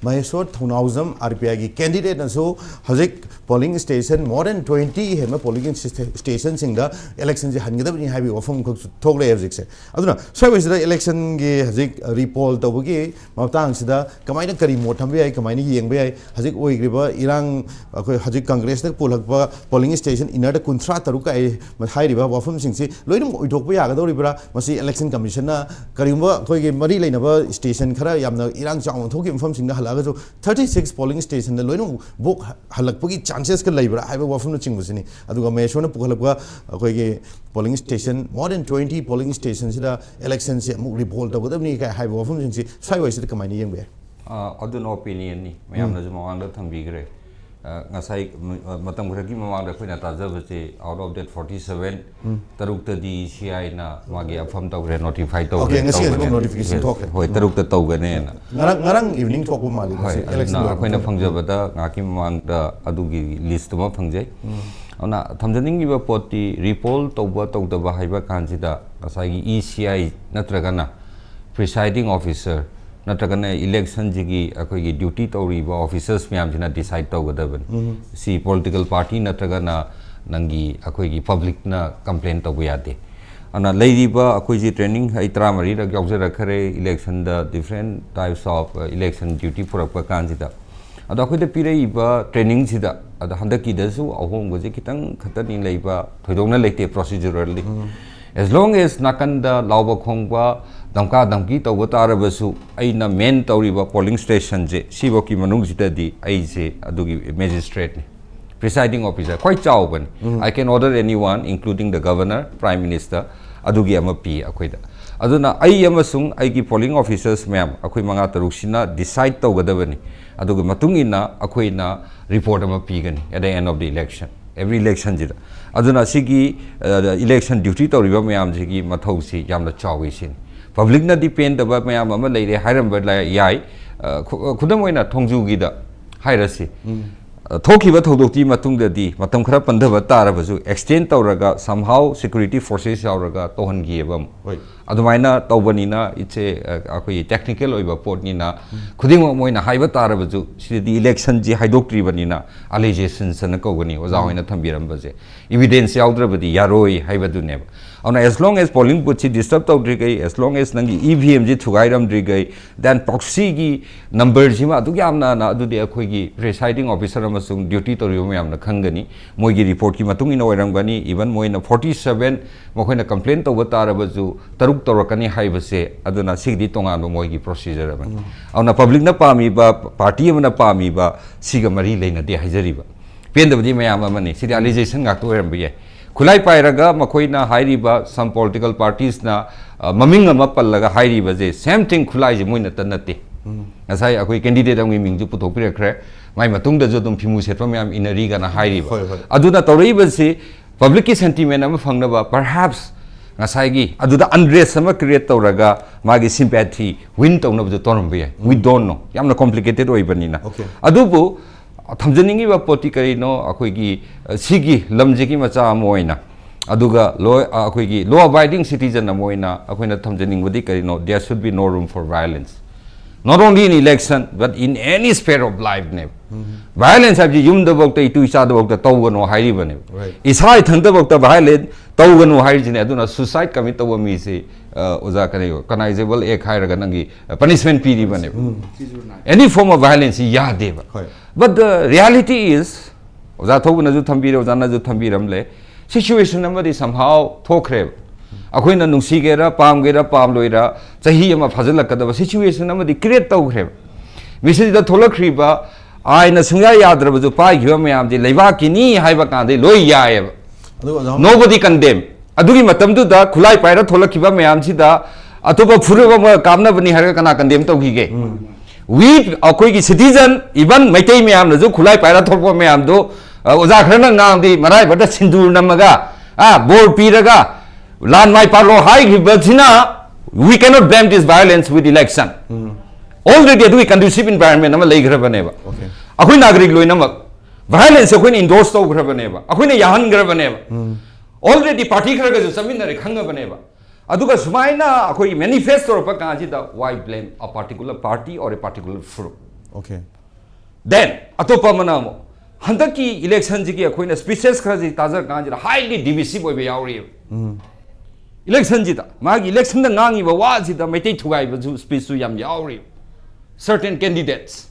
ꯃꯍꯦꯁꯣꯔ ꯊꯧꯅꯥꯎꯖꯝ, R P I ꯒꯤ candidate ꯅꯁꯨ ꯍꯧꯖꯤꯛ polling station more than twenty ꯍꯦꯟꯕ polling ꯁ꯭ꯇꯦ-, station ꯁꯤꯡꯗ election ꯁꯦ ꯍꯟꯒꯗꯕꯅꯤ ꯍꯥꯏꯕꯒꯤ ꯋꯥꯐꯝ ꯑꯃꯈꯛꯁꯨ ꯊꯣꯛꯂꯛꯑꯦ ꯍꯧꯖꯤꯛꯁꯦ꯫ ꯑꯗꯨꯅ ꯁ꯭ꯋꯥꯏꯋꯥꯏꯁꯤꯗ election ꯒꯤ ꯍꯧꯖꯤꯛ repoll ꯇꯧꯕꯒꯤ ꯃꯇꯥꯡꯁꯤꯗ ꯀꯃꯥꯏꯅ ꯀꯔꯤ ꯃꯣꯠ ꯊꯝꯕ ꯌꯥꯏ, ꯀꯃꯥꯏꯅ ꯌꯦꯡꯕ ꯌꯥꯏ? ꯍꯧꯖꯤꯛ ꯑꯣꯏꯈ꯭ꯔꯤꯕ ꯏꯔꯥꯡ, ꯑꯩꯈꯣꯏ ꯍꯧꯖꯤꯛ ꯀꯪꯒ꯭ꯔꯦꯁꯅ ꯄꯨꯜꯂꯛꯄ polling station inner ꯗ ꯀꯨꯟꯊ꯭ꯔꯥ ꯇꯔꯨꯛ ꯀꯥꯏ ꯍꯥꯏꯔꯤꯕ ꯋꯥꯐꯝꯁꯤꯡꯁꯤ ꯂꯣꯏꯅꯃꯛ ꯑꯣꯏꯊꯣꯛꯄ ꯌꯥꯒꯗꯧꯔꯤꯕ꯭ꯔꯥ? ꯃꯁꯤ election commission ꯅ ꯀꯔꯤꯒꯨꯝꯕ ꯑꯩꯈꯣꯏꯒꯤ ꯃꯔꯤ ꯂꯩꯅꯕ station ꯈꯔ ꯌꯥꯝꯅ ꯏꯔꯥꯡ ꯆꯥꯎꯅ ꯊꯣꯛꯈꯤꯕ ꯃꯐꯝꯁꯤꯡꯗ ꯂꯥꯛꯑꯒꯁꯨ ꯊꯥꯔꯇꯤ ꯁꯤꯛꯁ ꯄꯣꯂꯤꯡ ꯁ꯭ꯇꯦꯁꯟꯗ ꯂꯣꯏꯅꯃꯛ ꯚꯣꯠ ꯍꯜꯂꯛꯄꯒꯤ ꯆꯥꯟꯁꯦꯁꯀ ꯂꯩꯕ꯭ꯔꯥ ꯍꯥꯏꯕ ꯋꯥꯐꯝꯅꯆꯤꯡꯕꯁꯤꯅꯤ꯫ ꯑꯗꯨꯒ ꯃꯍꯦꯁꯣꯔꯅ ꯄꯨꯈꯠꯂꯛꯄ ꯑꯩꯈꯣꯏꯒꯤ polling station, more than twenty polling ꯁ꯭ꯇꯦꯁꯟꯁꯤꯗ ꯏꯂꯦꯛꯁꯟꯁꯦ ꯑꯃꯨꯛ ꯔꯤꯄꯣꯜ ꯇꯧꯒꯗꯕꯅꯤ ꯀꯥꯏ ꯍꯥꯏꯕ ꯋꯥꯐꯝꯁꯤꯡꯁꯤ ꯁ꯭ꯋꯥꯏꯋꯥꯏꯁꯤꯗ ꯀꯃꯥꯏꯅ ꯌꯦꯡꯕ ꯌꯥꯏ? ꯑ, ꯑꯗꯨꯅ ꯑꯣꯄꯤꯅꯤꯌꯟꯅꯤ, ꯃꯌꯥꯝꯅꯁꯨ ꯃꯃꯥꯡꯗ ꯊꯝꯕꯤꯈ꯭ꯔꯦ꯫ ꯑ, ꯉꯁꯥꯏ ꯃ-, ꯑ, ꯃꯇꯝ ꯈꯔꯒꯤ ꯃꯃꯥꯡꯗ ꯑꯩꯈꯣꯏꯅ ꯇꯥꯖꯕꯁꯦ, out of that forty seven, ꯇꯔꯨꯛꯇꯗꯤ ꯁꯤ ꯑꯥꯏꯅ ꯃꯥꯒꯤ ꯑꯐꯝ ꯇꯧꯈ꯭ꯔꯦ, ꯅꯣꯇꯤꯐꯥꯏ ꯇꯧꯈ꯭ꯔꯦ, Okay, ꯉꯁꯤ ꯍꯧꯖꯤꯛ ꯇꯧꯒꯅꯤ꯫ ꯅꯣꯇꯤꯐꯤꯀꯦꯁꯟ Yes, ꯊꯣꯛꯈ꯭ꯔꯦ꯫ ꯍꯣꯏ, ꯇꯔꯨꯛꯇ ꯇꯧꯒꯅꯦꯅ꯫ ꯉꯔꯥꯡ, ꯉꯔꯥꯡ ꯏꯚꯤꯅꯤꯡ ꯊꯣꯛꯄ ꯃꯥꯜꯂꯤ꯫ ꯍꯣꯏ, ꯉꯁꯤ ꯏꯂꯦꯛꯁꯟ ꯑꯗꯨꯅ ꯂꯣꯏꯔꯕ ꯑꯩꯈꯣꯏꯅ ꯃꯇꯨꯡꯗ꯫ ꯐꯪꯖꯕꯗ ꯉꯥꯏꯍꯥꯛꯀꯤ ꯃꯃꯥꯡꯗ ꯑꯗꯨꯒꯤ ꯂꯤꯁꯇꯨꯃ ꯐꯪꯖꯩ꯫ ꯑꯗꯨꯅ ꯊꯝꯖꯅꯤꯡꯉꯤꯕ ꯄꯣꯠꯇꯤ, ꯔꯤꯄꯣꯜ ꯇꯧꯕ ꯇꯧꯗꯕ ꯍꯥꯏꯕ ꯀꯥꯟꯁꯤꯗ ꯉꯁꯥꯏꯒꯤ ꯏ ꯁꯤ ꯑꯥꯏ ꯅꯠꯇ꯭ꯔꯒꯅ ꯄ꯭ꯔꯤꯁꯥꯏꯗꯤꯡ ꯑꯣꯐꯤꯁꯔ ꯅꯠꯇ꯭ꯔꯒꯅ ꯏꯂꯦꯛꯁꯟꯁꯤꯒꯤ ꯑꯩꯈꯣꯏꯒꯤ ꯗ꯭ꯌꯨꯇꯤ ꯇꯧꯔꯤꯕ ꯑꯣꯐꯤꯁꯔꯁ ꯃꯌꯥꯝꯁꯤꯅ ꯗꯤꯁꯥꯏꯗ ꯇꯧꯒꯗꯕꯅꯤ꯫ ꯁꯤ ꯄꯣꯂꯤꯇꯤꯀꯦꯜ ꯄꯥꯔꯇꯤ ꯅꯠꯇ꯭ꯔꯒꯅ ꯅꯪꯒꯤ ꯑꯩꯈꯣꯏꯒꯤ ꯄꯕ꯭ꯂꯤꯛꯅ ꯀꯝꯄ꯭ꯂꯦꯟ ꯇꯧꯕ ꯌꯥꯗꯦ꯫ ꯑꯗꯨꯅ ꯂꯩꯔꯤꯕ ꯑꯩꯈꯣꯏꯁꯤ ꯇ꯭ꯔꯦꯅꯤꯡ ꯑꯩ ꯇꯔꯥꯃꯔꯤꯔꯛ ꯌꯥꯎꯖꯔꯛꯈ꯭ꯔꯦ, ꯏꯂꯦꯛꯁꯟꯗ different types of, ꯑ, election duty ꯄꯨꯔꯛꯄ ꯀꯥꯟꯁꯤꯗ꯫ ꯑꯗꯣ ꯑꯩꯈꯣꯏꯗ ꯄꯤꯔꯛꯏꯕ ꯇ꯭ꯔꯦꯅꯤꯡꯁꯤꯗ, ꯑꯗꯣ ꯍꯟꯗꯛꯀꯤꯗꯁꯨ ꯑꯍꯣꯡꯕꯁꯦ ꯈꯤꯇꯪ ꯈꯛꯇꯅꯤ ꯂꯩꯕ, ꯊꯣꯏꯗꯣꯛꯅ ꯂꯩꯇꯦ procedurally꯫ As long as ꯅꯥꯀꯟꯗ ꯂꯥꯎꯕ ꯈꯣꯡꯕ, ꯙꯝꯀꯥ ꯙꯝꯀꯤ ꯇꯧꯕ ꯇꯥꯔꯕꯁꯨ, ꯑꯩꯅ ꯃꯦꯟ ꯇꯧꯔꯤꯕ ꯄꯣꯂꯤꯡ ꯁ꯭ꯇꯦꯁꯟꯁꯦ ꯁꯤꯐꯧꯒꯤ ꯃꯅꯨꯡꯁꯤꯗꯗꯤ ꯑꯩꯁꯦ ꯑꯗꯨꯒꯤ ꯃꯦꯖꯤꯁꯇ꯭ꯔꯦꯠꯅꯤ, ꯄ꯭ꯔꯤꯁꯥꯏꯗꯤꯡ ꯑꯣꯐꯤꯁꯔ ꯈ꯭ꯋꯥꯏ ꯆꯥꯎꯕꯅꯤ꯫ I can order anyone, including the governor, prime minister, ꯑꯗꯨꯒꯤ ꯑꯃ ꯄꯤ ꯑꯩꯈꯣꯏꯗ꯫ ꯑꯗꯨꯅ ꯑꯩ ꯑꯃꯁꯨꯡ ꯑꯩꯒꯤ ꯄꯣꯂꯤꯡ ꯑꯣꯐꯤꯁꯔꯁ ꯃꯌꯥꯝ, ꯑꯩꯈꯣꯏ ꯃꯉꯥ ꯇꯔꯨꯛꯁꯤꯅ ꯗꯤꯁꯥꯏꯗ ꯇꯧꯒꯗꯕꯅꯤ꯫ ꯑꯗꯨꯒꯤ ꯃꯇꯨꯡ ꯏꯟꯅ ꯑꯩꯈꯣꯏꯅ ꯔꯤꯄꯣꯔꯠ ꯑꯃ ꯄꯤꯒꯅꯤ at the end of the election, every election ꯁꯤꯗ꯫ ꯑꯗꯨꯅ ꯁꯤꯒꯤ, ꯑ, ꯏꯂꯦꯛꯁꯟ ꯗ꯭ꯌꯨꯇꯤ ꯇꯧꯔꯤꯕ ꯃꯌꯥꯝꯁꯤꯒꯤ ꯃꯊꯧꯁꯤ ꯌꯥꯝꯅ ꯆꯥꯎꯏ ꯁꯤꯅꯤ꯫ ꯄꯕ꯭ꯂꯤꯛꯅꯗꯤ ꯄꯦꯟꯗꯕ ꯃꯌꯥꯝ ꯑꯃ ꯂꯩꯔꯦ ꯍꯥꯏꯔꯝꯕ ꯂ-, ꯌꯥꯏ꯫ ꯑ, ꯈꯨ-, ꯈꯨꯗꯝ ꯑꯣꯏꯅ ꯊꯣꯡꯖꯨꯒꯤꯗ ꯍꯥꯏꯔꯁꯤ꯫ ꯑ, ꯊꯣꯛꯈꯤꯕ ꯊꯧꯗꯣꯛꯇꯤ ꯃꯇꯨꯡꯗꯗꯤ, ꯃꯇꯝ ꯈꯔ ꯄꯟꯊꯕ ꯇꯥꯔꯕꯁꯨ, ꯑꯦꯛꯁꯇꯦꯟ ꯇꯧꯔꯒ somehow security forces ꯌꯥꯎꯔꯒ ꯇꯧꯍꯟꯈꯤꯑꯕ ꯑꯃꯨꯛ꯫ ꯍꯣꯏ꯫ ꯑꯗꯨꯃꯥꯏꯅ ꯇꯧꯕꯅꯤꯅ, ꯏꯠꯁꯦ, ꯑ, ꯑꯩꯈꯣꯏꯒꯤ ꯇꯦꯛꯅꯤꯀꯦꯜ ꯑꯣꯏꯕ ꯄꯣꯠꯅꯤꯅ, ꯈꯨꯗꯤꯡꯃꯛ ꯃꯣꯏꯅ ꯍꯥꯏꯕ ꯇꯥꯔꯕꯁꯨ, ꯁꯤꯗꯗꯤ ꯏꯂꯦꯛꯁꯟꯁꯤ ꯍꯥꯏꯗꯣꯛꯇ꯭ꯔꯤꯕꯅꯤꯅ, allegations ꯑꯅ ꯀꯧꯒꯅꯤ ꯑꯣꯖꯥ ꯍꯣꯏꯅ ꯊꯝꯕꯤꯔꯝꯕꯁꯦ, evidence ꯌꯥꯎꯗ꯭ꯔꯕꯗꯤ ꯌꯥꯔꯣꯏ ꯍꯥꯏꯕꯗꯨꯅꯦꯕ꯫ ꯑꯗꯨꯅ as long as polling booth ꯁꯤ disturb ꯇꯧꯗ꯭ꯔꯤꯈꯩ, as long as ꯅꯪꯒꯤ E V M ꯁꯤ ꯊꯨꯒꯥꯏꯔꯝꯗ꯭ꯔꯤꯈꯩ, then proxy ꯒꯤ number ꯁꯤꯃ ꯑꯗꯨꯛ ꯌꯥꯝꯅ, ꯑꯗꯨꯗꯤ ꯑꯩꯈꯣꯏꯒꯤ presiding officer ꯑꯃ ꯑꯃꯁꯨꯡ ꯗ꯭ꯌꯨꯇꯤ ꯇꯧꯔꯤꯕ ꯃꯌꯥꯝꯅ ꯈꯪꯒꯅꯤ꯫ ꯃꯣꯏꯒꯤ ꯔꯤꯄꯣꯔꯠꯀꯤ ꯃꯇꯨꯡ ꯏꯟꯅ ꯑꯣꯏꯔꯝꯒꯅꯤ꯫ ꯏꯚꯟ ꯃꯣꯏꯅ ꯐꯣꯔꯇꯤ ꯁꯕꯦꯟ ꯃꯈꯣꯏꯅ ꯀꯝꯄ꯭ꯂꯦꯟ ꯇꯧꯕ ꯇꯥꯔꯕꯁꯨ ꯇꯔꯨꯛ ꯇꯧꯔꯛꯀꯅꯤ ꯍꯥꯏꯕꯁꯦ, ꯑꯗꯨꯅ ꯁꯤꯒꯤꯗꯤ ꯇꯣꯉꯥꯟꯕ ꯃꯣꯏꯒꯤ ꯄ꯭ꯔꯣꯁꯤꯖꯔ ꯑꯃꯅꯤ꯫ ꯑꯗꯨꯅ ꯄꯕ꯭ꯂꯤꯛꯅ ꯄꯥꯝꯃꯤꯕ, ꯄꯥꯔꯇꯤ ꯑꯃꯅ ꯄꯥꯝꯃꯤꯕ ꯁꯤꯒ ꯃꯔꯤ ꯂꯩꯅꯗꯦ ꯍꯥꯏꯖꯔꯤꯕ꯫ ꯄꯦꯟꯗꯕꯗꯤ ꯃꯌꯥꯝ ꯑꯃꯅꯤ꯫ ꯁꯤꯗꯤ ꯑꯦꯂꯤꯖꯦꯁꯟ ꯉꯥꯛꯇ ꯑꯣꯏꯔꯝꯕ ꯌꯥꯏ꯫ ꯈꯨꯠꯂꯥꯏ ꯄꯥꯏꯔꯒ ꯃꯈꯣꯏꯅ ꯍꯥꯏꯔꯤꯕ, some political parties ꯅ, ꯑ, ꯃꯃꯤꯡ ꯑꯃ ꯄꯜꯂꯒ ꯍꯥꯏꯔꯤꯕꯁꯦ, same thing, ꯈꯨꯠꯂꯥꯏꯁꯦ ꯃꯣꯏꯅ ꯇ ꯅꯠꯇꯦ꯫ ꯉꯁꯥꯏ ꯑꯩꯈꯣꯏ ꯀꯦꯟꯗꯤꯗꯦꯠ ꯑꯃꯒꯤ ꯃꯤꯡꯁꯨ ꯄꯨꯊꯣꯛꯄꯤꯔꯛꯈ꯭ꯔꯦ꯫ ꯃꯥꯏ ꯃꯇꯨꯡꯗꯁꯨ ꯑꯗꯨꯝ ꯐꯤꯃꯨ ꯁꯦꯠꯄ ꯃꯌꯥꯝ ꯏꯟꯅꯔꯤꯒꯅ ꯍꯥꯏꯔꯤꯕ꯫ ꯍꯣꯏ, ꯍꯣꯏ꯫ ꯑꯗꯨꯅ ꯇꯧꯔꯛꯏꯕꯁꯤ ꯄꯕ꯭ꯂꯤꯛꯀꯤ ꯁꯦꯟꯇꯤꯃꯦꯟ ꯑꯃ ꯐꯪꯅꯕ, perhaps ꯉꯁꯥꯏꯒꯤ ꯑꯗꯨꯗ ꯑꯟꯔꯦꯁ ꯑꯃ ꯀ꯭ꯔꯤꯌꯦꯠ ꯇꯧꯔꯒ ꯃꯥꯒꯤ ꯁꯤꯝꯄꯦꯊꯤ ꯋꯤꯟ ꯇꯧꯅꯕꯁꯨ ꯇꯧꯔꯝꯕ ꯌꯥꯏ꯫ We don't know꯫ ꯌꯥꯝꯅ ꯀꯣꯝꯄ꯭ꯂꯤꯀꯦꯇꯦꯠ ꯑꯣꯏꯕꯅꯤꯅ꯫ Okay꯫ ꯑꯗꯨꯕꯨ ꯊꯝꯖꯅꯤꯡꯉꯤꯕ ꯄꯣꯠꯇꯤ ꯀꯔꯤꯅꯣ? ꯑꯩꯈꯣꯏꯒꯤ, ꯑ, ꯁꯤꯒꯤ ꯂꯝꯁꯤꯒꯤ ꯃꯆꯥ ꯑꯃ ꯑꯣꯏꯅ, ꯑꯗꯨꯒ ꯂꯣ-, ꯑ, ꯑꯩꯈꯣꯏꯒꯤ law abiding citizen ꯑꯃ ꯑꯣꯏꯅ ꯑꯩꯈꯣꯏꯅ ꯊꯝꯖꯅꯤꯡꯕꯗꯤ ꯀꯔꯤꯅꯣ? There should be no room for violence, not only in election but in any sphere of life ꯅꯦꯕ꯫ Violence ꯍꯥꯏꯕꯁꯤ ꯌꯨꯝꯗꯐꯥꯎꯗ, ꯏꯇꯨ ꯏꯆꯥꯗꯐꯥꯎꯗ ꯇꯧꯒꯅꯣ ꯍꯥꯏꯔꯤꯕꯅꯦꯕ꯫ Right꯫ ꯏꯁꯥ ꯏꯊꯟꯇꯐꯥꯎꯗ violence ꯇꯧꯒꯅꯨ ꯍꯥꯏꯔꯤꯁꯤꯅꯦ꯫ ꯑꯗꯨꯅ suicide commit ꯇꯧꯕ ꯃꯤꯁꯤ, ꯑ, ꯑꯣꯖꯥ, ꯀꯔꯤ, cognizable act ꯍꯥꯏꯔꯒ ꯅꯪꯒꯤ, ꯑ, punishment ꯄꯤꯔꯤꯕꯅꯦꯕ꯫ Any form of violence ꯁꯤ ꯌꯥꯗꯦꯕ꯫ ꯍꯣꯏ꯫ But the reality is, ꯑꯣꯖꯥ ꯊꯧꯕꯅꯁꯨ ꯊꯝꯕꯤꯔꯦ, ꯑꯣꯖꯥꯅꯁꯨ ꯊꯝꯕꯤꯔꯝꯂꯦ, situation ꯑꯃꯗꯤ somehow ꯊꯣꯛꯈ꯭ꯔꯦꯕ꯫ ꯑꯩꯈꯣꯏꯅ ꯅꯨꯡꯁꯤꯒꯦꯔꯥ, ꯄꯥꯝꯒꯦꯔꯥ, ꯄꯥꯝꯂꯣꯏꯔꯥ, ꯆꯍꯤ ꯑꯃ ꯐꯥꯖꯤꯜꯂꯛꯀꯗꯕ situation ꯑꯃꯗꯤ create ꯇꯧꯈ꯭ꯔꯦꯕ꯫ ꯃꯤꯁꯤꯗ ꯊꯣꯛꯂꯛꯈ꯭ꯔꯤꯕ ꯑꯥꯏꯟꯅ ꯁꯨꯡꯌꯥ ꯌꯥꯗ꯭ꯔꯕꯁꯨ ꯄꯥꯏꯈꯤꯕ ꯃꯌꯥꯝꯗꯤ ꯂꯩꯕꯥꯛꯀꯤꯅꯤ ꯍꯥꯏꯕ ꯀꯥꯟꯗ ꯂꯣꯏ ꯌꯥꯏꯑꯕ꯫ ꯑꯗꯨ ꯑꯣꯖꯥ, nobody condemn꯫ ꯑꯗꯨꯒꯤ ꯃꯇꯝꯗꯨꯗ ꯈꯨꯠꯂꯥꯏ ꯄꯥꯏꯔ ꯊꯣꯛꯂꯛꯈꯤꯕ ꯃꯌꯥꯝꯁꯤꯗ ꯑꯇꯣꯞꯄ ꯐꯨꯔꯨꯞ ꯑꯃ ꯀꯥꯞꯅꯕꯅꯤ ꯍꯥꯏꯔꯒ ꯀꯅꯥ condemn ꯇꯧꯈꯤꯒꯦ? We, ꯑꯩꯈꯣꯏꯒꯤ citizen, even ꯃꯩꯇꯩ ꯃꯌꯥꯝꯅꯁꯨ ꯈꯨꯠꯂꯥꯏ ꯄꯥꯏꯔ ꯊꯣꯛꯂꯛꯄ ꯃꯌꯥꯝꯗꯣ, ꯑ, ꯑꯣꯖꯥ ꯈꯔꯅ ꯉꯥꯡꯗꯤ ꯃꯔꯥꯏꯕꯛꯇ ꯁꯤꯟꯗꯨꯔ ꯅꯝꯃꯒ, ꯑ, ꯕꯣꯔ ꯄꯤꯔꯒ ꯂꯥꯟ ꯃꯥꯏ ꯄꯥꯛꯂꯣ ꯍꯥꯏꯈꯤꯕꯁꯤꯅ, we cannot blame this violence with election꯫ Already ꯑꯗꯨꯒꯤ conducive environment ꯑꯃ ꯂꯩꯈ꯭ꯔꯕꯅꯦꯕ꯫ Okay꯫ ꯑꯩꯈꯣꯏ ꯅꯥꯒꯔꯤꯛ ꯂꯣꯏꯅꯃꯛ violence ꯑꯩꯈꯣꯏꯅ endorse ꯇꯧꯈ꯭ꯔꯕꯅꯦꯕ, ꯑꯩꯈꯣꯏꯅ ꯌꯥꯍꯟꯈ꯭ꯔꯕꯅꯦꯕ꯫ Already party ꯈꯔꯒꯁꯨ ꯆꯠꯃꯤꯟꯅꯔꯦ, ꯈꯪꯉꯕꯅꯦꯕ꯫ ꯑꯗꯨꯒ ꯁꯨꯃꯥꯏꯅ ꯑꯩꯈꯣꯏꯒꯤ manifest ꯇꯧꯔꯛꯄ ꯀꯥꯟꯁꯤꯗ, why blame a particular party or a particular group? Okay꯫ Then ꯑꯇꯣꯞꯄ ꯑꯃꯅ ꯑꯃꯨꯛ ꯍꯟꯗꯛꯀꯤ election ꯁꯤꯒꯤ ꯑꯩꯈꯣꯏꯅ speeches ꯈꯔꯁꯤ ꯇꯥꯖꯔ ꯀꯥꯟꯁꯤꯗ highly divisive ꯑꯣꯏꯕ ꯌꯥꯎꯔꯤꯕ꯫ Election ꯁꯤꯗ ꯃꯥꯒꯤ election ꯗ ꯉꯥꯡꯉꯤꯕ ꯋꯥꯁꯤꯗ ꯃꯩꯇꯩ ꯊꯨꯒꯥꯏꯕꯁꯨ speech ꯁꯨ ꯌꯥꯝ ꯌꯥꯎꯔꯤꯕ, certain candidates꯫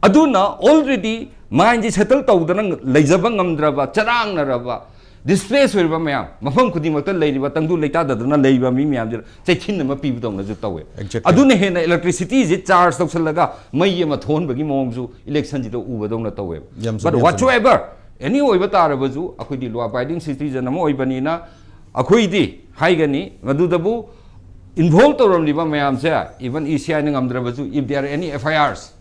ꯑꯗꯨꯅ already mindꯁꯤ settle ꯇꯧꯗꯅ ꯂꯩꯖꯕ ꯉꯝꯗ꯭ꯔꯕ, ꯆꯔꯥꯡꯅꯔꯕ, displace ꯑꯣꯏꯔꯕ ꯃꯌꯥꯝ, ꯃꯐꯝ ꯈꯨꯗꯤꯡꯃꯛꯇ ꯂꯩꯔꯤꯕ ꯇꯪꯗꯨ ꯂꯩꯇꯥꯗꯗꯅ ꯂꯩꯕ ꯃꯤ ꯃꯌꯥꯝꯁꯤꯗ ꯆꯩꯊꯤꯟ ꯑꯃ ꯄꯤꯕꯗꯧꯅꯁꯨ ꯇꯧꯋꯦ꯫ Exactly. ꯑꯗꯨꯅ ꯍꯦꯟꯅ electricityꯁꯤ charge ꯇꯧꯁꯜꯂꯒ ꯃꯩ ꯑꯃ ꯊꯣꯛꯍꯟꯕꯒꯤ ꯃꯑꯣꯡꯁꯨ electionꯁꯤꯗ ꯎꯕꯗꯧꯅ ꯇꯧꯋꯦꯕ꯫ ꯌꯥꯝ ꯆꯨꯝꯃꯤ, But ꯌꯥꯝ ꯆꯨꯝꯃꯤ꯫ Whatsoever any ꯑꯣꯏꯕ ꯇꯥꯔꯕꯁꯨ, ꯑꯩꯈꯣꯏꯗꯤ law abiding citizen ꯑꯃ ꯑꯣꯏꯕꯅꯤꯅ, ꯑꯩꯈꯣꯏꯗꯤ ꯍꯥꯏꯒꯅꯤ, ꯃꯗꯨꯗꯕꯨ involve ꯇꯧꯔꯝꯂꯤꯕ ꯃꯌꯥꯝꯁꯦ, even ECIꯅ ꯉꯝꯗ꯭ꯔꯕꯁꯨ, if there are any FIRs,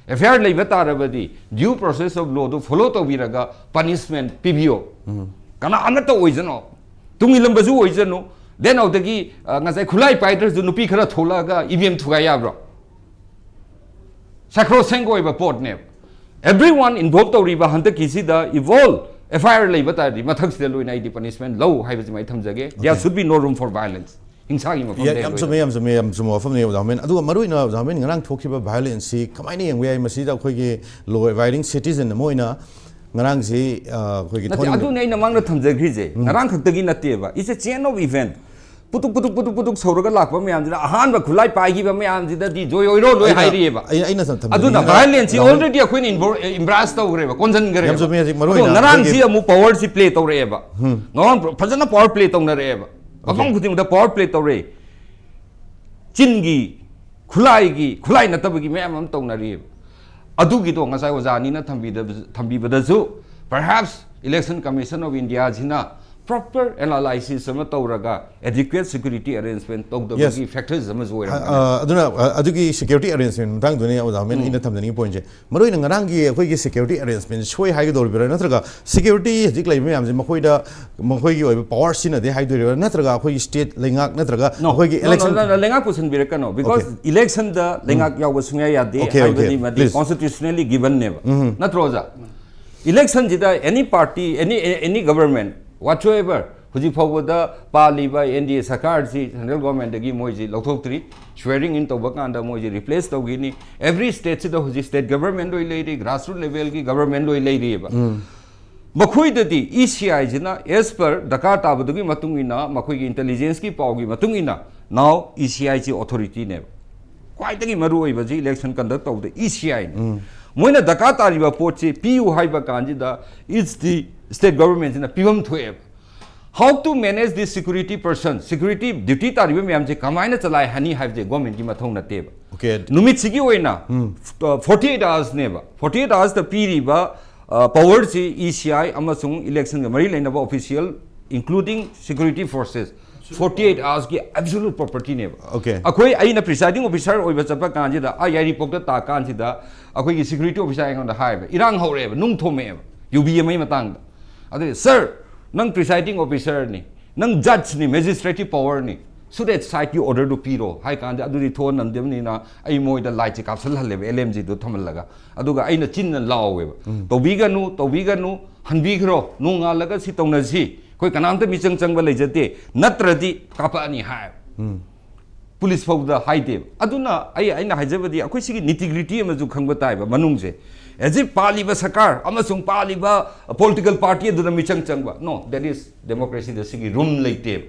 FIR ꯂꯩꯕ ꯇꯥꯔꯕꯗꯤ due process of lawꯗꯨ follow ꯇꯧꯕꯤꯔꯒ punishment ꯄꯤꯕꯤꯌꯣ꯫ ꯀꯅꯥ ꯑꯃꯠꯇ ꯑꯣꯏꯖꯅꯣ, ꯇꯨꯡ ꯏꯜꯂꯝꯕꯁꯨ ꯑꯣꯏꯖꯅꯨ, then ꯑꯗꯨꯗꯒꯤ, ꯑ, ꯉꯁꯥꯏ ꯈꯨꯠꯂꯥꯏ ꯄꯥꯏꯗ꯭ꯔꯁꯨ ꯅꯨꯄꯤ ꯈꯔ ꯊꯣꯛꯂꯛꯑꯒ EVM ꯊꯨꯒꯥꯏ ꯌꯥꯕ꯭ꯔꯣ? Sacrosanct ꯑꯣꯏꯕ ꯄꯣꯠꯅꯦꯕ꯫ Everyone involve ꯇꯧꯔꯤꯕ ꯍꯟꯗꯛꯀꯤꯁꯤꯗ, if all FIR ꯂꯩꯕ ꯇꯥꯔꯗꯤ, ꯃꯊꯛꯁꯤꯗ ꯂꯣꯏꯅ ꯑꯩꯗꯤ punishment ꯂꯧ ꯍꯥꯏꯕꯁꯤꯃ ꯑꯩ ꯊꯝꯖꯒꯦ꯫ There should be no room for violence. ꯍꯤꯡꯁꯥꯒꯤ ꯃꯐꯝ ꯌꯥ- ꯂꯩꯔꯣꯏ꯫ ꯌꯥꯝ ꯆꯨꯝꯃꯦ, ꯌꯥꯝ ꯆꯨꯝꯃꯦ, ꯌꯥꯝ ꯆꯨꯝꯕ ꯋꯥꯐꯝꯅꯤ ꯑꯣꯖꯥ ꯍꯣꯃꯦꯟ꯫ ꯑꯗꯨꯒ ꯃꯔꯨꯑꯣꯏꯅ ꯑꯣꯖꯥ ꯍꯣꯃꯦꯟ, ꯉꯔꯥꯡ ꯊꯣꯛꯈꯤꯕ violenceꯁꯤ ꯀꯃꯥꯏꯅ ꯌꯦꯡꯕ ꯌꯥꯏ? ꯃꯁꯤꯗ ꯑꯩꯈꯣꯏꯒꯤ law abiding citizen ꯑꯃ ꯑꯣꯏꯅ ꯉꯔꯥꯡꯁꯤ, ꯑ, ꯑꯩꯈꯣꯏꯒꯤ ꯅꯠꯇꯦ, ꯊꯣꯛꯍꯟꯅꯤꯡꯕ- ꯑꯗꯨꯅꯦ ꯑꯩꯅ ꯃꯥꯡꯗ ꯊꯝꯖꯈ꯭ꯔꯤꯁꯦ꯫ ꯉꯔꯥꯡ ꯈꯛꯇꯒꯤ ꯅꯠꯇꯦꯕ, it's a chain of event. ꯄꯨꯇꯨꯛ ꯄꯨꯇꯨꯛ ꯄꯨꯇꯨꯛ ꯄꯨꯇꯨꯛ ꯁꯧꯔꯒ ꯂꯥꯛꯄ ꯃꯌꯥꯝꯁꯤꯗ, ꯑꯍꯥꯟꯕ ꯈꯨꯠꯂꯥꯏ ꯄꯥꯏꯈꯤꯕ ꯃꯌꯥꯝꯁꯤꯗ ꯗꯤ ꯖꯣꯏ ꯑꯣꯏꯔꯣ ꯂꯣꯏ ꯑꯩꯅ- ꯍꯥꯏꯔꯤꯑꯕ꯫ ꯑꯩ- ꯑꯩꯅ ꯊꯝ- ꯊꯝꯖꯅꯤꯡꯉꯤ ꯑꯗꯨꯅ ꯉꯔꯥꯡ- violenceꯁꯤ ꯉꯔꯥꯡ- already ꯑꯩꯈꯣꯏꯅ invo- embrace ꯇꯧꯈ꯭ꯔꯦꯕ, ꯀꯣꯟꯁꯤꯟꯈ꯭ꯔꯦꯕ꯫ ꯌꯥꯝ ꯆꯨꯝꯃꯦ, ꯍꯧꯖꯤꯛ ꯃꯔꯨ ꯑꯗꯣ ꯑꯣꯏꯅ ꯉꯔꯥꯡꯁꯤ ꯑꯩꯈꯣꯏꯒꯤ- ꯑꯃꯨꯛ powerꯁꯤ play ꯇꯧꯔꯛꯑꯦꯕ꯫ ꯉꯔꯥꯡ ꯐꯖꯅ power play ꯇꯧꯅꯔꯛꯑꯦꯕ꯫ ꯃꯐꯝ ꯈꯨꯗꯤꯡꯃꯛꯇ power play ꯇꯧꯔꯛꯑꯦ꯫ ꯆꯤꯟꯒꯤ, ꯈꯨꯠꯂꯥꯏꯒꯤ, ꯈꯨꯠꯂꯥꯏ ꯅꯠꯇꯕꯒꯤ ꯃꯌꯥꯝ ꯑꯃ ꯇꯧꯅꯔꯤꯑꯕ꯫ ꯑꯗꯨꯒꯤꯗꯣ ꯉꯁꯥꯏ ꯑꯣꯖꯥ ꯑꯅꯤꯅ ꯊꯝꯕꯤꯗꯕ- ꯊꯝꯕꯤꯕꯗꯁꯨ, perhaps Election Commission of Indiaꯁꯤꯅ proper analysis ꯑꯃ ꯇꯧꯔꯒ adequate security arrangement ꯇꯧꯗꯕꯒꯤ factors ꯑꯃꯁꯨ ꯑꯣꯏꯔꯝꯒꯅꯤ꯫ ꯑ, ꯑꯗꯨꯅ, ꯑ, ꯑꯗꯨꯒꯤ security arrangement ꯃꯇꯥꯡꯗꯨꯅꯤ ꯑꯣꯖꯥ ꯍꯣꯃꯦꯟ ꯑꯩꯅ ꯊꯝꯖꯅꯤꯡꯉꯤ pointꯁꯦ꯫ ꯃꯔꯨꯑꯣꯏꯅ ꯉꯔꯥꯡꯒꯤ ꯑꯩꯈꯣꯏꯒꯤ security arrangement ꯁꯣꯏ ꯍꯥꯏꯒꯗꯧꯔꯤꯕ꯭ꯔꯥ, ꯅꯠꯇ꯭ꯔꯒ security ꯍꯧꯖꯤꯛ ꯂꯩꯕ ꯃꯌꯥꯝꯁꯦ ꯃꯈꯣꯏꯗ, ꯃꯈꯣꯏꯒꯤ ꯑꯣꯏꯕ power ꯁꯤꯖꯤꯟꯅꯗꯦ ꯍꯥꯏꯗꯣꯏꯔꯤꯕ꯭ꯔꯥ, ꯅꯠꯇ꯭ꯔꯒ ꯑꯩꯈꯣꯏꯒꯤ state ꯂꯩꯉꯥꯛ ꯅꯠꯇ꯭ꯔꯒ No, ꯑꯩꯈꯣꯏꯒꯤ no, no, election no, no, ꯂꯩꯉꯥꯛ ꯄꯨꯁꯤꯟꯕꯤꯔꯛꯀꯅꯣ, because electionꯗ ꯂꯩꯉꯥꯛ ꯌꯥꯎꯕ ꯁꯨꯡꯌꯥ ꯌꯥꯗꯦ Okay, okay, ꯍꯥꯏꯕꯗꯤ ꯃꯗꯤ please. Constitutionally givenꯅꯦꯕ, ꯅꯠꯇ꯭ꯔꯣ ꯑꯣꯖꯥ? Electionꯁꯤꯗ any party, any, any government whatsoever, ꯍꯧꯖꯤꯛ ꯐꯥꯎꯕꯗ ꯄꯥꯜꯂꯤꯕ NDA ꯁꯔꯀꯥꯔꯁꯤ central governmentꯗꯒꯤ ꯃꯣꯏꯁꯤ ꯂꯧꯊꯣꯛꯇ꯭ꯔꯤ꯫ Swearing in ꯇꯧꯕ ꯀꯥꯟꯗ ꯃꯣꯏꯁꯤ replace ꯇꯧꯈꯤꯅꯤ꯫ Every stateꯁꯤꯗ ꯍꯧꯖꯤꯛ state government ꯂꯣꯏ ꯂꯩꯔꯤ, grassroot levelꯒꯤ government ꯂꯣꯏ ꯂꯩꯔꯤꯑꯕ꯫ ꯃꯈꯣꯏꯗꯗꯤ ECIꯁꯤꯅ as per ꯗꯔꯀꯥꯔ ꯇꯥꯕꯗꯨꯒꯤ ꯃꯇꯨꯡ ꯏꯟꯅ, ꯃꯈꯣꯏꯒꯤ intelligenceꯀꯤ ꯄꯥꯎꯒꯤ ꯃꯇꯨꯡ ꯏꯟꯅ, now ECIꯁꯤ authorityꯅꯦꯕ꯫ ꯈ꯭ꯋꯥꯏꯗꯒꯤ ꯃꯔꯨ ꯑꯣꯏꯕꯁꯤ election conduct ꯇꯧꯕꯗ ECIꯅꯤ꯫ ꯃꯣꯏꯅ ꯗꯔꯀꯥꯔ ꯇꯥꯔꯤꯕ ꯄꯣꯠꯁꯤ ꯄꯤꯌꯨ ꯍꯥꯏꯕ ꯀꯥꯟꯁꯤꯗ it's the state government ꯁꯤꯅ ꯄꯤꯐꯝ ꯊꯣꯛꯑꯦꯕ꯫ How to manage the security person, security duty ꯇꯥꯔꯤꯕ ꯃꯌꯥꯝꯁꯦ ꯀꯃꯥꯏꯅ ꯆꯂꯥꯏꯍꯟꯅꯤ ꯍꯥꯏꯕꯁꯦ government ꯀꯤ ꯃꯊꯧ ꯅꯠꯇꯦꯕ꯫ Okay. ꯅꯨꯃꯤꯠꯁꯤꯒꯤ ꯑꯣꯏꯅ forty eight hours ꯅꯦꯕ, forty eight hours ꯇ ꯄꯤꯔꯤꯕ power ꯁꯤ E C I ꯑꯃꯁꯨꯡ election ꯒ ꯃꯔꯤ ꯂꯩꯅꯕ official including security forces forty eight hours ꯀꯤ absolute property ꯅꯦꯕ꯫ Okay. ꯑꯩꯈꯣꯏ, ꯑꯩꯅ presiding officer ꯑꯣꯏꯕ ꯆꯠꯄ ꯀꯥꯟꯁꯤꯗ ꯑꯥ ꯌꯥꯏꯔꯤꯄꯣꯛꯇ ꯇꯥ ꯀꯥꯟꯁꯤꯗ ꯑꯩꯈꯣꯏꯒꯤ security officer ꯑꯩꯉꯣꯟꯗ ꯍꯥꯏꯕ, ꯏꯔꯥꯡ ꯍꯧꯔꯛꯑꯦꯕ, ꯅꯨꯡ ꯊꯣꯝꯃꯛꯑꯦꯕ ꯌꯨꯕꯤ ꯑꯃꯒꯤ ꯃꯇꯥꯡꯗ꯫ ꯑꯗꯨꯗꯤ, "Sir, ꯅꯪ presiding officer ꯅꯤ, ꯅꯪ judge ꯅꯤ, magistrate ꯀꯤ power ꯅꯤ, suit and side ꯀꯤ order ꯗꯨ ꯄꯤꯔꯣ" ꯍꯥꯏ ꯀꯥꯟꯗ, ꯑꯗꯨꯗꯤ ꯊꯣꯛꯍꯟꯅꯤꯡꯗꯕꯅꯤꯅ ꯑꯩ ꯃꯣꯏꯗ light ꯁꯦ ꯀꯥꯞꯁꯤꯜꯍꯜꯂꯦꯕ, L M G ꯗꯣ ꯊꯝꯍꯜꯂꯒ꯫ ꯑꯗꯨꯒ ꯑꯩꯅ ꯆꯤꯟꯅ ꯂꯥꯎꯋꯦꯕ, "ꯇꯧꯕꯤꯒꯅꯨ, ꯇꯧꯕꯤꯒꯅꯨ, ꯍꯟꯕꯤꯈ꯭ꯔꯣ, ꯅꯣꯡꯉꯥꯜꯂꯒ ꯁꯤ ꯇꯧꯅꯁꯤ, ꯑꯩꯈꯣꯏ ꯀꯅꯥꯝꯇ ꯃꯤꯆꯪ ꯆꯪꯕ ꯂꯩꯖꯗꯦ, ꯅꯠꯇ꯭ꯔꯗꯤ ꯀꯥꯞꯄꯛꯑꯅꯤ" ꯍꯥꯏ꯫ ꯄꯨꯂꯤꯁ ꯐꯥꯎꯕꯗ ꯍꯥꯏꯗꯦꯕ꯫ ꯑꯗꯨꯅ ꯑꯩ, ꯑꯩꯅ ꯍꯥꯏꯖꯕꯗꯤ, ꯑꯩꯈꯣꯏ ꯁꯤꯒꯤ nitty gritty ꯑꯃꯁꯨ ꯈꯪꯕ ꯇꯥꯏꯕ ꯃꯅꯨꯡꯁꯦ꯫ As if ꯄꯥꯜꯂꯤꯕ ꯁꯔꯀꯥꯔ ꯑꯃꯁꯨꯡ ꯄꯥꯜꯂꯤꯕ political party ꯑꯗꯨꯅ ꯃꯤꯆꯪ ꯆꯪꯕ, no, that is democracy ꯗ ꯁꯤꯒꯤ room ꯂꯩꯇꯦꯕ꯫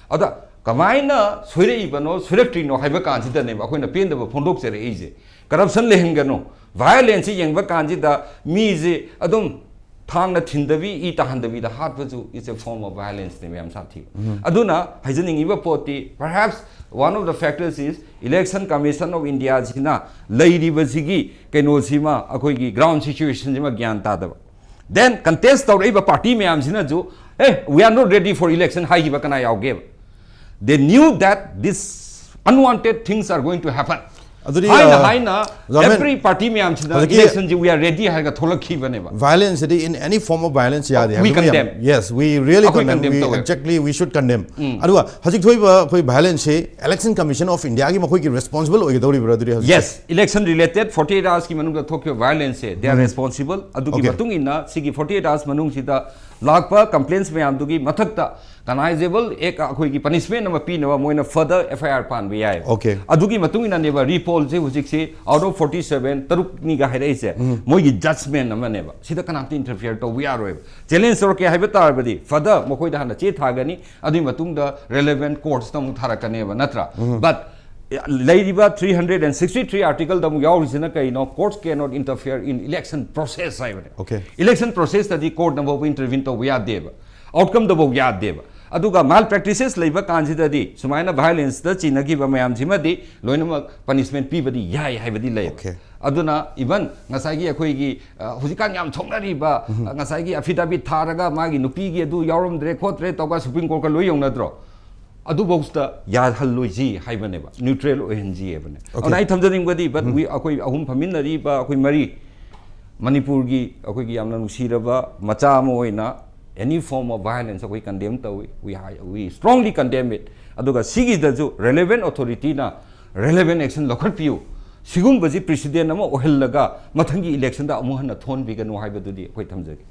ꯑꯗ ꯀꯃꯥꯏꯅ ꯁꯣꯏꯔꯛꯏꯕꯅꯣ, ꯁꯣꯏꯔꯛꯇ꯭ꯔꯤꯅꯣ ꯍꯥꯏꯕ ꯀꯥꯟꯁꯤꯗꯅꯦꯕ ꯑꯩꯈꯣꯏꯅ ꯄꯦꯟꯗꯕ ꯐꯣꯡꯗꯣꯛꯆꯔꯛꯏꯁꯦ꯫ Corruption ꯂꯩꯍꯟꯒꯅꯨ, violence ꯁꯤ ꯌꯦꯡꯕ ꯀꯥꯟꯁꯤꯗ ꯃꯤꯁꯦ ꯑꯗꯨꯝ ꯊꯥꯡꯅ ꯊꯤꯟꯗꯕꯤ, E ꯇꯥꯍꯟꯗꯕꯤꯗ ꯍꯥꯠꯄꯁꯨ it's a form of violence ꯅꯦ, ꯃꯌꯥꯝ ꯁꯥꯊꯤꯕ꯫ ꯑꯗꯨꯅ ꯍꯥꯏꯖꯅꯤꯡꯉꯤꯕ ꯄꯣꯠꯇꯤ, perhaps one of the factors is Election Commission of India ꯁꯤꯅ ꯂꯩꯔꯤꯕꯁꯤꯒꯤ ꯀꯩꯅꯣꯁꯤꯃ, ꯑꯩꯈꯣꯏꯒꯤ ground situation ꯁꯤꯃ ꯒ꯭ꯌꯥꯟ ꯇꯥꯗꯕ꯫ Then contest ꯇꯧꯔꯛꯏꯕ party ꯃꯌꯥꯝꯁꯤꯅꯁꯨ, "A, we are not ready for election" ꯍꯥꯏꯈꯤꯕ ꯀꯅꯥ ꯌꯥꯎꯒꯦꯕ? They knew that this unwanted things are going to happen. ꯑꯗꯨꯗꯤ, ꯍꯥꯏꯅ ꯑ, ꯍꯥꯏꯅ ꯔꯃꯦꯟ, every party ꯃꯌꯥꯝꯁꯤꯅ ꯍꯧꯖꯤꯛꯀꯤ election ꯁꯤ "We are ready" ꯍꯥꯏꯔꯒ ꯊꯣꯛꯂꯛꯈꯤꯕꯅꯦꯕ꯫ Violence CD in any form of violence ꯌꯥꯗꯦ We ꯍꯥꯏꯕꯗꯨꯃ ꯌꯥꯝ- condemn. Yes, we really ꯑꯩꯈꯣꯏ condemn. condemn We, ꯇꯧꯋꯦ꯫ Exactly, we should condemn. ꯑꯗꯨꯒ ꯍꯧꯖꯤꯛ ꯊꯣꯛꯏꯕ ꯑꯩꯈꯣꯏ violence ꯁꯤ Election Commission of India ꯒꯤ ꯃꯈꯣꯏꯒꯤ responsible ꯑꯣꯏꯒꯗꯧꯔꯤꯕ꯭ꯔꯥ ꯑꯗꯨꯗꯤ ꯍꯧꯖꯤꯛ? Yes, election related forty eight hours ꯀꯤ ꯃꯅꯨꯡꯗ ꯊꯣꯛꯈꯤꯕ violence say they are responsible꯫ ꯑꯗꯨꯒꯤ Okay. ꯃꯇꯨꯡ ꯏꯟꯅ ꯁꯤꯒꯤ forty eight hours ꯃꯅꯨꯡꯁꯤꯗ ꯂꯥꯛꯄ complaints ꯃꯌꯥꯝꯗꯨꯒꯤ ꯃꯊꯛꯇ cognizable act ꯑꯩꯈꯣꯏꯒꯤ punishment ꯑꯃ ꯄꯤꯅꯕ ꯃꯣꯏꯅ further F I R ꯄꯥꯟꯕ ꯌꯥꯏ꯫ Okay. ꯑꯗꯨꯒꯤ ꯃꯇꯨꯡ ꯏꯟꯅꯅꯦꯕ ꯔꯤꯄꯣꯜꯁꯦ ꯍꯧꯖꯤꯛꯁꯤ out of forty seven ꯇꯔꯨꯛꯅꯤꯒ ꯍꯥꯏꯔꯛꯏꯁꯦ, ꯃꯣꯏꯒꯤ judgment ꯑꯃꯅꯦꯕ꯫ ꯁꯤꯗ ꯀꯅꯥꯝꯇ interfere ꯇꯧꯕ ꯌꯥꯔꯣꯏꯕ꯫ Challenge ꯇꯧꯔꯛꯀꯦ ꯍꯥꯏꯕ ꯇꯥꯔꯕꯗꯤ further ꯃꯈꯣꯏꯗ ꯍꯥꯟꯅ ꯆꯦ ꯊꯥꯒꯅꯤ, ꯑꯗꯨꯒꯤ ꯃꯇꯨꯡꯗ relevant courts ꯇ ꯑꯃꯨꯛ ꯊꯥꯔꯛꯀꯅꯦꯕ, ꯅꯠꯇ꯭ꯔꯥ? But ꯂꯩꯔꯤꯕ three hundred and sixty three article ꯗ ꯑꯃꯨꯛ ꯌꯥꯎꯔꯤꯁꯤꯅ ꯀꯩꯅꯣ? Courts cannot interfere in election process ꯍꯥꯏꯕꯅꯦ꯫ Okay. Election process ꯇꯗꯤ court ꯅꯐꯥꯎꯕ intervene ꯇꯧꯕ ꯌꯥꯗꯦꯕ, outcome ꯗꯐꯥꯎ ꯌꯥꯗꯦꯕ꯫ ꯑꯗꯨꯒ malpractices ꯂꯩꯕ ꯀꯥꯟꯁꯤꯗꯗꯤ ꯁꯨꯃꯥꯏꯅ violence ꯇ ꯆꯤꯡꯅꯈꯤꯕ ꯃꯌꯥꯝꯁꯤꯃꯗꯤ ꯂꯣꯏꯅꯃꯛ punishment ꯄꯤꯕꯗꯤ ꯌꯥꯏ ꯍꯥꯏꯕꯗꯤ ꯂꯩ꯫ Okay. ꯑꯗꯨꯅ even ꯉꯁꯥꯏꯒꯤ ꯑꯩꯈꯣꯏꯒꯤ ꯑ, ꯍꯧꯖꯤꯛꯀꯥꯟ ꯌꯥꯝ ꯊꯣꯛꯅꯔꯤꯕ, ꯑ, ꯉꯁꯥꯏꯒꯤ affidavit ꯊꯥꯔꯒ ꯃꯥꯒꯤ ꯅꯨꯄꯤꯒꯤ ꯑꯗꯨ ꯌꯥꯎꯔꯝꯗ꯭ꯔꯦ ꯈꯣꯠꯇ꯭ꯔꯦ ꯇꯧꯒ Supreme Court ꯀ ꯂꯣꯏ ꯌꯧꯅꯗ꯭ꯔꯣ? ꯑꯗꯨꯐꯧꯁꯤꯗ ꯌꯥꯍꯜꯂꯣꯏꯁꯤ ꯍꯥꯏꯕꯅꯦꯕ, neutral ꯑꯣꯏꯍꯟꯁꯤ ꯍꯥꯏꯕꯅꯦ꯫ Okay. ꯑꯗꯨꯅ ꯑꯩ ꯊꯝꯖꯅꯤꯡꯕꯗꯤ, but we, ꯑꯩꯈꯣꯏ ꯑꯍꯨꯝ ꯐꯝꯃꯤꯟꯅꯔꯤꯕ ꯑꯩꯈꯣꯏ ꯃꯔꯤ, ꯃꯅꯤꯄꯨꯔꯒꯤ ꯑꯩꯈꯣꯏꯒꯤ ꯌꯥꯝꯅ ꯅꯨꯡꯁꯤꯔꯕ ꯃꯆꯥ ꯑꯃ ꯑꯣꯏꯅ any form of violence ꯑꯩꯈꯣꯏ condemn ꯇꯧꯏ, we, we strongly condemn it꯫ ꯑꯗꯨꯒ ꯁꯤꯒꯤꯗꯁꯨ relevant authority ꯅ relevant action ꯂꯧꯈꯠꯄꯤꯌꯨ꯫ ꯁꯤꯒꯨꯝꯕꯁꯤ precedent ꯑꯃ ꯑꯣꯏꯍꯜꯂꯒ ꯃꯊꯪꯒꯤ election ꯗ ꯑꯃꯨꯛ ꯍꯟꯅ ꯊꯣꯛꯍꯟꯕꯤꯒꯅꯨ ꯍꯥꯏꯕꯗꯨꯗꯤ ꯑꯩꯈꯣꯏ ꯊꯝꯖꯒꯦ꯫